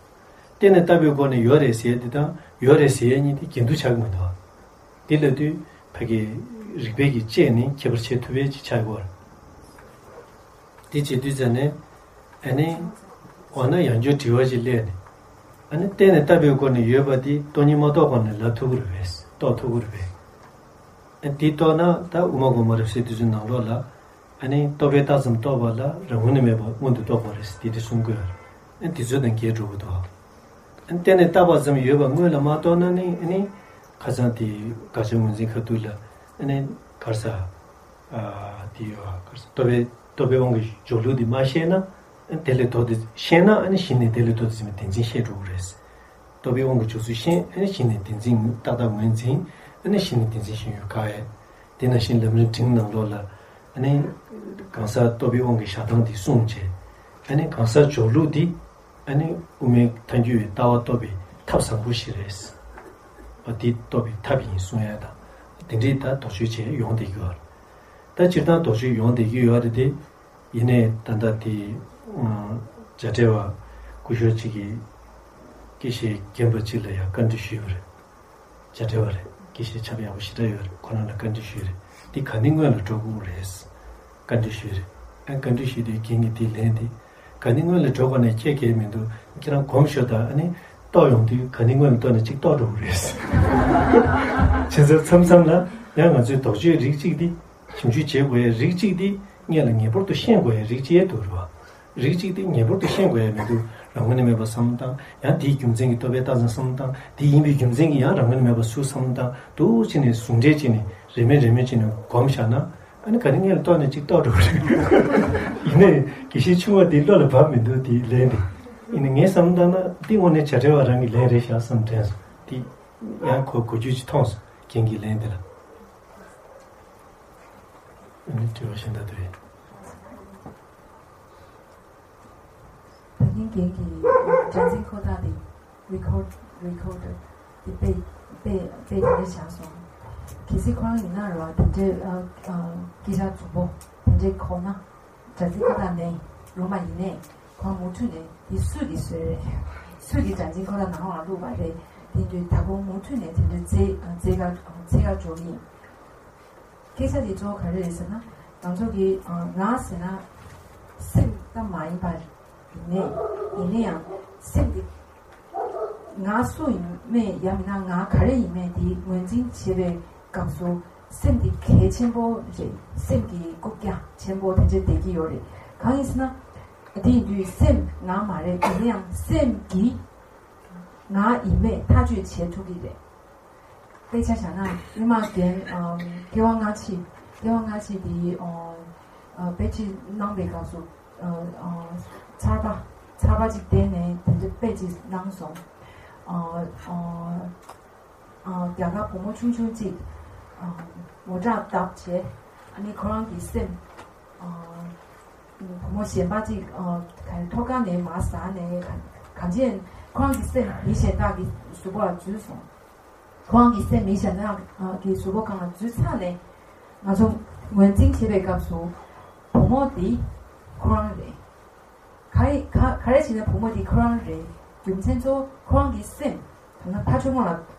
བལྟས་ནས་བརྟགས་པའི་སྒོ་ནས་ཡོད་རེད་ཟེར་ཡ་དེ་དང་ཡོད་རེད་ཟེར་ཡ་གཉིས་དེ་འགལ་འདུ་ཆགས་ཀྱི་མི་འདུག། དེ་ལབ་དུས་ཕ་གི་རིགས་པས་ཀྱིས་དཔྱད་ནས་ཁྱད་པར་ཕྱེ་ཐུབ་པའི་ཅིག་ཆགས་ཀྱི་ཡོད་རེད། དེ་བྱེད་དུས་ཙ་ནས་ཨ་ནི་འོ་ན་ཡང་བསྐྱར་དྲི་བ་ཞིག་སླེབས་ནས། ཨ་ནི་བལྟས་ནས་བརྟགས་པའི་སྒོ་ནས་ཡོད་པ་དེ་སྟོང་ཉིད་མ་རྟོགས་གོང་ནས་ལབ་ཐུབ་ཀྱི་རེད་པས། རྟོགས་ཐུབ་ཀྱི་རེད་པས། ཨ་དེ་རྟོགས་ན་ད་དབུ་མ་དགོངས་པ་རབ་གསལ་དེ་ཚོའི་ནང་ལོགས་ལ་ཨ་ནི་རྟོག་པས་བཏགས་ཙམ་རྟོགས་པ་ལ་རང་ངོས་ནས་མེད་པ་མངོན་དུ་རྟོགས་པ་རེད་དེ་འདྲ་གསུང་གི་ཡོད་རེད། ཨ་དེ་ཚོ་དང་འགལ་འགྲོ་གི་འདུག། ཨ་ནི་བལྟས་ནས་བརྟགས་པ་ཙམ་ཡོད་པ་དངོས་ལ་མ་རྟོགས་ན་ནི་ཨ་ནི་ཁ་སང་དེ་དགག་བྱ་ངོས་འཛིན་ཁ་ཐུག་ལ་ཨ་ནི་ག་རེ་ཟ། ཨ་དེ་ཡོད་ག་རེ་ཟ། རྟོག་པའི་རྟོག་པའི་དབང་གི་སྦྱོར་ལུགས་དེ་མ་ཤེས་ན་ཨ་ནི་དེ་ལས་ལྡོག་སྟེ་ཤེས་ན་ཨ་ནི་གཞི་ནས་དེ་ལས་ལྡོག་སྟེ་ཟིན་པའི་བདེན་འཛིན་ཤེས་འགྲོ་གི་རེད། རྟོག་པའི་དབང་གི་སྦྱོར་ཚུལ་ཤེས་ཨ་ནི་གཞི་ནས་བདེན་འཛིན་ཏག་ཏག་ངོས་འཛིན། ཨ་ནི་གཞི་ནས་བདེན་འཛིན་ཤེས་ཡོད་ག་ཡ། དེ་ནང་བཞིན་ལམ་རིམ་འབྲིང་ནང་ལོགས་ལ་ཨ་ནི་གང་ཟག་རྟོག་པའི་དབང་གི་བཞག་སྟངས་དེ་གསུངས་བྱས། ཨ་ནི་གང་ཟག་སྦྱོར་ལུགས་འདི་ཨ་ནི་དབུ་མའི་ཐལ་འགྱུར་བའི་ལྟ་བ་རྟོགས་པའི་ཐབས་བཟང་པོ་ཞིག་རེད། འོ་དེ་རྟོགས་པའི་ཐབས་ཡིན་གསུང་ཡ་དང་དེ་འདྲའི་ད་དོགས་གཅོད་བྱས་ཡོང་བསྡད་ཀྱི་ཡོད་རེད། ད་སྤྱིར་བཏང་དོགས་གཅོད་ཡོང་བསྡད་ཀྱི་ཡོད་རེད་དེ། ཡིན་ནའི་ད་ལྟ་དེ་ཨ་བྱ་བྲལ་བ་སྐུ་ཞབས་གཅིག་གིས་དགེ་བཤེས་རྒན་པ་གཅིག་ལ་ཡང་བཀའ་འདྲི་ཞུས་པ་རེད། བྱ་བྲལ་བ་རེད། དགེ་བཤེས་ཆབ་ཡག་པོ་ཞེ་དྲག་ཡོད་རེད། ཁོ་རང་ལ་བཀའ་འདྲི་ཞུས་རེད། འདི་ག་ནས་སྔོན་ལ་འགྲོ་དགོས་རེད། བཀའ་འདྲི་ཞུས་རེད། ཨ་བཀའ་འདྲི་ཞུས་དུས་རྒན་གྱིས་འདི་ལན་འདི། ག་ནས་སྔོན་ལ་འགྲོ་དགོས་ནས་ཁྱད་ཁྱད་མི་འདུག། ཁྱེད་རང་གོམས་ཤོག་དང་ཨ་ནི་རྟོགས་ཡོང་དུས་ག་ནས་སྔོན་ལ་རྟོགས་ནས་གཅིག་རྟོགས་འགྲོ་དགོས་རེད། བྱས་ཙང་མཚམས་མཚམས་ལ་ཡང་ང་ཚོའི་དོགས་གཅོད་རིགས་གཅིག་འདི། ཞིབ་འཇུག་བྱེད་དགོས་ཡ་རིགས་གཅིག་འདི་སྔོན་ལ་ངེས་པར་དུ་ཤེས་དགོས་ཡ་རིགས་གཅིག་ཡ་འདུག་རེད་བ། རིགས་གཅིག་དེ་ངེས་པར་དུ་ཤེས་དགོས་ཡ་མི་འདུག། རང་ངོས་ནས་མེད་པ་བསམ་བློ་བཏང་། ཡང་དེའི་རྒྱུ་མཚན་གྱིས་རྟོག་པས་བཏགས་ཙམ་བསམ་བློ་བཏང་། དེ་ཡིན་པའི་རྒྱུ་མཚན་གྱིས་ཡང་རང་ངོས་ནས་མེད་པ་སུ་བསམ་བློ་བཏང་འདུག་བྱས་ནས་ཟུང་འབྲེལ་བྱས་ནས་རེ་མེད་རེ་མེད་བྱས་ནས་སྒོམ་བཞག་ན་ཨ་ནི་ག་ནི་སྔོན་ལ་རྟོགས་ནས་གཅིག་རྟོགས་འགྲོ་གི་རེད། ཡིན་ནའི་དགེ་བཤེས་ཆུང་བ་དེ་བློ་ལ་བབས་མི་འདུག་དེའི་ལན་དེ། ཡིན་ནའི་ངས་བསམ་བློ་བཏང་ན་འདི་དངོས་གནས་བྱ་བྲལ་བ་རང་གི་ལན་རེད་ཤག་བསམ་དྲན་སོང་། དེ་ཡང་གོ་གོ་རྒྱུ་ཅིག་མཐོང་སོང་རྒན་གྱི་ལན་དེ་ལ། ཨ་ནི་དྲི་བ་གཞན་དག་དེ་རེད། ད་གིན་རྒན་གྱིས་སྒྲ་འཛིན་ཁོ་ཐག་དེ་རི་ཁོཌ་རི་ཁོཌ་དེ་དཔེ་དཔེ་དཔེ་དེ་འདྲ་བཞག་སོང་། གལ་སྲིད་ཁོ་རང་ཡིན་ན་རེད་བ། དེ་འདྲའི་ཨ་ཨ་དཀྱིལ་ཆག་རྫོང་པོ་དེ་འདྲའི་ཁོག་ན་སྒྲ་འཛིན་ཁོ་ཐག་ནས་རུང་བ་ཡིན་ནའི་ཁོ་རང་མུ་མཐུད་ནས་དེ་སུས་དེ་བཟོས་རེད། སུས་དེ་སྒྲ་འཛིན་ཁོ་ཐག་ནང་ལ་བླུགས་པ་རེད། དེ་དུས་ད་ཁོ་མུ་མཐུད་ནས་དེ་འདྲའི་རྩེ་རྩེ་ག་རྩེ་ག་འགྲོ་གི་ཡིན། སྐད་ཆ་དེ་གཙོ་བོ་ག་རེ་རེད་ཟེར་ན། ང་ཚོ་གི་ང་ཟེར་ན་སེམས་ཙམ་མ་ཡིན་པ་ཡིན་ནའི་ཡིན་ན་ཡང་སེམས་དེ་ ང་སུ་ཡིན་མིན་ཡང་མིན་ན་ང་ག་རེ་ཡིན་མིན་དེ་ངོས་འཛིན་བྱེད་པའི་སྐབས་སུ་སེམས་དེ་གལ་ཆེན་པོ་རེད། སེམས་ཀྱི་རྐུབ་བཀྱག་ཆེན་པོ་དེ་འདྲ་བསྡད་ཀྱི་ཡོད་རེད། གང་ཡིན་ཟེར་ན། དེ་ཡིན་དུས་སེམས་ང་མ་རེད། ཡིན་ན་ཡང་སེམས་ཀྱིས་ང་ཡིན་མིན་ཐག་གཅོད་བྱེད་ཐུབ་ཀྱི་རེད། དཔེ་ཆ་བཞག་ན་སྔོན་མ་རྒན་ཨམ་སྐྱེ་བ་སྔ་ཕྱི་སྐྱེ་བ་སྔ་ཕྱི་དེ་ཨ་ཨ་དཔེ་ཆ་གནང་པའི་སྐབས་སུ་ཨ་ཨ་ཚར་པ་ཚར་པ་ཅིག་བསྡད་ནས་དེ་འདྲ་དཔེ་ཅིག་གནང་སོང་། ཨ་ཨ་ཨ་རྒྱ་གར་བུ་མོ་ཆུང་ཆུང་ཅིག་ཨ་མོ་ཊ་བརྡབས་བྱས། ཨ་ནི་ཁོ་རང་གི་སེམས་ཨ་བུ་མོ་གཞན་པ་ཅིག་ཨ་ག་རེ་ཐོག་ཁ་ནས་མར་ཟགས་ནས་ག་གང་ཅི་ཁོ་རང་གི་སེམས་མི་གཞན་དག་གི་གཟུགས་པོ་ལ་འཛུལ་སོང་། ཁོ་རང་གི་སེམས་མི་གཞན་དག་གི་གཟུགས་པོ་སྒང་ལ་འཛུལ་ཚར་ནས་ང་ཚོ་ངོས་འཛིན་བྱེད་པའི་སྐབས་སུ་བུ་མོ་འདི་ཁོ་རང་རེད། ག་རེ་ག་ག་རེ་བྱས་ན་བུ་མོ་འདི་ཁོ་རང་རེད། རྒྱུ་མཚན་གཙོ་བོ་ཁོ་རང་གི་སེམས་ད་ལྟ་ཕ་ཆུང་མ་ལ་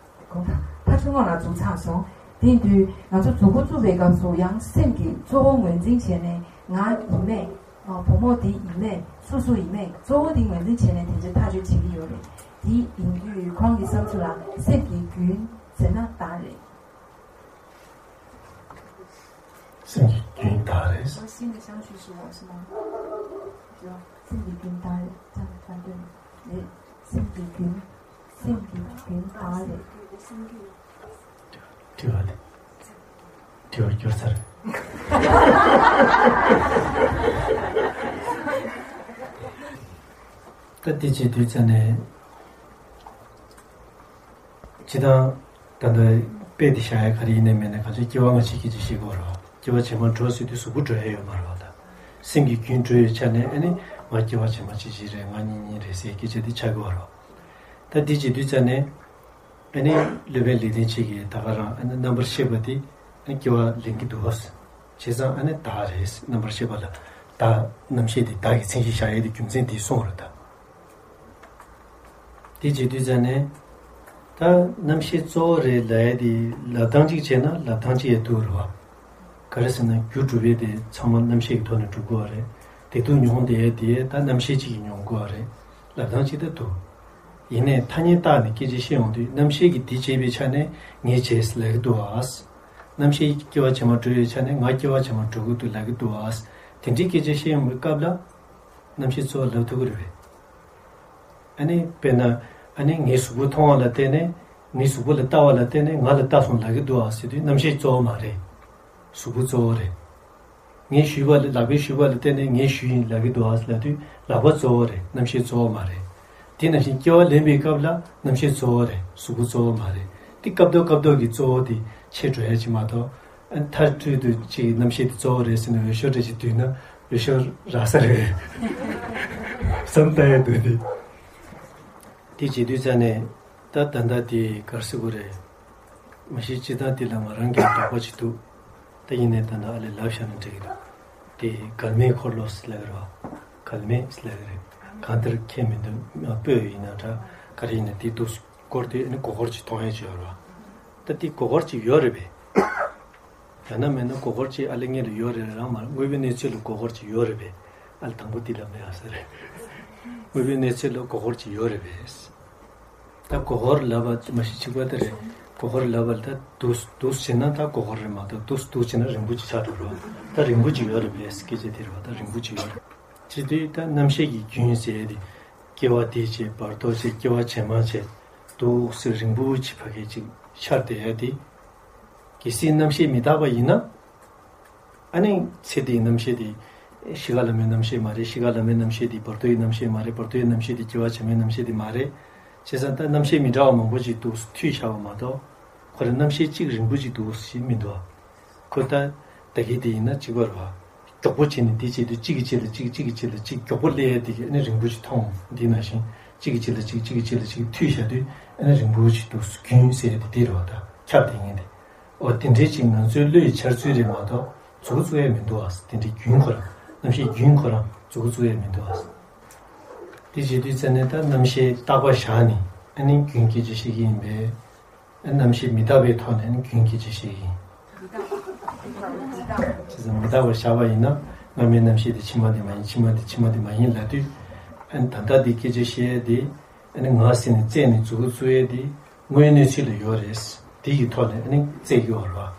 དགོངས་དག་ཕ་ཆུང་མ་ལ་འཛུལ་ཚར་སོང་། དེ་ཡིན་དུས་ང་ཚོ་གཟུགས་པོ་བཙུགས་པའི་སྐབས་སུ་ཡང་སེམས་ཀྱི་གཙོ་བོ་ངོས་འཛིན་བྱས་ནས་ང་ཡིན་མེད་ཨ་བུ་མོ་འདི་ཡིན་མེད་སུ་སུ་ཡིན་མེད་གཙོ་བོ་འདི་ངོས་འཛིན་བྱས་ནས་དེ་འདྲ་ཐག་གཅོད་བྱེད་ཀྱི་ཡོད་རེད། དེ་ཡིན་དུས་ཁོང་གི་བསམ་ཚུལ་ལ་སེམས་ཀྱི་རྒྱུན་ཟེར་ན་བདག་རེད། སེམས་ཀྱི་རྒྱུན་བདག་རེད། 我心里想去是我是吗？对吧？心里平淡，这样反对吗？哎，心里平，心里平淡嘞。 དྲི་བ་དེ། དྲི་བ་བསྐྱུར་ཚར། ད་དེ་བྱེད་དུས་ཙ་ནས། ཇི་ལྟར་ད་ལྟ་དཔེ་དེ་བཞག་ཡ་ག་རེ་ཡིན་ནའི་མིན་ནའི་གང་ཅི་སྐྱེ་བ་སྔ་ཕྱི་སྐད་ཆ་བཤད་དགོས་རེད་བ། སྐྱེ་བ་ཕྱི་མ་འགྲོ་ཟེར་དུས་གཟུགས་པོ་འགྲོ་ཡ་ཡོད་མ་རེད་བ་ད། སེམས་ཀྱི་རྒྱུན་འགྲོ་ཡོད་ཆ་ནས་ཨ་ནི་ང་སྐྱེ་བ་ཕྱི་མ་ཅི་ཅི་རེད། ང་གཉིས་གཉིས་རེད་ཟེར་སྐད་ཆ་དེ་ཆགས་ཀྱི་ཡོད་རེད་བ། ད་འདི་བྱེད་དུས་ཙ་ནས། ཨ་ནི་སློབ་དཔོན་ལེགས་ལྡན་འབྱེད་ཀྱིས་ད་ག་རང་ཨ་ནི་རྣམ་པར་ཤེས་པ་དེ་ཨ་ནི་སྐྱེ་བ་ལེན་གྱི་འདུག་བ། བྱས་ཙང་ཨ་ནི་བདག་རེད། རྣམ་པར་ཤེས་པ་ལ་བདག་རྣམ་ཤེས་དེ་བདག་གི་མཚན་གཞི་བཞག་ཡས་དེ་རྒྱུ་མཚན་དེ་གསུངས་པ་རེད་ད། དེ་བྱེད་དུས་ཙ་ནས། ད་རྣམ་ཤེས་གཙོ་བོ་རེད་ལབ་ཡས་དེ་ལབ་སྟངས་གཅིག་བྱས་ན་ལབ་སྟངས་གཅིག་ཡང་འདུག་རེད་བ། ག་རེ་ཟེར་ན་རྒྱུ་གྲུབ་པའི་དེ་ཚང་མ་རྣམ་ཤེས་ཀྱི་ཐོག་ནས་གྲུབ་དགོས་པ་རེད། བདེ་སྡུག་མྱོང་བསྡད་ཡས་དེ་ད་རྣམ་ཤེས་གཅིག་གིས་མྱོང་དགོས་པ་རེད་ལབ་སྟངས་གཅིག་ད་འདུག་ཡིན་ནའི་ཐ་སྙད་བཏགས་ནས་སྐད་ཆ་བཤད་ཡོང་དུས་རྣམ་ཤེས་ཀྱིས་འདི་བྱས་པའི་ཆ་ནས་ངས་བྱས་ལབ་ཀྱི་འདུག་ཨ། རྣམ་ཤེས་སྐྱེ་བ་ཕྱི་མ་འགྲོ་ཡོད་ཆ་ནས་ང་སྐྱེ་བ་ཕྱི་མ་འགྲོ་གི་འདུག་ལབ་ཀྱི་འདུག་ཨ། དེ་འདྲའི་སྐད་ཆ་བཤད་ཡོང་བའི་སྐབས་ལ། རྣམ་ཤེས་གཙོ་བོ་ལབ་ཐུབ་ཀྱི་རེད་པས། ཨ་ནི་དཔེར་ན། ཨ་ནི་ངའི་གཟུགས་པོ་མཐོང་བ་ལ་བརྟེན་ནས། ངའི་གཟུགས་པོ་ལ་ལྟ་བ་ལ་བརྟེན་ནས་ང་ལ་ལྟ་སོང་ལབ་ཀྱི་འདུག་ཨ་ཟེར་དུས་རྣམ་ཤེས་གཙོ་བོ་མ་རེད། གཟུགས་པོ་གཙོ་བོ་རེད། ངས་གཞུས་པ་ལ་ལག་པས་གཞུས་པ་ལ་བརྟེན་ནས་ངས་གཞུས་ཡིན་ལབ་ཀྱི་འདུག་ཨ་ལབ་དུས་ལག་པ་གཙོ་བོ་རེད། རྣམ་ཤེས་གཙོ་བོ་མ་རེད། དེ་ནང་བཞིན་སྐྱེ་བ་ལེན་པའི་སྐབས་ལ་རྣམ་ཤེས་གཙོ་བོ་རེད། གཟུགས་པོ་གཙོ་བོ་མ་རེད། དེ་སྐབས་དང་སྐབས་ཐོག་གི་གཙོ་བོ་དེ་ཆད་འགྲོ་ཡ་ཅིག་མ་གཏོགས། ཨ་མཐར་གཏུགས་དུས་ཅིག་རྣམ་ཤེས་དེ་གཙོ་བོ་རེད་ཟེར་ནས་འོས་ཤོག་འདྲ་ཞིག་བསྡུས་ན་འོས་ཤོག་རག་ས་རེད། བསམ་བཏང་ཡ་འདུག་དེ། དེ་བྱེད་དུས་ཙ་ནས་ད་ད་ལྟ་དེ་ག་རེ་ཟེར་དགོས་རེད། མ་གཞི་སྤྱིར་བཏང་དེ་ལ་ང་རང་གི་དོགས་པ་ཅིག་འདུག་ད་ཡིན་ནའི་ད་ལྟ་ཨ་ལས་ལབ་བཞག་ན་འགྲིག་གི་འདུག་དེ་གལ་མེད་འཁོར་ལོ་ཟེར་ལབ་ཀྱི་རེད་བ། གལ་མེད་ཟེར་ལབ་ཀྱི་རེད། གང་ལྟར་ཁྱད་མི་འདུག་སྤོས་ཡིན་ན་འདྲ་ག་རེ་ཡིན་ན་དེ་འདུག་སྐོར་དེ་ནི་མགོ་སྐོར་གྱི་མཐོང་ཡས་ཅིག་ཡོད་རེད་བ། ད་དེ་མགོ་སྐོར་གྱི་ཡོད་རེད་པས། ཡང་ན་མིན་ན་མགོ་སྐོར་གྱི་ཨ་ལེ་ངེད་ལ་ཡོད་རེད་རང་མ་རེད། དངོས་པོའི་གནས་ཚུལ་ལ་མགོ་སྐོར་གྱི་ཡོད་རེད་པས། ཨ་ལེ་དང་པོ་དེ་ལ་མེད་ཨ་ས་རེད། དངོས་པོའི་གནས་ཚུལ་ལ་མགོ་སྐོར་གྱི་ཡོད་རེད་པས། ད་མགོ་སྐོར་ལབ་པ་མ་གཞི་གཅིག་པ་དེ་རེད། མགོ་སྐོར་ལབ་པ་ལ་ད་འདུག་འདུག་བྱས་ན་ད་མགོ་སྐོར་རེད་མ་གཏོགས་འདུག་འདུག་བྱས་ན་རིང་པོ་ཅིག་ཆགས་འགྲོ་རོགས། ད་རིང་པོ་ཅིག་ཡོད་རེད་པས་སྐད་ཆ་དེ་རེད་བ། ད་རིང་པོ་ཅིག་ཡོད་རེད། བྱེད་དུས་ད་རྣམ་ཤེས་ཀྱི་རྒྱུན་ཟེར་ཡས་དེ། སྐྱེ་བ་འདི་བྱས་བར་དོ་བྱས་སྐྱེ་བ་རྗེས་མ་བྱས་འདུག་སེ་རིང་པོ་ཅིག་ཕ་གི་ཅིག་ཤར་བསྡད་ཡ་དེ། གལ་སྲིད་རྣམ་ཤེས་མི་རྟག་པ་ཡིན་ན། ཨ་ནི་ཚེ་འདིའི་རྣམ་ཤེས་དེ། གཤིས་ཀ་ལ་མེད་རྣམ་ཤེས་མ་རེད། གཤིས་ཀ་ལ་མེད་རྣམ་ཤེས་དེ་བར་དོའི་རྣམ་ཤེས་མ་རེད། བར་དོའི་རྣམ་ཤེས་དེ་སྐྱེ་བ་ཕྱི་མའི་རྣམ་ཤེས་དེ་མ་རེད། བྱས་ཙང་ད་རྣམ་ཤེས་མི་འདྲ་བ་མང་པོ་ཅིག་འདུག་སེ་འཐུས་བཞག་པ་མ་གཏོགས། ཁོ་རང་རྣམ་ཤེས་གཅིག་རིང་པོ་ཅིག་འདུག་ཞིག་མི་འདུག་ཁོ་ད་ད་གི་དེ་ཡིན་ན་གཅིག་པ་རེད་བ། མགྱོགས་པོ་བྱས་ནས་འདི་བྱེད་དུས་གཅིག་གི་རྗེས་ལ་གཅིག་གཅིག་གི་རྗེས་ལ་གཅིག་མགྱོགས་པོ་སླེབས་ཡ་དེ་གི་ཨ་ནི་རིང་པོ་ཅིག་མཐོང་། འདི་ནང་བཞིན་གཅིག་གི་རྗེས་ལ་གཅིག་གཅིག་གི་རྗེས་ལ་གཅིག་འཐུས་བཞག་དུས་ཨ་ནི་རིང་པོ་ཅིག་འདུག་སེ་རྒྱུན་ཟེར་ཡ་དེ་དེ་རེད་བ། ད་ཁྱབ་བསྡད་མཁན་དེ། འོ་དེ་འདྲའི་ཅིག་ང་ཚོའི་བློའི་འཆར་ཚུལ་རེད་མ་གཏོགས་མཛུབ་གུ་བཙུགས་ཡ་མི་འདུག་ཨ། དེ་འདྲའི་རྒྱུན་ཁོ་རང་རྣམ་ཤེས་རྒྱུན་ཁོ་རང་མཛུབ་གུ་བཙུགས་ཡ་མི་འདུག་ཨ། དེ་བྱེད་དུས་ཙ་ནས་ད་རྣམ་ཤེས་རྟག་པ་བཞག་ནས་ཨ་ནི་རྒྱུན་སྐད་ཆ་བཤད་ཀྱི་ཡིན་པས། རྣམ་ཤེས་མི་རྟག་པའི་ཐོག་ནས་ནི་རྒྱུན་སྐད་ཆ་བཤད་ཀྱི་ཡིན། བྱས་ཙང་མི་རྟག་པ་བཞག་པ་ཡིན་ན་སྔ་མའི་རྣམ་ཤེས་དེ་ཕྱི་མ་དེ་མ་ཡིན། ཕྱི་མ་དེ་ཕྱི་མ་དེ་མ་ཡིན་ལབ་དུས། ཨ་ནི་ད་ལྟ་འདི་སྐད་ཆ་བཤད་ཡས་དེ་ ཨ་ནི་ང་ཟེར་ནས་བཙལ་ནས་མཛུབ་གུ་བཙུགས་ཡས་དེ་དངོས་གནས་ཚིག་ལ་ཡོད་རེད། དེ་ཡི་ཐོག་ནས་ཨ་ནི་བཙལ་གི་ཡོད་རེད་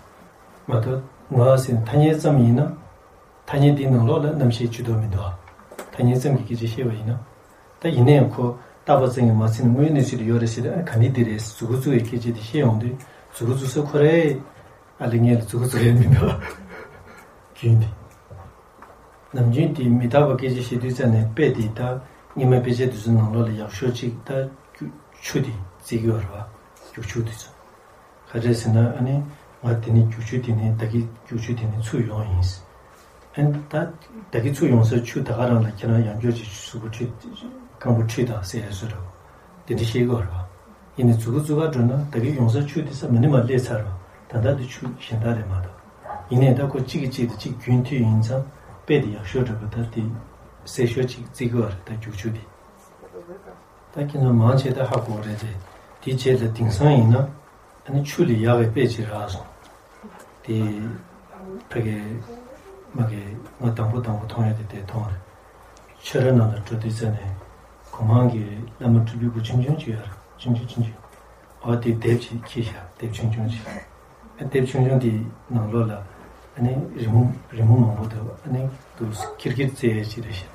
བ། མ་གཏོགས་ང་ཟེར་ནས་ཐ་སྙད་ཙམ་ཡིན་ན། ཐ་སྙད་འདིའི་ནང་ལོགས་ལ་རྣམ་ཤེས་ཇུས་གཏོགས་མི་འདུག་ཐ་སྙད་ཙམ་གྱི་སྐད་ཆ་བཤད་པ་ཡིན་ན། ད་ཡིན་ན་ཡང་ཁོ་བཏགས་པ་ཙམ་གྱིས་མ་ཟིན་ན་དངོས་གནས་ཚིག་ལ་ཡོད་རེད་ཟེར་ཏེ། ཨ་ག་ནི་འདི་རེད། མཛུབ་གུ་བཙུགས་པའི་སྐད་ཆ་དེ་བཤད་ཡོང་དུས། མཛུབ་གུ་བཙུགས་ས་ཁོ་རེད། ཨ་ལས་ངས་ལ་མཛུབ་གུ་བཙུགས་ཡས་མི་འདུག་རྒྱུན་དེ། ནམ་རྒྱུན་དེ་མི་རྟག་པ་སྐད་ཆ་བཤད་དུས་ཙམ་ནས་དཔེ་དེ་ད་སྔོན་མ་དཔེ་ཆ་དེ་ཚོའི་ནང་ལོགས་ལ་ཡག་ཤོས་གཅིག་ད་རྒྱུག་ཆུ་དེ་བརྩི་གི་ཡོད་རེད་བ། རྒྱུག་ཆུ་དེ་ཚོ། ག་རེ་ཟེར་ན། ཨ་ནི་ང་དེ་ནས་རྒྱུག་ཆུ་དེ་ནས་ད་གིན་རྒྱུག་ཆུ་དེ་ནས་ཚུར་ཡོང་ཡིན། ཨ་ནི་ད་ད་གིན་ཚུར་ཡོང་སར་ཆུ་ད་ག་རང་ལ་ཁྱེད་རང་ཡང་སྐྱར་ཅིག་གཟུགས་པོ་འཁྲུད། རྐང་པ་འཁྲུད་དང་ཟེར་ཡ་བཟོ་འདྲ་བོ། དེ་འདྲ་བཤད་ཀྱི་ཡོད་རེད་བ། ཡིན་ནའི་མཛུབ་གུ་བཙུགས་པ་འགྲོ་ན་ད་གིན་ཡོང་སར་ཆུ་དེ་ས་མ་ནི་མ་སླེབས་ཚར་རོ། ད་ལྟ་དེ་ཆུ་གཞན་དག་རེད་མ་གཏོགས། ཡིན་ནའི་ད་ཁོ་གཅིག་གིས་གཅིག་དང་གཅིག་རྒྱུན་མཐུད་ཡིན་ཙང་དཔེ་དེ་ཡག་ཤོས་འདྲ་པོ། ད་དེ་གསལ་ཤོས་ཅིག་བརྩི་གི་ཡོད་རེད། ད་རྒྱུག་ཆུ་དེ། ད་ཁྱེད་ཚོ་མང་ཆེ་ད་ཧ་གོ་རེད་དེ། དེའི་རྗེས་ལ་དེང་སང་ཡིན་ན་ཨ་ནི་ཆུ་ལས་ཡག་གི་དཔེ་ཅིག་རག་སོང་། དེ་ཕ་གི་མ་གི་ང་དང་པོ་དང་པོ་མཐོང་ཡ་དེ་དེ་མཐོང་རེད། ཆོས་ར་ནང་ལ་འགྲོ་དུས་ཙམ་ནས་གོང་མ་གི་བླ་མ་སྤྲུལ་པའི་སྐུ་ཆུང་ཆུང་ཅིག་ཡོད་རེད། ཆུང་ཆུང་ཆུང་ཆུང་། འོ་དེ་དེབ་ཅིག་འཁྱེར་ཤག་དེབ་ཆུང་ཆུང་ཅིག་ཨ་དེབ་ཆུང་ཆུང་དེའི་ནང་ལོགས་ལ་ཨ་ནི་རི་མོ་རི་མོ་མང་པོ་འདུག་ཨ་ནི་འདུག་ཁྱེར་ཁྱེར་བཙལ་ཡས་ཅིག་རེད་ཤག་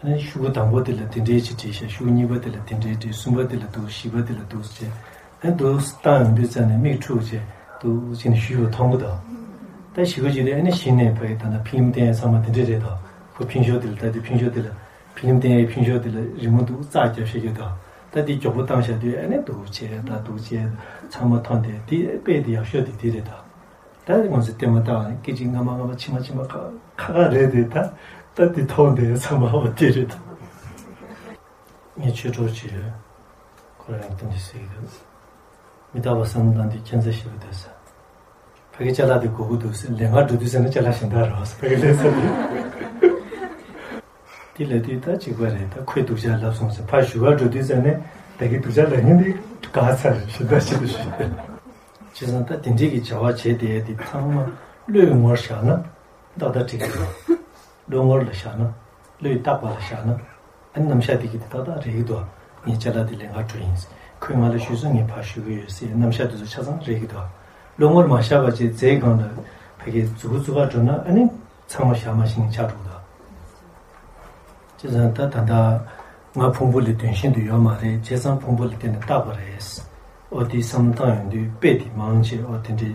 ཨ་ནི་ཤོག་གུ་དང་པོ་དེ་ལ་དེ་འདྲའི་ཅིག་བྲིས་ཤག་ཤོག་གུ་གཉིས་པ་དེ་ལ་དེ་འདྲའི་བྲིས། གསུམ་པ་དེ་ལ་འདུག་བཞི་པ་དེ་ལ་འདུག་བྱས། ཨ་ནི་འདུག་བཏང་ཡོང་དུས་ཙམ་ནས་མིག་འཁྲུག་བྱས་འདུག་བྱས་ནས་ཞུས་པ་མཐོང་གི་འདུག་ད་ཞི་གོ་ཅིག་དེ་ཨ་ནི་གཞི་ནས་ཕ་གི་ད་ལྟ་ཕི་ལིམ་བསྟན་ཡས་ཚང་མ་དེ་འདྲ་རེད་དོ། ཁོ་ཕིང་ཤོག་དེ་ལ་ད་དེ་ཕིང་ཤོག་དེ་ལ་ཕི་ལིམ་བསྟན་ཡས་ཕིང་ཤོག་དེ་ལ་རི་མོ་འདུག་རྩ་རྒྱབ་བཤད་ཀྱི་འདུག་ད་དེ་མགྱོགས་པོ་བཏང་བཞག་དུས་ཨ་ནི་འདུག་བྱས་ད་འདུག་བྱས་ཚང་མ་མཐོང་དེ། དེ་དཔེ་དེ་ཡག་ཤོས་དེ་དེ་རེད་དོ། ད་ང་ཚོ་ལྟད་མོ་ལྟ་བ་ནི་སྐད་ཅིག་སྔ་མ་སྔ་མ་ཕྱི་མ་ཕྱི་མ་ཁ་ཁ་ཁ་རེད་དེ། ད་ད་དེ་མཐོང་དེ་ཚང་མ་འོ་དེ་རེད་དོ། ངས་ཆོས་གྲོགས་ཅིག་ཡོད། ཁོ་རང་གིས་དེ་འདྲ་ཟེར་གྱི་འདུག་མི་རྟག་པ་བསམ་བློ་བཏང་དུས་ཁྱད་མཚར་ཞེ་པོ་འདུག་ཟེར། ཕ་གི་ཅ་ལག་དེ་དགོས་ཀྱི་འདུག་ཟེར། ལས་ཀར་འགྲོ་དུས་ཟེར་ན་ཅ་ལག་གཞན་དག་རེད་བ་ཟེར། ཕ་གི་ལས་ཟེར་དུས། དེ་ལབ་དུས་ད་གཅིག་པ་རེད། ད་ཁོས་སྡུག་ཅག་ལབ་སོང་ཟེར། ཕར་ཞུ་གར་འགྲོ་དུས་ཟེར་ནས་ད་གི་སྡུག་ཅག་ལབ་མཁན་དེ་དགའ་ཚར་རེད། གཞན་དག་ཅི་འདུག་ཞུ། བྱས་ཙང་ད་དེ་འདྲའི་གི་བྱ་བ་བྱས་བསྡད་དེ་ཚང་མ་བློའི་ངོར་བཞག་ན་ཏག་ཏག་འགྲིག་གི་རེད། བློ་ངོར་ལ་བཞག་ན། བློས་བཏགས་པ་ལ་བཞག་ན། ཨ་ནི་རྣམ་གཞག་དེ་གི་དེ་ཏག་ཏག་རེད་ཀྱི་འདུག་ངས་ཅ་ལག་དེ་ལེན་གར་འགྲོ་ཡིན། ཁོས་ང་ལ་ཞུས་སོང་། ངས་ཕར་ཞུ་གི་ཡོད་ཟེར། རྣམ་གཞག་དེ་ཚོ་ཆ་ཚང་རེད་ཀྱི་འདུག་བློ་ངོར་མ་བཞག་པ་བྱས་རྫས་སྒང་ལ་ཕ་གི་མཛུབ་གུ་བཙུགས་གར་འགྲོ་ན་ཨ་ནི་ཚང་མ་བཞག་མ་ཤེས་ནས་ཆགས་འགྲོ་གི་འདུག་བྱས་ཙང་ད་ད་ལྟ་ང་ཕུང་པོ་ལས་དོན་གཞན་དུ་ཡོད་མ་རེད། བྱས་ཙང་ཕུང་པོ་ལ་བརྟེན་ནས་བཏགས་པ་རེད། ཨོ་དེ་བསམ་བློ་བཏང་ཡོང་དུས་དཔེ་དེ་མང་ཆེ་ཨོ་དེ་འདྲའི་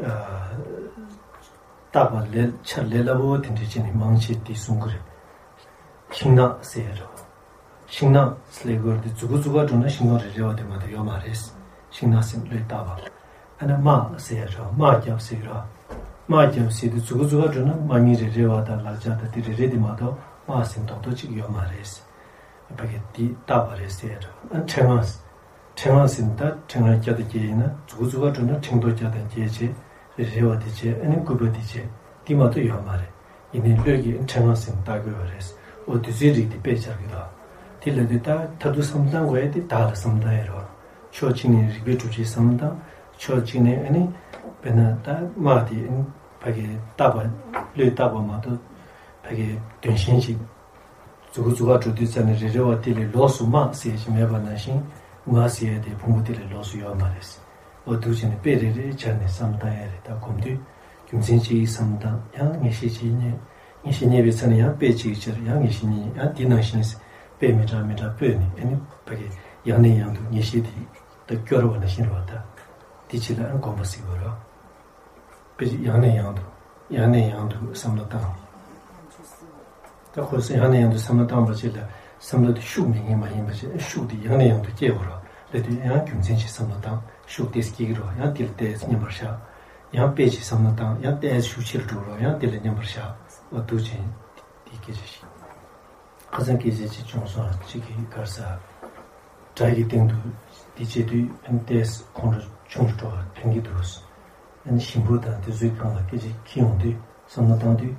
ཨ། བཏགས་པ་ལས་འཆར་ལས་སླ་པོ་དེ་འདྲ་བྱས་ནས་མང་ཆེ་དེ་གསུང་གི་རེད། ཤིང་ནགས་ཟེར་ཡ་རེད། ཤིང་ནགས་ཟེར་དགོས་དེ་མཛུབ་གུ་བཙུགས་གར་འགྲོ་ན་ཤིང་སྡོང་རེ་རེ་བ་དེ་མ་གཏོགས་ཡོད་མ་རེད། ཤིང་ནགས་ཟེར་བློས་བཏགས་པ། ཨ་ནི་དམག་ཟེར་ཡ་རེད། དམག་རྒྱབ་ཟེར་གི་རེད། དམག་རྒྱབ་ཟེར་དུས་མཛུབ་གུ་བཙུགས་གར་འགྲོ་ན་དམག་མི་རེ་རེ་བ་དང་ལག་ཆ་དང་དེ་རེ་རེ་དེ་མ་གཏོགས་དམག་ཟེར་རྡོག་རྡོག་གཅིག་ཡོད་མ་རེད། ཕ་གི་འདི་བཏགས་པ་རེད་ཟེར་ཡ་འདྲ། ཨ་ཕྲེང་བ། ཕྲེང་བ་ཟེར་ན་ད་ཕྲེང་བ་བརྒྱ་དང་བརྒྱད་ཡིན་ན་མཛུབ་གུ་བཙུགས་གར་འགྲོ་ན་ཕྲེང་རྡོག་བརྒྱ་དང་བརྒྱད་བྱས། རེ་རེ་བ་དེ་བྱས། ཨ་ནི་སྐུད་པ་དེ་བྱས། འདི་མ་གཏོགས་ཡོད་མ་རེད། ཡིན་ནའི་བློས་ཀྱིས་ཕྲེང་བ་ཟེར་ན་བཏགས་དགོས་པ་རེད། འོ་དུས་ཚོད་རིགས་དེ་དཔེ་སྦྱར་གི་འདུག་དེ་ལབ་དུས་ད་མཐར་ཐུག་བསམ་བློ་བཏང་དགོས་ཡ་དེ་བདག་ལ་བསམ་བློ་བཏང་ཡ་རེད། ཕྱོགས་གཅིག་ནས་རིགས་པའི་སྒྲུབ་བྱེད་བསམ་བློ་བཏང་། ཕྱོགས་གཅིག་ནས་ཨ་ནི་དཔེར་ན་ད་དམག་དེ་ཨ་ནི་ཕ་གི་བཏགས་པ་བློས་བཏགས་པ་མ་གཏོགས་ཕ་གི་དོན་གཞན་ཞིག་མཛུབ་གུ་བཙུགས་གར་འགྲོ་དུས་ཙམ་ནས་རེ་རེ་བ་དེ་ལས་ལོགས་སུ་དམག་ཟེར་ཡ་ཞིག་མེད་པ་ནང་བཞིན་ང་ཟེར་ཡ་དེ་ཕུང་པོ་དེ་ལས་ལོགས་སུ་ཡོད་མ་རེད། འོ་འདུག་བྱས་ནས་དཔེ་རེ་རེ་སྦྱར་ནས་བསམ་བློ་བཏང་ཡ་རེད། ད་གོམས་དུས་རྒྱུ་མཚན་གཅིག་བསམ་བློ་བཏང་། ཡང་ངེས་ཤེས་གཅིག་རྙེད། ངེས་ཤེས་རྙེད་པའི་ཚེ་ན་ཡང་དཔེ་གཅིག་སྦྱར། ཡང་ངེས་ཤེས་རྙེད། ཡང་འདི་ནང་བཞིན་དཔེ་མི་འདྲ་མི་འདྲ་སྤོས་ནས་ཨ་ནི་ཕ་གི་ཡང་ནས་ཡང་དུ་ངེས་ཤེས་དེ་ད་སྐྱོར་བ་ནང་བཞིན་རེད་བ། ད་འདི་ཕྱི་ལ་ཨ་གོམས་པ་ཟེར་དགོས་རེད། དཔེ་ཡང་ནས་ཡང་དུ། ཡང་ནས་ཡང་དུ་བསམ་བློ་བཏང་། ད་ཁོས་ཡང་ནས་ཡང་དུ་བསམ་བློ་བཏང་བ་བྱས་ལ་བསམ་བློ་དེ་ཤུགས་མེད་མཁན་མ་ཡིན་པ་བྱས། ཤུགས་དེ་ཡང་ནས་ཡང་དུ་སྐྱེ་དགོས་རེད། ལབ་དུས་ཡང་རྒྱུ་མཚན་ཞིག་བསམ་བློ་བཏང་། ཤུགས་དེ་སྐྱེ་གི་རེད། ཡང་དེ་ལ་བལྟས་མཉམ་པར་བཞག་ཡང་དཔེ་ཞིག་བསམ་བློ་བཏང་། ཡང་བལྟས་ཤུགས་ཆེ་རུ་འགྲོ་རེད། ཡང་དེ་ལ་མཉམ་པར་བཞག་འོ་འདུག་བྱས་དེ་སྐད་ཆ་ཞིག་ཁ་སང་སྐད་ཆ་ཅིག་བྱུང་སོང་། གཅིག་གིས་ག་རེ་ཟེར། སྒྲ་གི་སྟེང་དུ་འདི་བྱེད་དུས་ཨ་ནི་ཏོག་ཙམ་ཁོང་ཁྲོ་ཆུང་དུ་འགྲོ་བ་ཕན་གྱི་འདུག་ཨ་ནི་ཞིམ་པོ་དང་དེ་ཚོའི་སྒང་ལ་སྐད་ཆ་འཁྱེར་ཡོང་དུས་བསམ་བློ་བཏང་དུས་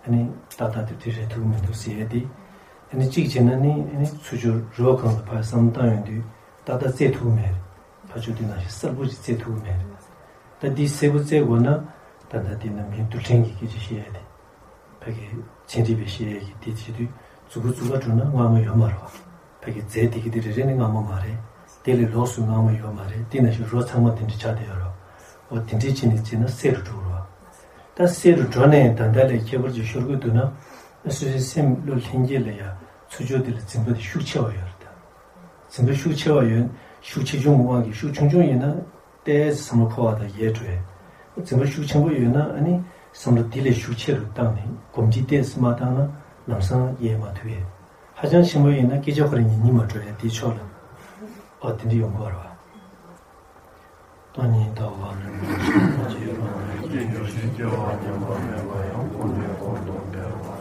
ཨ་ནི་ཏག་ཏག་དེ་དེ་རེད་ཐུག་མི་འདུག་ཟེར་ཡ་དེ། ཨ་ནི་གཅིག་བྱས་ན་ནི་ཨ་ནི་ཚུར་ཕྱོགས་རི་བོ་སྒང་ལ་ཕར་བསམ་བློ་བཏང་ཡོང་དུས་ཏག་ཏག་བཙལ་ཐུབ་མེད། ཕར་ཕྱོགས་དེ་ནང་བཞིན་གསལ་པོ་ཅིག་བཙལ་ཐུབ་མེད། ད་འདི་གསལ་པོ་བཙལ་དགོས་ན་ད་ལྟ་དེ་ནམ་རྒྱུན་རྡུལ་ཕྲན་གྱི་སྐད་ཆ་བཤད་ཡ་དེ། ཕ་གི་ཚན་རིག་པས་བཤད་ཡས་ཀྱི་དེ་བྱེད་དུས་མཛུབ་གུ་བཙུགས་གར་འགྲོ་ན་རྔ་མ་ཡོད་མ་རེད་བ། ཕ་གི་རྫས་དེ་གི་དེ་རེ་རེ་ནི་སྔ་མོ་མ་རེད། དེ་ལས་ལོགས་སུ་སྔ་མོ་ཡོད་མ་རེད། དེ་ནང་བཞིན་རོ་ཚང་མ་དེ་འདྲ་ཆགས་བསྡད་ཡོད་རེད། འོ་དེ་འདྲས་བྱས་ནས་བྱས་ན་གསལ་རུ་འགྲོ་རེད་བ། ད་གསལ་རུ་འགྲོ་ནས་ད་ལྟ་ལས་ཁྱད་པར་ཅིག་ཤོར་གི་འདུག་ན། སོ་སོའི་སེམས་བློ་ལྷན་སྐྱེས་ལ་ཡང་ཚུར་ཕྱོགས་དེ་ལ་འཛིན་པ་དེ་ཤུགས་ཆེ་བ་ཡོད་རེད་ད། འཛིན་པ་ཤུགས་ཆེ་བ་ཡོད། ཤུགས་ཆེ་ཆུང་གི་དབང་གིས། ཤུགས་ཆུང་ཆུང་ཡིན་ན་ཏོག་ཙམ་བསམ་བློ་འཁོར་བ་དང་ཡལ་འགྲོ་ཡས། འཛིན་པ་ཤུགས་ཆེན་པོ་ཡོད་ན་ཨ་ནི་བསམ་བློ་འདི་ལས་ཤུགས་ཆེ་རུ་བཏང་ནས་སྒོམ་གྱི་ཏོག་ཙམ་མ་བཏང་ན་ལམ་སང་ཡལ་མ་ཐུབ་ཡས། ཧ་ཅང་ཆེན་པོ་ཡིན་ན་སྐད་ཆ་ཁོ་རང་ཉན་སྙིང་མ་འདོད་ཡས་དེ་ཕྱོགས་ལ། ཨོ་དེ་འདྲ་ཡོང་གི་ཡོད་རེད་བ། སྟོང་ཉིད་ལྟ་བ་རིན་པོ་ཆེ་རང་རིག་སྐྱེ་འགྱུར་ཞིང་སྐྱེ་བ་ཉམས་པ་མེད་པ་ཡང་ཀུན་ནས་གོང་དུ་འཕེལ་བ།